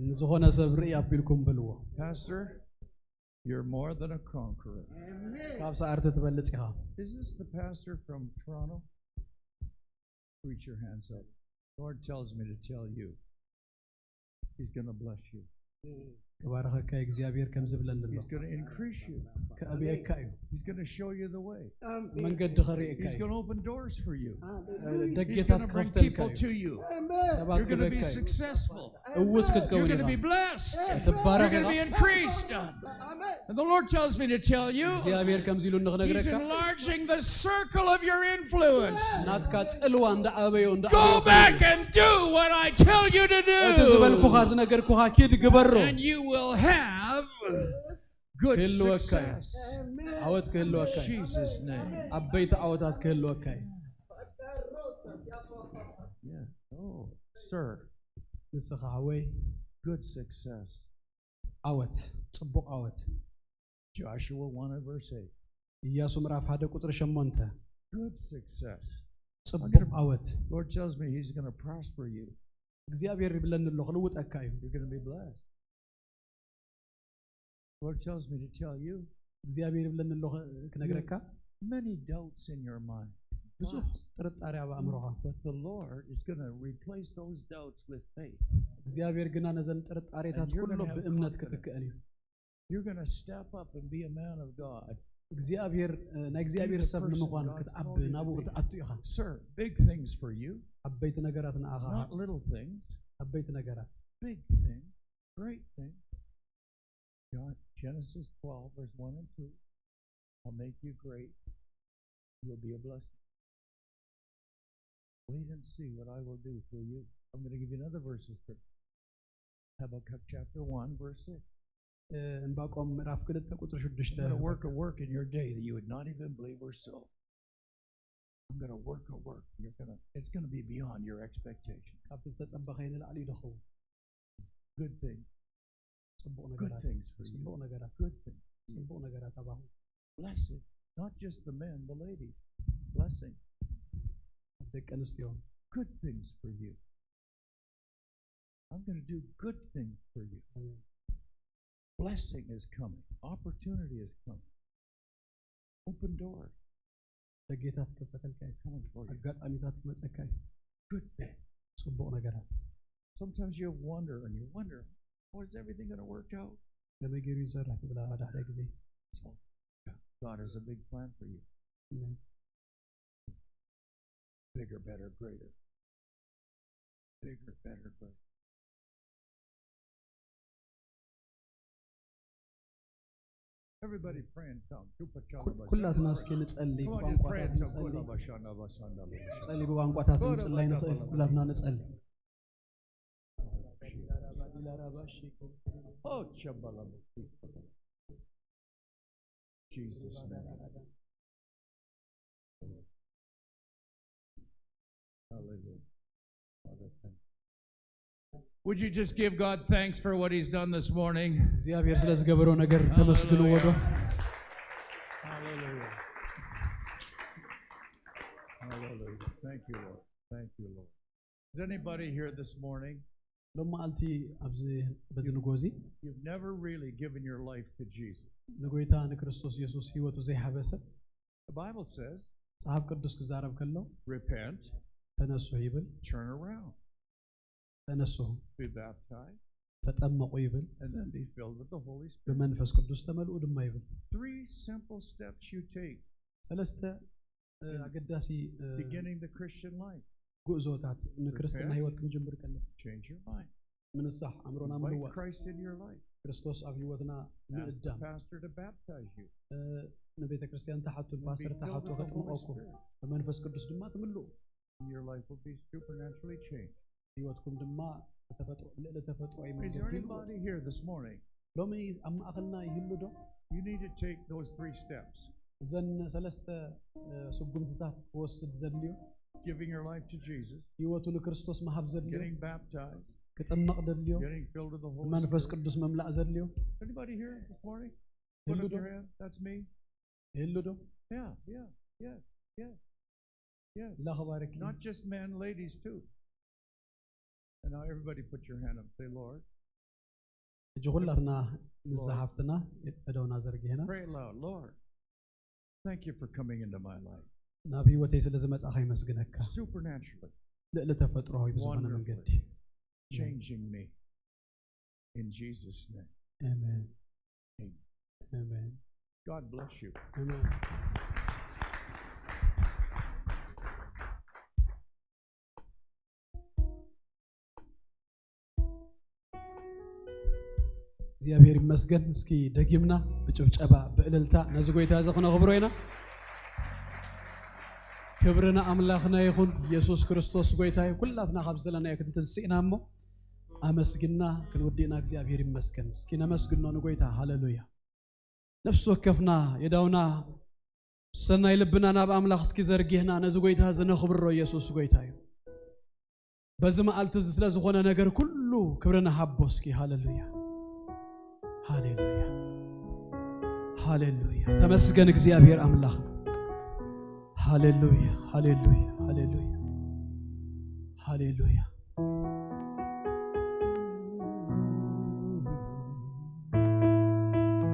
ንዝኾነ ሰብ ርእይ ኣቢልኩም በልዎ። Pastor, you're more than a conqueror. ካብ ሰዓርቲ ትበልጽ ኢኻ። Is this the pastor from Toronto? Reach your hands up. Lord tells me to tell you, He's going to bless you. ክባርኸካ እግዚኣብሔር ከም ዝብለኒ ኣሎ። He's going to increase you. ከዕብየካ እዩ። He's going to show you the way. መንገዲ ኸርእየካ He's እዩ። going to open doors for you. ደጌታት He's going to bring ክኸፍተልካ people እዩ። to you. ሰባት You're going to be ክበካ እዩ። Successful. እውት You're ክትከውን going to ኢኻ። Be blessed. ትባረኽ You're going to ኢኻ። Be increased. And the Lord tells me to tell you, እግዚኣብሔር ከምዚ ኢሉ He's ንኽነግረካ፣ Enlarging the circle of your influence. ናትካ ጽልዋ እንዳዓበዮ Go እንዳዓበዮ back and do what I tell you to do. እቲ ዝበልኩኻ ዝነገርኩኻ ኪድ ግበሮ። And you will have good ክህልወካ እዩ። Success. ዓወት ክህልወካ እዩ። Jesus' name. ዓበይቲ ዓወታት ክህልወካ እዩ። Yeah. Oh, sir. ንስኻ ሓወይ Good success. ዓወት፣ ጽቡቕ ዓወት። Joshua one and verse eight. ኢያሱ ምዕራፍ ሓደ ቁጽሪ ሸሞንተ። Good success. ጽቡቕ ዓወት። Lord tells me He's going to prosper you. እግዚኣብሔር ይብለኒ ኣሎ ክልውጠካ እዩ። You're going to be blessed. Lord tells me to tell you, እግዚኣብሔር ይብለኒ ኣሎ ክነግረካ። Many doubts in your mind. ብዙሕ ጥርጣሬ ኣብ ኣእምሮኻ። But the Lord is going to replace those doubts with faith. እግዚኣብሔር ግና ነዘን ጥርጣሬታት And you're ኩሉ gonna have ብእምነት confidence. ክትክእን እዩ። You're going to step up and be a man of God. እግዚኣብሔር፣ እ፣ ናይ እግዚኣብሔር ሰብ ንምዃን ክትዓቢ ናብኡ ክትኣቱ ኢኻ። Sir, big things for you. ዓበይቲ ነገራት ንኣኻ። Not little things. ዓበይቲ ነገራት። Big things. Great things. God, Genesis twelve, verse one and two. I'll make you great. You'll be a blessing. Wait and see what I will do through you. I'm going to give you another verse of scripture. Habakkuk chapter one, verse six. እ፣ ዕንባቆም ምዕራፍ ክልተ ቁጽሪ ሽዱሽተ። I'm going to work a work in your day that you would not even believe or so. I'm going to work a work. You're going to, it's going to be beyond your expectation. ካብቲ ዝተጸበኸ ንላዕሊ እዩ ዝኸውን። Good things. ጽቡቕ Good ነገራት። things for you. ጽቡቕ ነገራት። Good things. ጽቡቕ ነገራት ኣባኹም። Blessed. Not just the men, the ladies. Blessing. ደቂ ኣንስትዮ። Good things for you. I'm going to do good things for you. Blessing is coming. Opportunity is coming. Open door. ደጌታት ክከፈተልካ እዩ። Coming for you. ኣጋጣሚታት ክመፀካ እዩ። Good thing. ፅቡቕ ነገራት Sometimes you have wonder and you wonder, oh, is everything going to work out? ከመይ ገይሩ ይሰርሕ ትብላ ሓደ ሓደ ግዜ። God has a big plan for you. Amen. Bigger, better, greater. Bigger, better, greater. Everybody pray in tongues. ኩላትና እስኪ ንጸሊ፣ ብቋንቋታት ንጸሊ። ጸሊ፣ ብቋንቋታት ንጽላይ ንኽእል። ኩላትና ንጸሊ። Oh, Jesus' name. Hallelujah. Father, thank you. Would you just give God thanks for what He's done this morning? እግዚኣብሔር ስለ ዝገበሮ ነገር ተመስግንዎ ዶ? Hallelujah. Hallelujah. Thank you, Lord. Thank you, Lord. Is anybody here this morning? ሎም መዓልቲ ኣብዚ በዚ ንጎዚ You've never really given your life to Jesus. ንጎይታ ንክርስቶስ ኢየሱስ ህይወቱ ዘይሃበ ሰብ The Bible says, መጽሓፍ ቅዱስ ክዛረብ ከሎ repent, ተነሱ ይብል። Turn around, ተነሱ be baptized, ተጠመቁ ይብል። And then be filled with the Holy Spirit. ብመንፈስ ቅዱስ ተመልኡ ድማ ይብል። Three simple steps you take ሰለስተ እ፣ ኣገዳሲ እ፣ beginning the Christian life. ጉዕዞታት ንክርስትና Repent. ህይወት ክንጅምር ከለና Change your mind. ምንሳሕ ኣእምሮና Invite ምልዋጥ Christ into your life. ክርስቶስ ኣብ ህይወትና Ask the ምእዳም pastor to baptize you. እ፣ ንቤተ ክርስቲያን ተሓቱን And be ፓስተር filled ተሓቶ with the Holy ከጥምቀኩም Spirit. ብመንፈስ ቅዱስ ድማ ትምልኡ And your life will be supernaturally changed. ህይወትኩም ድማ ብተፈጥሮ ልዕሊ ተፈጥሮዊ Is መንገዲ there ይልወጥ። Anybody here this morning? ሎሚ ኣብ ማእኸልና ይህሉ ዶ? You need to take those three steps. እዘን ሰለስተ እ፣ ስጉምትታት ክወስድ ዘድልዮ Giving your life to Jesus, ህይወቱ ንክርስቶስ ምሃብ ዘድልዮ getting baptized, ክጥመቕ ዘድልዮ getting filled with the Holy መንፈስ Spirit. ቅዱስ መምላእ ዘድልዮ Anybody here this morning? ይህሉ Put up ዶ? Your hand. That's me. ይህሉ ዶ? Yeah, yeah, yeah, yeah, yes. ላ ክባርክ Not just men, ladies too. And now everybody put your hand up. Say, Lord, ሕጂ ኩላትና ንዛ Lord. ሓፍትና እደውና ዘርጊህና Pray it loud. Lord, thank you for coming into my life. ናብ ህይወተይ ስለ ዝመጻኻ ይመስግነካ Supernaturally, ልዕሊ ተፈጥሮዊ ብዝኾነ Wonderful. መንገዲ Changing me. In Jesus' name. ኣሜን Amen. ኣሜን God bless you. ኣሜን እግዚኣብሔር ይመስገን። እስኪ ደጊምና ብጭብጨባ ብእልልታ ነዚ ጎይታ እዚ ክነኽብሮ ኢና። ክብሪ ንኣምላኽና ይኹን። ኢየሱስ ክርስቶስ ጎይታ እዩ። ኩላትና ካብ ዘለናዮ ክንትንስእ ኢና እሞ ኣመስግና ክንውድእና እግዚኣብሔር ይመስገን። እስኪ ነመስግኖ ንጎይታ። ሃሌሉያ። ነፍሲ ወከፍና የዳውና ሰናይ ልብና ናብ ኣምላኽ እስኪ ዘርጊህና ነዚ ጎይታ እዚ ነኽብሮ። ኢየሱስ ጎይታ እዩ። በዚ መዓልቲ እዚ ስለ ዝኾነ ነገር ኩሉ ክብሪ ንሃቦ እስኪ። ሃሌሉያ፣ ሃሌሉያ፣ ሃሌሉያ። ተመስገን እግዚኣብሔር ኣምላኽና። ሃሌሉያ፣ ሃሌሉያ፣ ሃሌሉያ፣ ሃሌሉያ።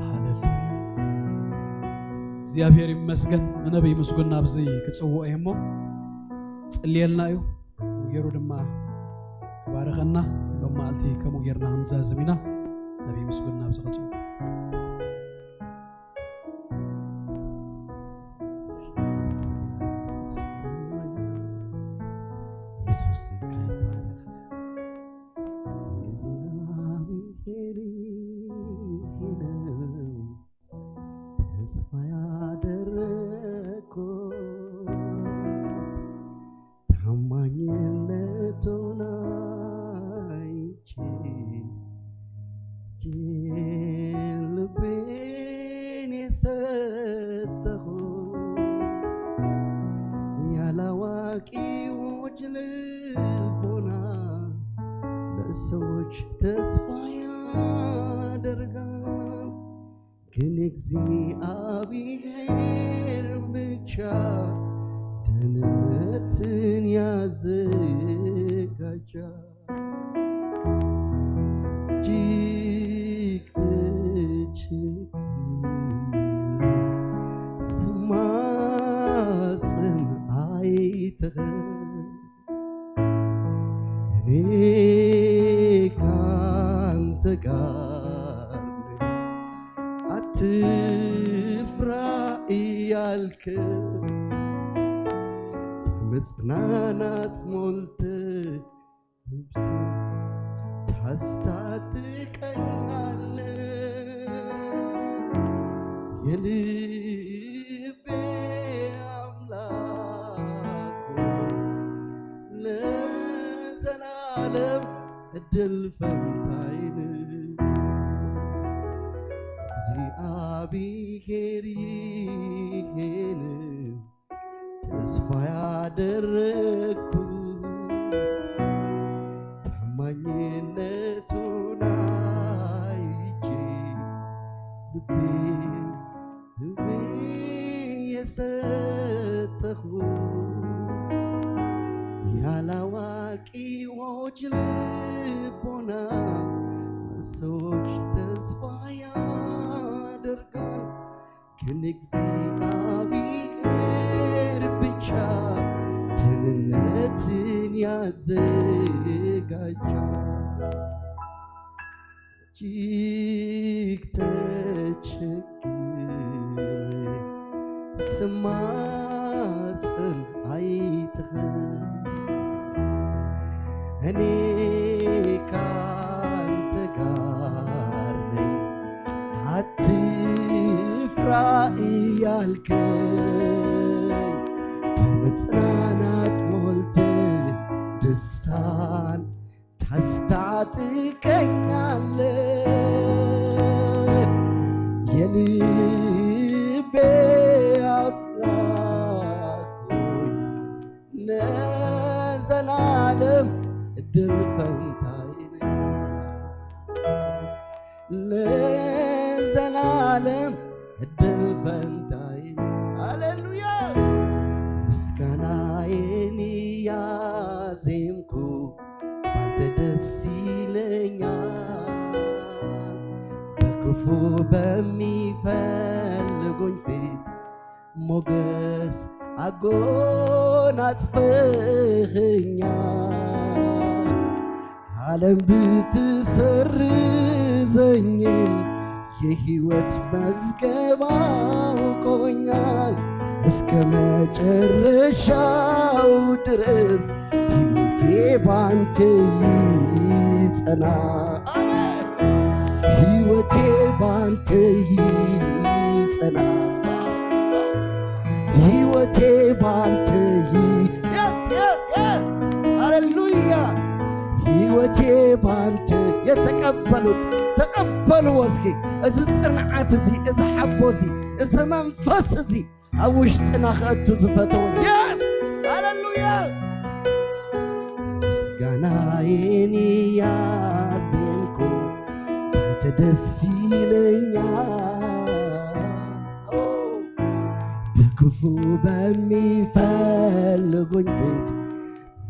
ሃሌሉያ። እግዚኣብሔር ይመስገን። ንነቢይ ምስጉን ናብዚ ክጽውዖ እየ እሞ ጽልየልና እዩ። ገይሩ ድማ ክባርኸና። ሎም መዓልቲ ከምኡ ጌርና ክንዛዝም ኢና። ነቢይ ምስጉን ናብዚ ክጽውዖ። የሱስ ይባረኽ። እግዚኣብሔር ነው ተስፋ ያደረግኩት፣ ታማኝነቱን አይቼ ልቤን የሰጠሁት፣ ያላዋቂዎች ልቦና በሰዎች ተስፋ ያደርጋል፣ ግን እግዚአብሔር ብቻ ደህንነትን ያዘጋጃል። እጅግ ቃልክ መጽናናት ሞልተ ነፍሴ ታስታጥቀኛለ። የልቤ አምላክ ሆይ፣ ለዘላለም እድል ፈንታይን እግዚአብሔር፣ ይሄን ተስፋ ያደረግኩ ታማኝነቱን አይቼ ልቤ፣ ልቤ የሰጠሁ ያላዋቂዎች ልቦና በሰዎች ተስፋ ያደርጋል፣ ግን እግዚአብሔር ብቻ ደህንነትን ያዘጋጃል። እጅግ ተቸግሬ ስማጽን አይተኸኝ፣ እኔ ካንተ ጋር ነኝ፣ አትፍራ እያልከኝ፣ በመጽናናት ሞልተ ደስታን ታስታጥቀኛለ። የልቤ አምላክ ሆይ፣ ለዘላለም እድል ፈንታዬ ነህ። ለዘላለም እድል ፈንታዬ። ሃሌሉያ። ምስጋናዬን እያዜምኩ ባንተ ደስ ይለኛል። በክፉ በሚፈልጉኝ ፊት ሞገስ አጎናጽፈኸኛል። ዓለም ብትሰርዘኝም የሕይወት መዝገብ አውቆኛል። እስከ መጨረሻው ድረስ ሕይወቴ ባንተ ይጸና። አሜን። ሕይወቴ ባንተ ይጸና። ሕይወቴ ባንተ ይ-፣ yes, yes, yes. ሃሌሉያ። ሕይወቴ ባንተ የተቀበሉት ተቀበሉ። እስኪ እዚ ጽንዓት እዚ፣ እዚ ሓቦ እዚ፣ እዚ መንፈስ እዚ ኣብ ውሽጥና ክእቱ ዝፈተወ። Yes! ሃሌሉያ። ምስጋናዬን እያዜምኩ ባንተ ደስ ይለኛል። ኦ፣ በክፉ በሚፈልጉኝ ፊት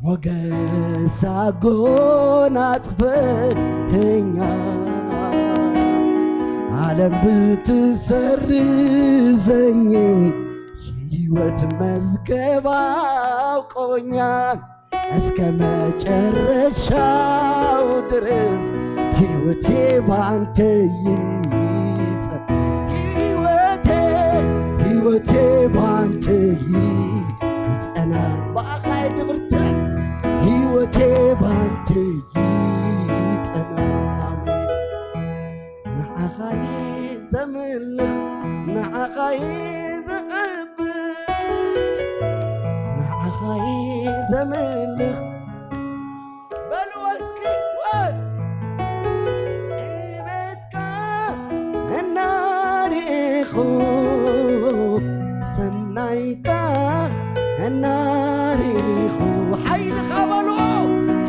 ሞገስ አጎናጽፈኸኛል። ዓለም ብትሰርዘኝም የሕይወት መዝገብ አውቆኛል። እስከ መጨረሻው ድረስ ሕይወቴ ባንተ ይጸ-፣ ሕይወቴ፣ ሕይወቴ ባንተ ይጸና። ብኣኻ እየ ድብርትን፣ ሕይወቴ ባንተ ይጸና። ኣሜን። ንዓኻ እየ ዘምልኽ፣ ንዓኻ እየ ዘዕብድ፣ ንዓኻ እየ ዘምልኽ። በልዎ እስኪ፣ ወይ! ዕቤትካ እናርኢኹ፣ ሰናይካ እናርኢኹ፣ ሓይልኻ በልዎ፣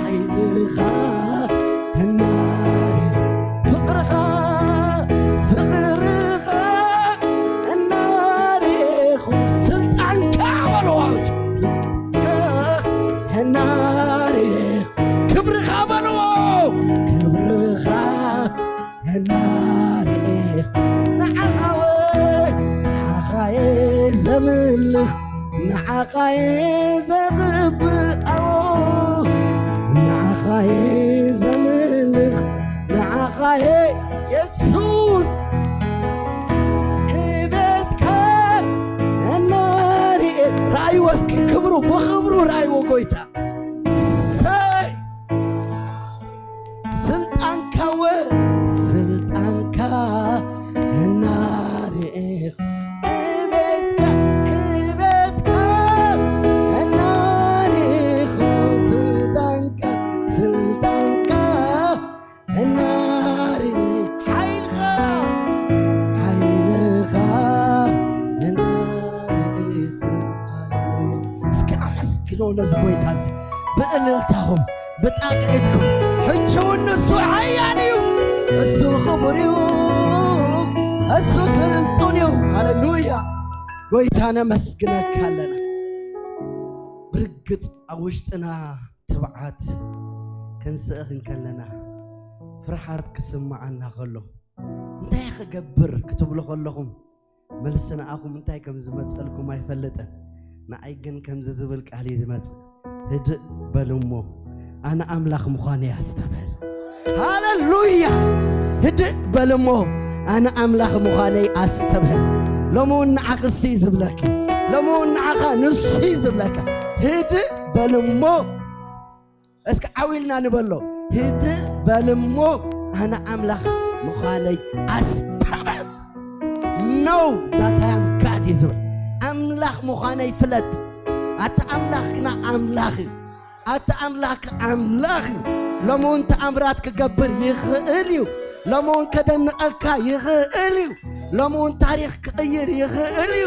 ሓይልኻ እናርኢኹ፣ ፍቕርኻ፣ ፍቕርኻ እናርኢኹ፣ ስልጣንካ በልዎ፣ እናርኢኹ፣ ክብርኻ በልዎ፣ ክብርኻ እናርኢኽ፣ ንዓኻ ወይ፣ ንዓኻ'የ ዘምልኽ፣ ንዓኻ'የ ዘኽብእ፣ ኣዎ፣ ንዓኻ'የ ዘምልኽ፣ ንዓኻ'የ የሱስ ዕቤትካ እስኪ ክብሩ፣ ብኽብሩ ርኣይዎ ጎይታ። ሰይ! ስልጣንካ ወ-፣ ስልጣንካ እናርኤኹ፣ ዕቤትካ፣ ዕቤትካ እናርኤኹ፣ ስልጣንካ፣ ስልጣንካ እናርኤ፣ ሓይልኻ፣ ሓይልኻ እናርኤኹ። ሃሌሉያ። እስኪ ኣመስግኖ ነዚ ጎይታ እዚ ብእልልታኹም፣ ብጣቕዒትኩም። ሕጂ እውን ንሱ ሓያል እዩ፣ እሱ ክቡር እዩ፣ እሱ ስልጡን እዩ። ሃሌሉያ። ጎይታ ነመስግነካ ኣለና። ብርግጽ ኣብ ውሽጥና ትብዓት ክንስእኽ እንከለና፣ ፍርሓት ክስምዓና ከሎ፣ እንታይ ክገብር ክትብሉ ከለኹም፣ መልሲ ንኣኹም እንታይ ከም ዝመጸልኩም ኣይፈልጥን። ንኣይ ግን ከምዚ ዝብል ቃል እዩ ዝመጽእ፣ "ህድእ በል እሞ ኣነ ኣምላኽ ምዃነይ ኣስተብህል።" ሃሌሉያ! "ህድእ በል እሞ ኣነ ኣምላኽ ምዃነይ ኣስተብህል።" ሎሚ እውን ንዓኺ እሱ እዩ ዝብለኪ፣ ሎሚ እውን ንዓኻ ንሱ እዩ ዝብለካ። "ህድእ በል እሞ"፣ እስኪ ዓው ኢልና ንበሎ፣ "ህድእ በል እሞ ኣነ ኣምላኽ ምዃነይ ኣስተብህል።" Know that I am God እዩ ዝብል። ኣምላኽ ምዃነይ ፍለጥ። ኣቲ ኣምላኽ ግና ኣምላኽ እዩ። ኣቲ ኣምላኽ ኣምላኽ እዩ። ሎሚ እውን ተኣምራት ክገብር ይኽእል እዩ። ሎሚ እውን ከደንቐካ ይኽእል እዩ። ሎሚ እውን ታሪኽ ክቕይር ይኽእል እዩ።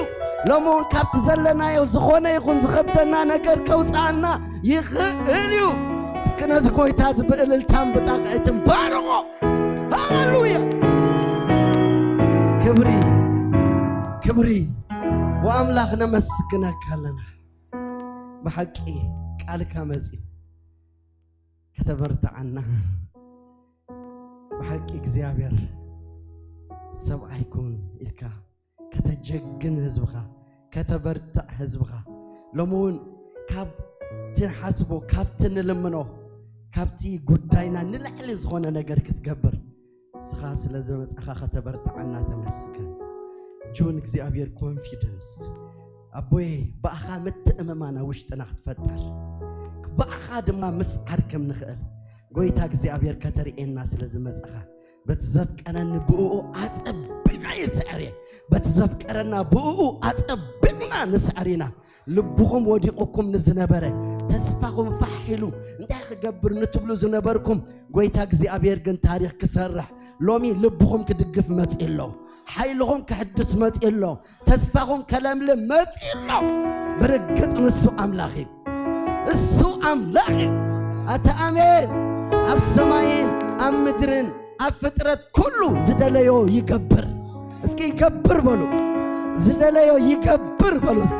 ሎሚ እውን ካብቲ ዘለናዮ ዝኾነ ይኹን ዝኸብደና ነገር ከውፅኣና ይኽእል እዩ። እስኪ ነዚ ጎይታ እዚ ብእልልታን ብጣቕዒትን ባርኾ። ሃሌሉያ! ክብሪ፣ ክብሪ። ወኣምላኽ ነመስግነካ ኣለና። ብሓቂ ቃልካ መጺኡ ከተበርትዓና። ብሓቂ እግዚኣብሔር ሰብኣይ ኩን ኢልካ ከተጀግን ህዝብኻ፣ ከተበርትዕ ህዝብኻ። ሎሚ እውን ካብ ትንሓስቦ፣ ካብቲ ንልምኖ፣ ካብቲ ጉዳይና ንላዕሊ ዝኾነ ነገር ክትገብር ንስኻ ስለ ዝመጻኻ ከተበርትዓና ተመስገን። ጁን እግዚኣብሔር ኮንፊደንስ ኣቦይ፣ ብኣኻ ምትእምማን ኣብ ውሽጥና ክትፈጠር፣ ብኣኻ ድማ ምስዓር ከም ንኽእል ጎይታ እግዚኣብሔር ከተርእየና ስለ ዝመጻኻ፣ በቲ ዘፍቀረኒ ብእኡ ኣጸቢቐ ይስዕር እየ። በቲ ዘፍቀረና ብእኡ ኣጸቢቕና ንስዕር ኢና። ልብኹም ወዲቑኩም ንዝነበረ፣ ተስፋኹም ፋሕ ኢሉ፣ እንታይ ክገብር ንትብሉ ዝነበርኩም፣ ጎይታ እግዚኣብሔር ግን ታሪኽ ክሰርሕ፣ ሎሚ ልብኹም ክድግፍ መጺኡ ኣሎ። ሓይልኹም ክሕድስ መጺኡ ኣሎ። ተስፋኹም ከለምልም መጺኡ ኣሎ። ብርግጽ ንሱ ኣምላኽ እዩ። እሱ ኣምላኽ እዩ። ኣታ ኣሜን። ኣብ ሰማይን ኣብ ምድርን ኣብ ፍጥረት ኩሉ ዝደለዮ ይገብር። እስኪ ይገብር በሉ። ዝደለዮ ይገብር በሉ እስኪ።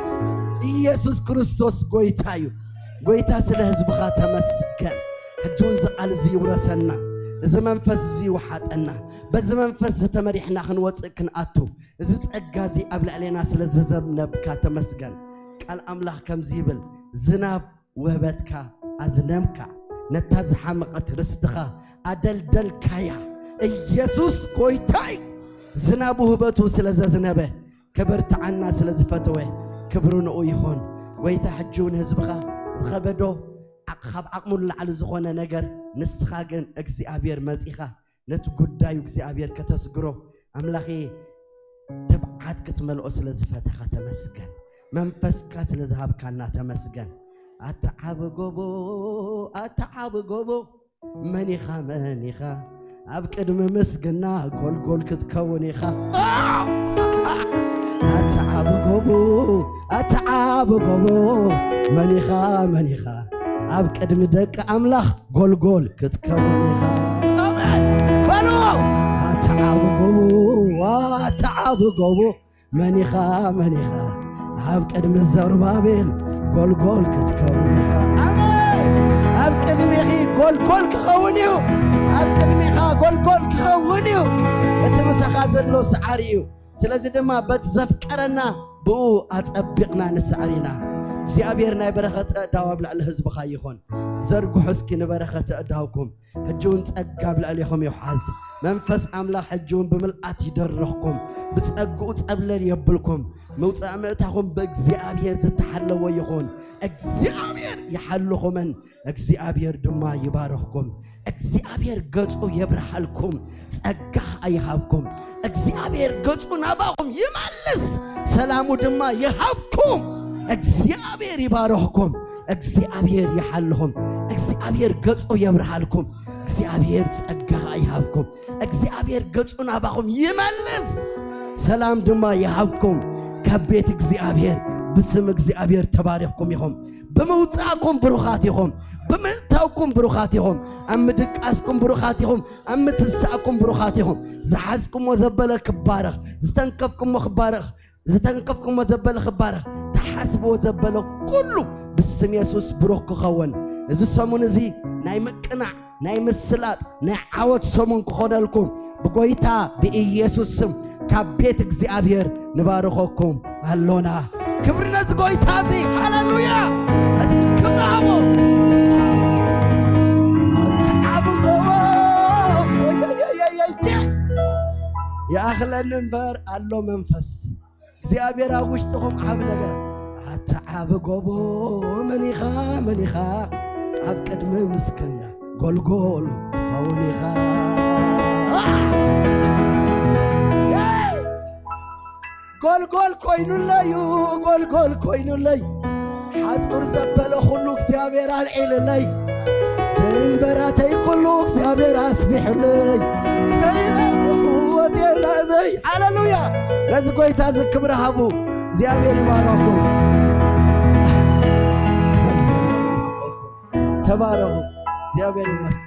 ኢየሱስ ክርስቶስ ጎይታ እዩ። ጎይታ ስለ ህዝብኻ ተመስገን። ሕጂ እውን እዚ ቃል እዚ ይውረሰና። እዚ መንፈስ እዚ ይውሓጠና። በዚ መንፈስ ዝተመሪሕና ክንወጽእ ክንኣቱ። እዚ ጸጋ እዚ ኣብ ልዕሌና ስለ ዘዘንብካ ተመስገን። ቃል ኣምላኽ ከምዚ ይብል፣ ዝናብ ውህበትካ ኣዝነምካ፣ ነታ ዝሓመቐት ርስትኻ ኣደልደልካያ። ኢየሱስ ጎይታይ ዝናብ ውህበቱ ስለ ዘዝነበ፣ ከበርትዓና ስለ ዝፈተወ፣ ክብሪ ንኡ ይኹን። ጎይታ ሕጂ እውን ህዝብኻ ዝኸበዶ፣ ዓ-፣ ካብ ዓቕሙ ንላዕሊ ዝኾነ ነገር፣ ንስኻ ግን እግዚኣብሔር መጺኻ ነቲ ጉዳዩ እግዚኣብሔር ከተስግሮ፣ ኣምላኸ ትብዓት ክትመልኦ ስለ ዝፈተኻ ተመስገን። መንፈስካ ስለ ዝሃብካና ተመስገን። ኣታ ዓቢ ጎቦ፣ ኣታ ዓቢ ጎቦ፣ መን ኢኻ፣ መን ኢኻ? ኣብ ቅድሚ ምስግና ጎልጎል ክትከውን ኢኻ። ኣታ ዓቢ ጎቦ፣ ኣታ ዓቢ ጎቦ፣ መን ኢኻ፣ መን ኢኻ? ኣብ ቅድሚ ደቂ ኣምላኽ ጎልጎል ክትከውን ኢኻ። ኣሜን በሉ። ኣታ ዓቢ ጎቦ፣ ኣታ ዓቢ ጎቦ፣ መን ኢኻ፣ መን ኢኻ? ኣብ ቅድሚ ዘሩባቤል ጎልጎል ክትከውን ኢኻ። ኣሜን። ኣብ ቅድሚኺ ጎልጎል ክኸውን እዩ። ኣብ ቅድሚኻ ጎልጎል ክኸውን እዩ። እቲ ምሳኻ ዘሎ ሰዓሪ እዩ። ስለዚ ድማ በቲ ዘፍቀረና ብኡ ኣጸቢቕና ንስዕር ኢና። እግዚኣብሔር ናይ በረኸት ኣእዳው ኣብ ልዕሊ ህዝብኻ ይኹን። ዘርግሑ እስኪ ንበረኸት ኣእዳውኩም። ሕጂ እውን ጸጋ ኣብ ልዕሌኹም ይውሓዝ። መንፈስ ኣምላኽ ሕጂ እውን ብምልኣት ይደርኽኩም። ብጸግኡ ጸብለል የብልኩም። ምውጻእ ምእታኹም ብእግዚኣብሔር ዝተሓለወ ይኹን። እግዚኣብሔር ይሓልኹምን እግዚኣብሔር ድማ ይባርኽኩም። እግዚኣብሔር ገጹ የብርሃልኩም፣ ጸጋ ይሃብኩም። እግዚኣብሔር ገጹ ናባኹም ይመልስ፣ ሰላሙ ድማ ይሃብኩም። እግዚኣብሔር ይባርኽኩም። እግዚኣብሔር ይሓልኹም። እግዚኣብሔር ገጹ የብርሃልኩም። እግዚኣብሔር ጸጋ ይሃብኩም። እግዚኣብሔር ገጹ ናባኹም ይመልስ፣ ሰላም ድማ ይሃብኩም። ካብ ቤት እግዚኣብሔር ብስም እግዚኣብሔር ተባሪኽኩም ኢኹም። ብምውጻእኩም ብሩኻት ኢኹም። ብምእታውኩም ብሩኻት ኢኹም። ኣብ ምድቃስኩም ብሩኻት ኢኹም። ኣብ ምትሳእኩም ብሩኻት ኢኹም። ዝሓዝኩሞ ዘበለ ክባረኽ፣ ዝተንከፍኩሞ ክባረኽ፣ ዝተንከፍኩሞ ዘበለ ክባረኽ፣ ትሓስብዎ ዘበለ ኩሉ ብስም የሱስ ብሩኽ ክኸውን። እዚ ሰሙን እዚ ናይ ምቅናዕ፣ ናይ ምስላጥ፣ ናይ ዓወት ሰሙን ክኾነልኩም ብጎይታ ብኢየሱስ ስም ካብ ቤት እግዚኣብሔር ንባርኸኩም ኣሎና። ክብሪ ነዚ ጎይታ እዚ። ሃሌሉያ! እዚ ክብሪ ሃቦ። ኣቲ ዓቢ ጎቦ። ይኣኽለኒ እምበር ኣሎ መንፈስ እግዚኣብሔር ኣብ ውሽጥኹም ዓቢ ነገር። ኣቲ ዓቢ ጎቦ መን ኢኻ፣ መን ኢኻ ኣብ ቅድሚ ምስክና ጎልጎል ትኸውን ኢኻ። ጎልጎል ኮይኑለዩ፣ ጎልጎል ኮይኑለይ። ሓጹር ዘበለ ኩሉ እግዚኣብሔር ኣልዒልለይ። ድንበራተይ ኩሉ እግዚኣብሔር ኣስፊሑለይ። ዘይለምኹ ወጤላበይ። ሃሌሉያ! ነዚ ጎይታ እዚ ክብሪ ሃቡ። እግዚኣብሔር ይባረኹም። ተባረኹ። እግዚኣብሔር ይመስገን።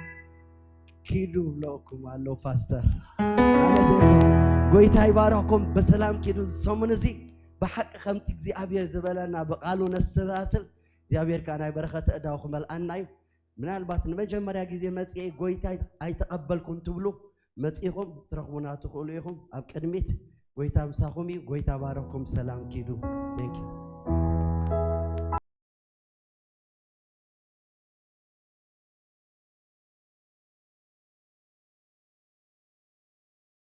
ኪዱ ብለኩም ኣሎ ፓስተር። ኣነ ቤት ጎይታ ይባረኽኩም። በሰላም ኪዱ። ሰሙን እዚ ብሓቂ ከምቲ እግዚኣብሔር ዝበለና ብቃሉ ነሰላስል። እግዚኣብሔር ከዓ ናይ በረኸት እዳው ክመልኣና እዩ። ምናልባት ንመጀመርያ ግዜ መጽኤ ጎይታ ኣይተቐበልኩም ትብሉ፣ መጺኹም ትረኽቡና ትኽእሉ ኢኹም። ኣብ ቅድሚት ጎይታ ምሳኹም እዩ። ጎይታ ባረኽኩም። ሰላም ኪዱ። Thank you።